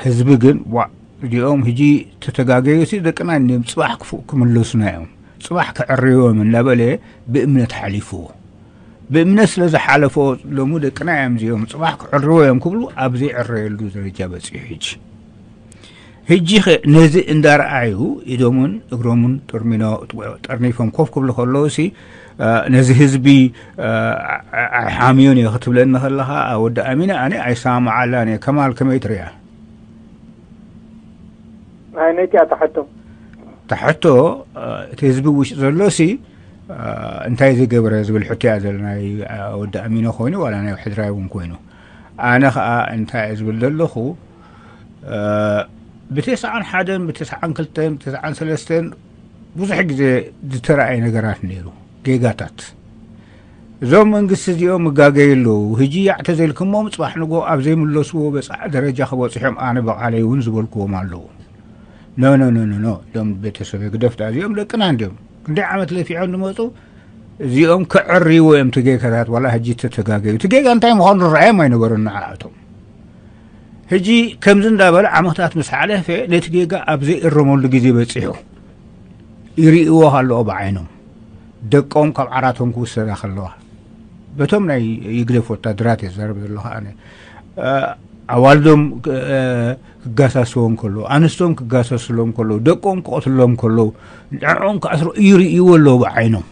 ህዝቢ ግን ዋ እዚኦም ሕጂ ተተጋገዩ ሲ ደቅና እንዲዮም ፅባሕ ክፉእ ክምለሱና እዮም። ፅባሕ ክዕርዮም እናበለ ብእምነት ሓሊፍዎ። ብእምነት ስለ ዝሓለፎ ሎሚ ደቅና እዮም እዚኦም ፅባሕ ክዕርዎ እዮም ክብሉ ኣብ ዘይዕረየሉ ደረጃ በፂሑ ሕጂ። ሕጂ ኸ ነዚ እንዳረኣዩ ኢዶምን እግሮምን ጥርሚኖ ጠርኒፎም ኮፍ ክብሉ ከለዉ ሲ ነዚ ህዝቢ ኣይሓምዮን እየ ክትብለኒ ከለኻ ወዲ ኣሚነ ኣነ ኣይሰማማዓላን እየ። ከማል ከመይ ትሪኣ? ናይ ነቲያ ተሕቶ ተሕቶ እቲ ህዝቢ ውሽጢ ዘሎ ሲ እንታይ ዝገብረ ዝብል ሕቶ እያ ዘሎ። ናይ ወዲ ኣሚነ ኮይኑ ዋላ ናይ ሕድራይ እውን ኮይኑ ኣነ ከዓ እንታይ እየ ዝብል ዘለኹ ብተስዓን ሓደን ብተስዓን ክልተን ብተስዓን ሰለስተን ብዙሕ ግዜ ዝተረኣየ ነገራት ነይሩ። ጌጋታት እዞም መንግስቲ እዚኦም ይጋገዩ ኣለዉ። ህጂ ያዕ ተዘይልኩሞም ጽባሕ ንጎ ኣብ ዘይምለስዎ በጻሕ ደረጃ ክበጽሑ እዮም። ኣነ ብቓለይ እውን ዝበልክዎም ኣለዉ። ኖ ኖ ኖ ኖ ኖ እዞም ቤተሰበይ ግደፍ ደኣ እዚኦም ደቅና እንድዮም። ክንደይ ዓመት ለፊዖም ዝመጹ እዚኦም ክዕርይዎ እዮም። እቲ ጌጋታት ዋላ ሕጂ ተተጋገዩ፣ እቲ ጌጋ እንታይ ምዃኑ ረኣዮም ኣይነበሩን ንዓኣቶም። ሕጂ ከምዚ እንዳበለ ዓመታት ምስ ሓለፈ፣ ነቲ ጌጋ ኣብ ዘይእረመሉ ግዜ በጺሑ። ይርእይዎ ኣለዎ ብዓይኖም። ደቆም ካብ ዓራቶም ክውሰዳ ከለዋ፣ በቶም ናይ ይግደፍ ወታደራት እየ ዝዛረብ ዘለኹ ኣነ። ኣዋልዶም ክጋሳስዎም ከለዉ፣ ኣንስቶም ክጋሳስሎም ከለዉ፣ ደቆም ክቐትሎም ከለዉ፣ ንዕኦም ክኣስሮ ይርእይዎ ኣለዉ ብዓይኖም።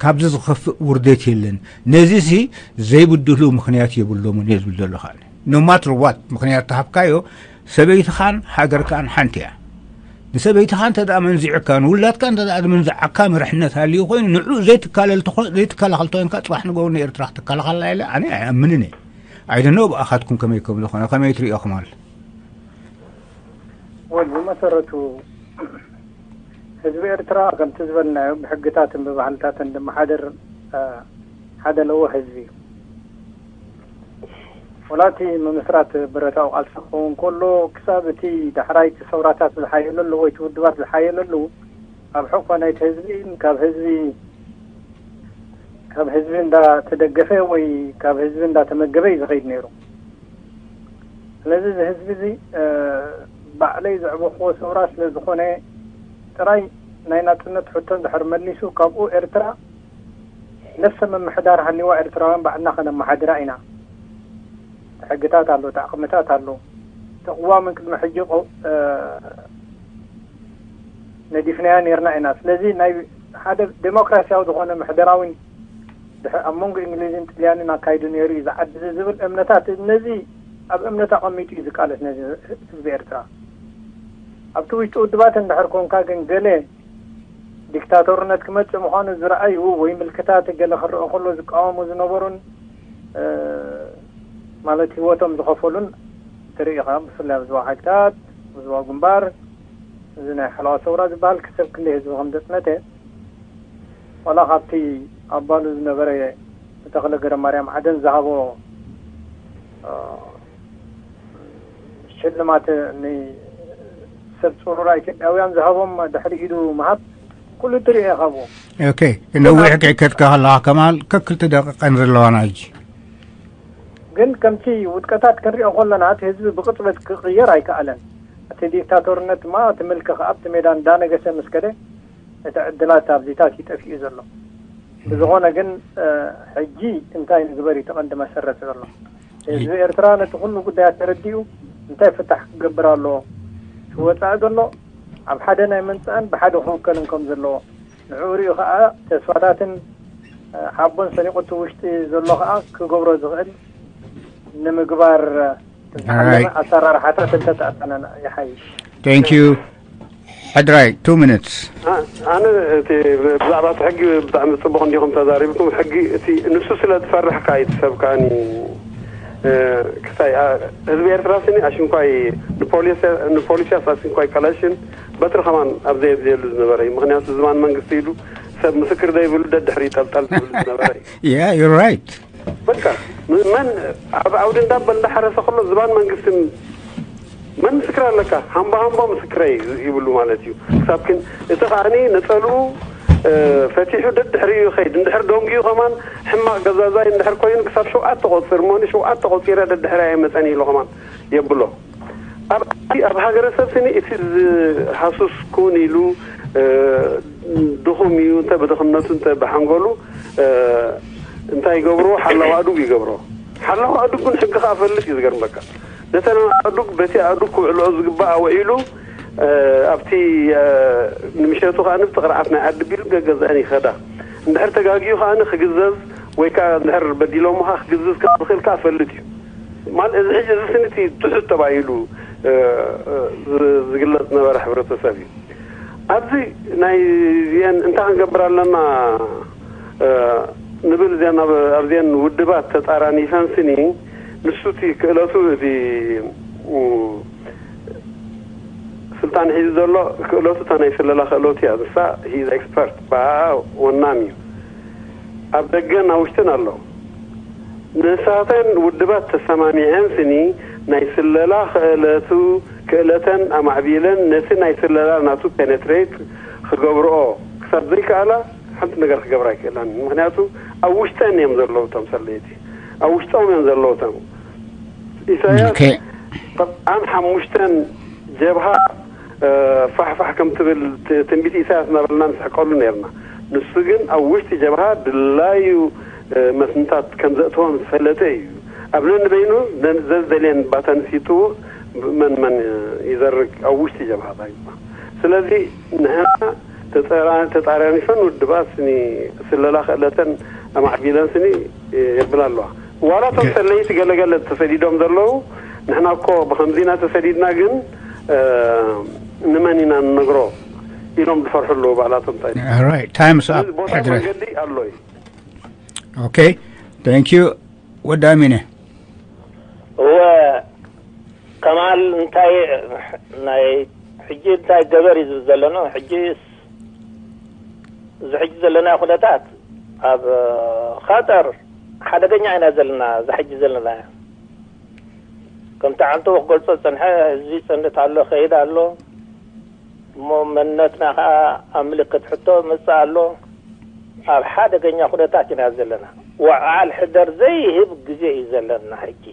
ካብዚ ዝኸፍእ ውርደት የለን። ነዚሲ ዘይብድሉ ምኽንያት የብሎምን እየ ዝብል ዘለኹ ኣነ። No matter what ምኽንያት ተሃብካዮ፣ ሰበይትኻን ሃገርካን ሓንቲ እያ። ንሰበይትኻ እንተ ደኣ መንዚዕካ፣ ንውላድካ እንተ ደኣ መንዝዓካ፣ መርሕነት ሃልዩ ኮይኑ፣ ንዑ ዘይትካለል ተኾ-፣ ዘይትከላኸል ተኾይንካ፣ ጽባሕ ንግሆ ንኤርትራ ክትከላኸላ ኢለ ኣነ ኣይኣምንን እየ። I don't know ብኣኻትኩም ከመይ ከም ዝኾነ፣ ከመይ ትርእዮ ከማል? ወል ብመሰረቱ ህዝቢ ኤርትራ ከምቲ ዝበልናዮ ብሕግታትን ብባህልታትን ዝመሓደር፣ እ፣ ሓደ ለዎ ህዝቢ እዩ። ወላ እቲ ምምስራት ብረታዊ ቃልሲ ክኸውን ከሎ፣ ክሳብ እቲ ዳሕራይ እቲ ሰውራታት ዝሓየለሉ ወይ እቲ ውድባት ዝሓየለሉ፣ ኣብ ሕቆ ናይቲ ህዝቢ ካብ ህዝቢ ካብ ህዝቢ እንዳተደገፈ ወይ ካብ ህዝቢ እንዳተመገበ እዩ ዝኸይድ ነይሩ። ስለዚ እዚ ህዝቢ እዚ፣ እ፣ ባዕለይ ዘዕበኽዎ ሰውራ ስለ ዝኾነ ጥራይ ናይ ናጽነት ሕቶ እንድሕር መሊሱ፣ ካብኡ ኤርትራ ነፍሰ ምምሕዳር ሃልይዋ ኤርትራውያን ባዕልና ከነመሓድራ ኢና። እቲ ሕግታት ኣሎ፣ እቲ ዓቕምታት ኣሎ። እቲ ቅዋም ቅድሚ ሕጂ ቆ-፣ እ፣ ነዲፍናዮ ነይርና ኢና። ስለዚ ናይ ሓደ ዴሞክራሲያዊ ዝኾነ ምሕደራዊ ድሕ-፣ ኣብ መንጎ እንግሊዝን ጥልያንን ኣካይዱ ነይሩ እዩ ዝዓድዚ ዝብል እምነታት፣ ነዚ ኣብ እምነት ኣቐሚጡ እዩ ዝቃለስ ነዚ ህዝቢ ኤርትራ። ኣብቲ ውሽጢ ውድባት እንድሕር ኮንካ ግን ገለ ዲክታቶርነት ክመጽእ ምዃኑ ዝረኣዩ ወይ ምልክታት ገለ ክረአ ከሎ ዝቃወሙ ዝነበሩን፣ እ፣ ማለት ህይወቶም ዝኸፈሉን ትርኢ ኢኻ። ብፍላይ ኣብ ዞባ ሓይልታት፣ ኣብ ዞባ ግንባር፣ እዚ ናይ ሓለዋ ሰውራ ዝበሃል ክሰብ ክንደይ ህዝቢ ከም ዘጽነተ፣ ዋላ ካብቲ ኣባሉ ዝነበረ ተኽለ ገረማርያም ዓደን ዝሃቦ፣ እ፣ ሽልማት ንሰብ ጽሩራ ኢትዮጵያውያን ዝሃቦም ድሕሪ ኢዱ ምሃብ ኩሉ ትርኢ ኢኻ ብኡ። ኦኬ፣ ነዊሕ ክሕከትካ ከለኻ ከማል ከክልተ ደቂቃ ንዘለዋና ሕጂ። ግን ከምቲ ውድቀታት ክንሪኦ ከለና እቲ ህዝቢ ብቕጽበት ክቕየር ኣይከኣለን። እቲ ዲክታቶርነት ድማ እቲ ምልኪ ከኣ ኣብቲ ሜዳ እንዳነገሰ ምስ ከደ እቲ ዕድላት ኣብዚታት እዩ ጠፊኡ ዘሎ። ብዝኾነ ግን፣ እ፣ ሕጂ እንታይ ንግበር እዩ እቲ ቀንዲ መሰረት ዘሎ። ህዝቢ ኤርትራ ነቲ ኩሉ ጉዳያት ተረዲኡ እንታይ ፍታሕ ክገብር ኣለዎ? እቲ ወጻኢ ዘሎ ኣብ ሓደ ናይ ምምጻእን ብሓደ ክውከልን ከም ዘለዎ ንዕኡ ሪኡ ከኣ ተስፋታትን፣ እ፣ ሓቦን ሰኒቑ እቲ ውሽጢ ዘሎ ከኣ ክገብሮ ዝኽእል ንምግባር ዝተሓለመ ኣሰራርሓታት እንተተኣታነና ይሓይሽ። Thank you. ሕድራይ፣ two minutes. ኣነ እቲ ብዛዕባ እቲ ሕጊ ብጣዕሚ ጽቡቕ እንዲኹም ተዛሪብኩም። ሕጊ እቲ ንሱ ስለ ዝፈርሕ ከኣ እቲ ሰብ ከኣኒ ክሳይ ህዝቢ ኤርትራ ስኒ ኣሽንኳይ ንፖሊስያስ ኣሽንኳይ ካላሽን በትሪ ከማን ኣብ ዘየድልየሉ ዝነበረ እዩ። ምክንያቱ ዝባን መንግስቲ ኢሉ ሰብ ምስክር ዘይብሉ ደድሕሪ ጠልጠል ዝብል ዝነበረ እዩ። Yeah, you're right. በቃ መን ኣብ ዓውዲ እንዳበል እንዳሓረሰ ከሎ ዝባን መንግስትን መን ምስክር ኣለካ? ሃምቦ ሃምቦ ምስክረይ ይብሉ ማለት እዩ። ክሳብ ግን እቲ ከኣኒ ነጸልኡ ፈቲሑ ደድሕሪኡ ይኸይድ። እንድሕር ደንጉዩ ከማን ሕማቕ ገዛዛይ እንድሕር ኮይኑ ክሳብ ሸውዓተ ቆጺር እሞኒ ሸውዓተ ቆጺረ ደድሕሪያ ኣይመጸን ኢሉ ከማን የብሎ። ኣብ ኣብ ሃገረሰብ ስኒ እቲ ዝሃሱስ ኩን ኢሉ ድኹም እዩ እንተ ብድኽነቱ እንተ ብሓንጎሉ እንታይ ይገብርዎ ሓላው ኣእዱግ ይገብርዎ። ሓላው ኣእዱግ ግን ሕጊ ከኣ ፈልጥ እዩ ዝገርመካ። ነተን ኣእዱግ በቲ ኣእዱግ ክውዕልኦ ዝግባእ ኣውዒሉ ኣብቲ ንምሸቱ ከኣ ንብቲ ቅርዓት ናይ ዓዲ ቢሉ ገገዝአን ይኸዳ። እንድሕር ተጋግዩ ከኣ ክግዘዝ ወይ ከኣ እንድሕር በዲሎሞ ከኣ ክግዝዝ ከም ዝኽእል ከኣ ፈልጥ እዩ። ማለት እዚ ሕጂ እዚ ስኒ እቲ ትሑት ተባሂሉ ዝግለጽ ዝነበረ ሕብረተሰብ እዩ። ኣብዚ ናይ እዚአን እንታይ ክንገብር ኣለና ንብል እዚአን ኣብዚአን ውድባት ተጻራኒፈን ስኒ ንሱ እቲ ክእለቱ እቲ ስልጣን ሒዙ ዘሎ ክእለቱ እታ ናይ ስለላ ክእለቱ እያ። ንሳ ሂዝ ኤክስፐርት ብኣ ወናም እዩ። ኣብ ደገን ኣብ ውሽጥን ኣሎ። ንሳተን ውድባት ተሰማሚዐን ስኒ ናይ ስለላ ክእለቱ ክእለተን ኣማዕቢለን ነቲ ናይ ስለላ ናቱ ፔነትሬት ክገብርኦ ክሳብ ዘይከኣላ ሓንቲ ነገር ክገብራ ኣይክእላን። ምክንያቱ ኣብ ውሽጠን እዮም ዘለዉ እቶም ሰለይቲ፣ ኣብ ውሽጦም እዮም ዘለዉ እቶም ኢሳያስ። Okay. ጠብዓን ሓሙሽተን ጀብሃ ፋሕፋሕ ከም ትብል ትንቢት ኢሳያስ እናበልና ንስሕቀሉ ነርና። ንሱ ግን ኣብ ውሽጢ ጀብሃ ድላዩ መስንታት ከም ዘእተወን ዝፈለጠ እዩ። ኣብ ነንበይኑ ዘዝደልየን ባተንስ ይጥውቕ። መን መን ይዘርግ ኣብ ውሽጢ ጀብሃ ታይባ። ስለዚ ንሕና ተጣራኒፈን ውድባት ስኒ ስለላ ክእለተን ኣማዕቢለን ስኒ የብላ ኣለዋ። ዋላ እቶም ሰለይቲ ገለገለ ተሰዲዶም ዘለዉ ንሕና እኮ ብከምዚና ተሰዲድና ግን ንመን ኢና ንነግሮ ኢሎም ዝፈርሑ ኣለዉ ባዕላቶም። እንታይ All right, time's up. ቦታ ሕድረ መንገዲ ኣሎ እዩ። Okay, thank you. ወዲ ኣሚነ እወ ከማል እንታይ ናይ ሕጂ እንታይ ገበር እዩ ዝብል ዘሎ ነው። ሕጂ እዚ ሕጂ ዘለና ኩነታት ኣብ ኸጠር ሓደገኛ ኢና ዘለና። እዚ ሕጂ ዘለና ከምቲ ዓንተቦ ክገልጾ ዝጸንሐ ህዝቢ ይጸንት ኣሎ፣ ከይድ ኣሎ። እሞ መንነትና ከዓ ኣብ ምልክት ሕቶ መጽእ ኣሎ። ኣብ ሓደገኛ ኩነታት ኢና ዘለና። ወዓል ሕደር ዘይህብ ግዜ እዩ ዘለና ሕጂ።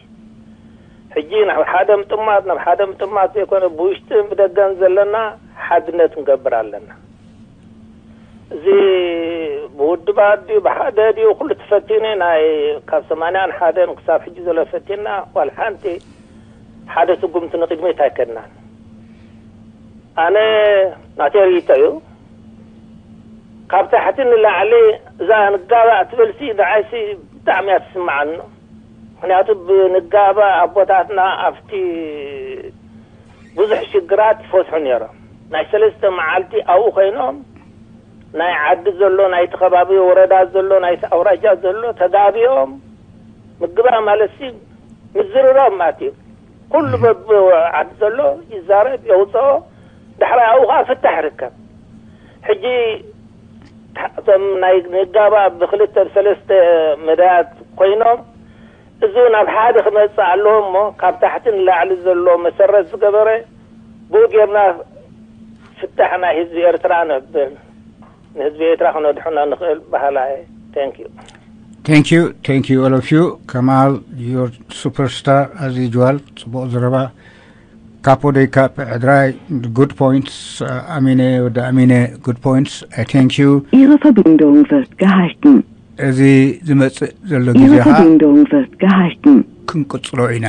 ሕጂ ናብ ሓደ ምጥማት ናብ ሓደ ምጥማት ዘይኮነ ብውሽጥን ብደገን ዘለና ሓድነት ንገብር ኣለና። እዚ ብውድባት ድዩ ብሓደ ድዩ ኩሉ ተፈቲኑ ናይ ካብ ሰማንያን ሓደን ክሳብ ሕጂ ዘሎ ፈቲና ዋላ ሓንቲ ሓደ ስጉምቲ ንቅድሚት ኣይከድናን። ኣነ ናተይ ርእይቶ እዩ። ካብ ታሕቲ ንላዕሊ እዛ ንጋባእ ትበልሲ ንዓይሲ ብጣዕሚ እያ ትስምዓኒ። ምክንያቱ ብንጋባእ ኣቦታትና ኣብቲ ብዙሕ ሽግራት ይፈትሑ ነይሮም። ናይ ሰለስተ መዓልቲ ኣብኡ ኮይኖም ናይ ዓዲ ዘሎ ናይቲ ከባቢ ወረዳ ዘሎ ናይቲ ኣውራጃ ዘሎ ተጋቢኦም ምግባእ ማለት ሲ ምዝርራብ ማለት እዩ። ኩሉ በብ ዓዲ ዘሎ ይዛረብ የውፅኦ። ዳሕራይ ኣብኡ ከዓ ፍታሕ ይርከብ። ሕጂ እቶም ናይ ንጋባእ ብክልተ ብሰለስተ መዳያት ኮይኖም እዚ እውን ኣብ ሓደ ክመፅእ ኣለዎ እሞ ካብ ታሕቲ ንላዕሊ ዘሎ መሰረት ዝገበረ ብኡ ጌርና ፍታሕ ናይ ህዝቢ ኤርትራ ነብል ንህዝቢ ኤርትራ ክነድሕኖ ንኽእል በሃላይ። Thank you. Thank you, thank you, all of you. Kamal, your superstar as usual. ጽቡቕ ዘረባ። ካፖ ደይ ካፕ ዕድራይ፣ good points. ኣሚነ ወዲ ኣሚነ፣ good points. I thank you. Ihre Verbindung wird gehalten. እዚ ዝመጽእ ዘሎ Ihre ግዜኻ Verbindung wird gehalten. ክንቅጽሎ ኢና።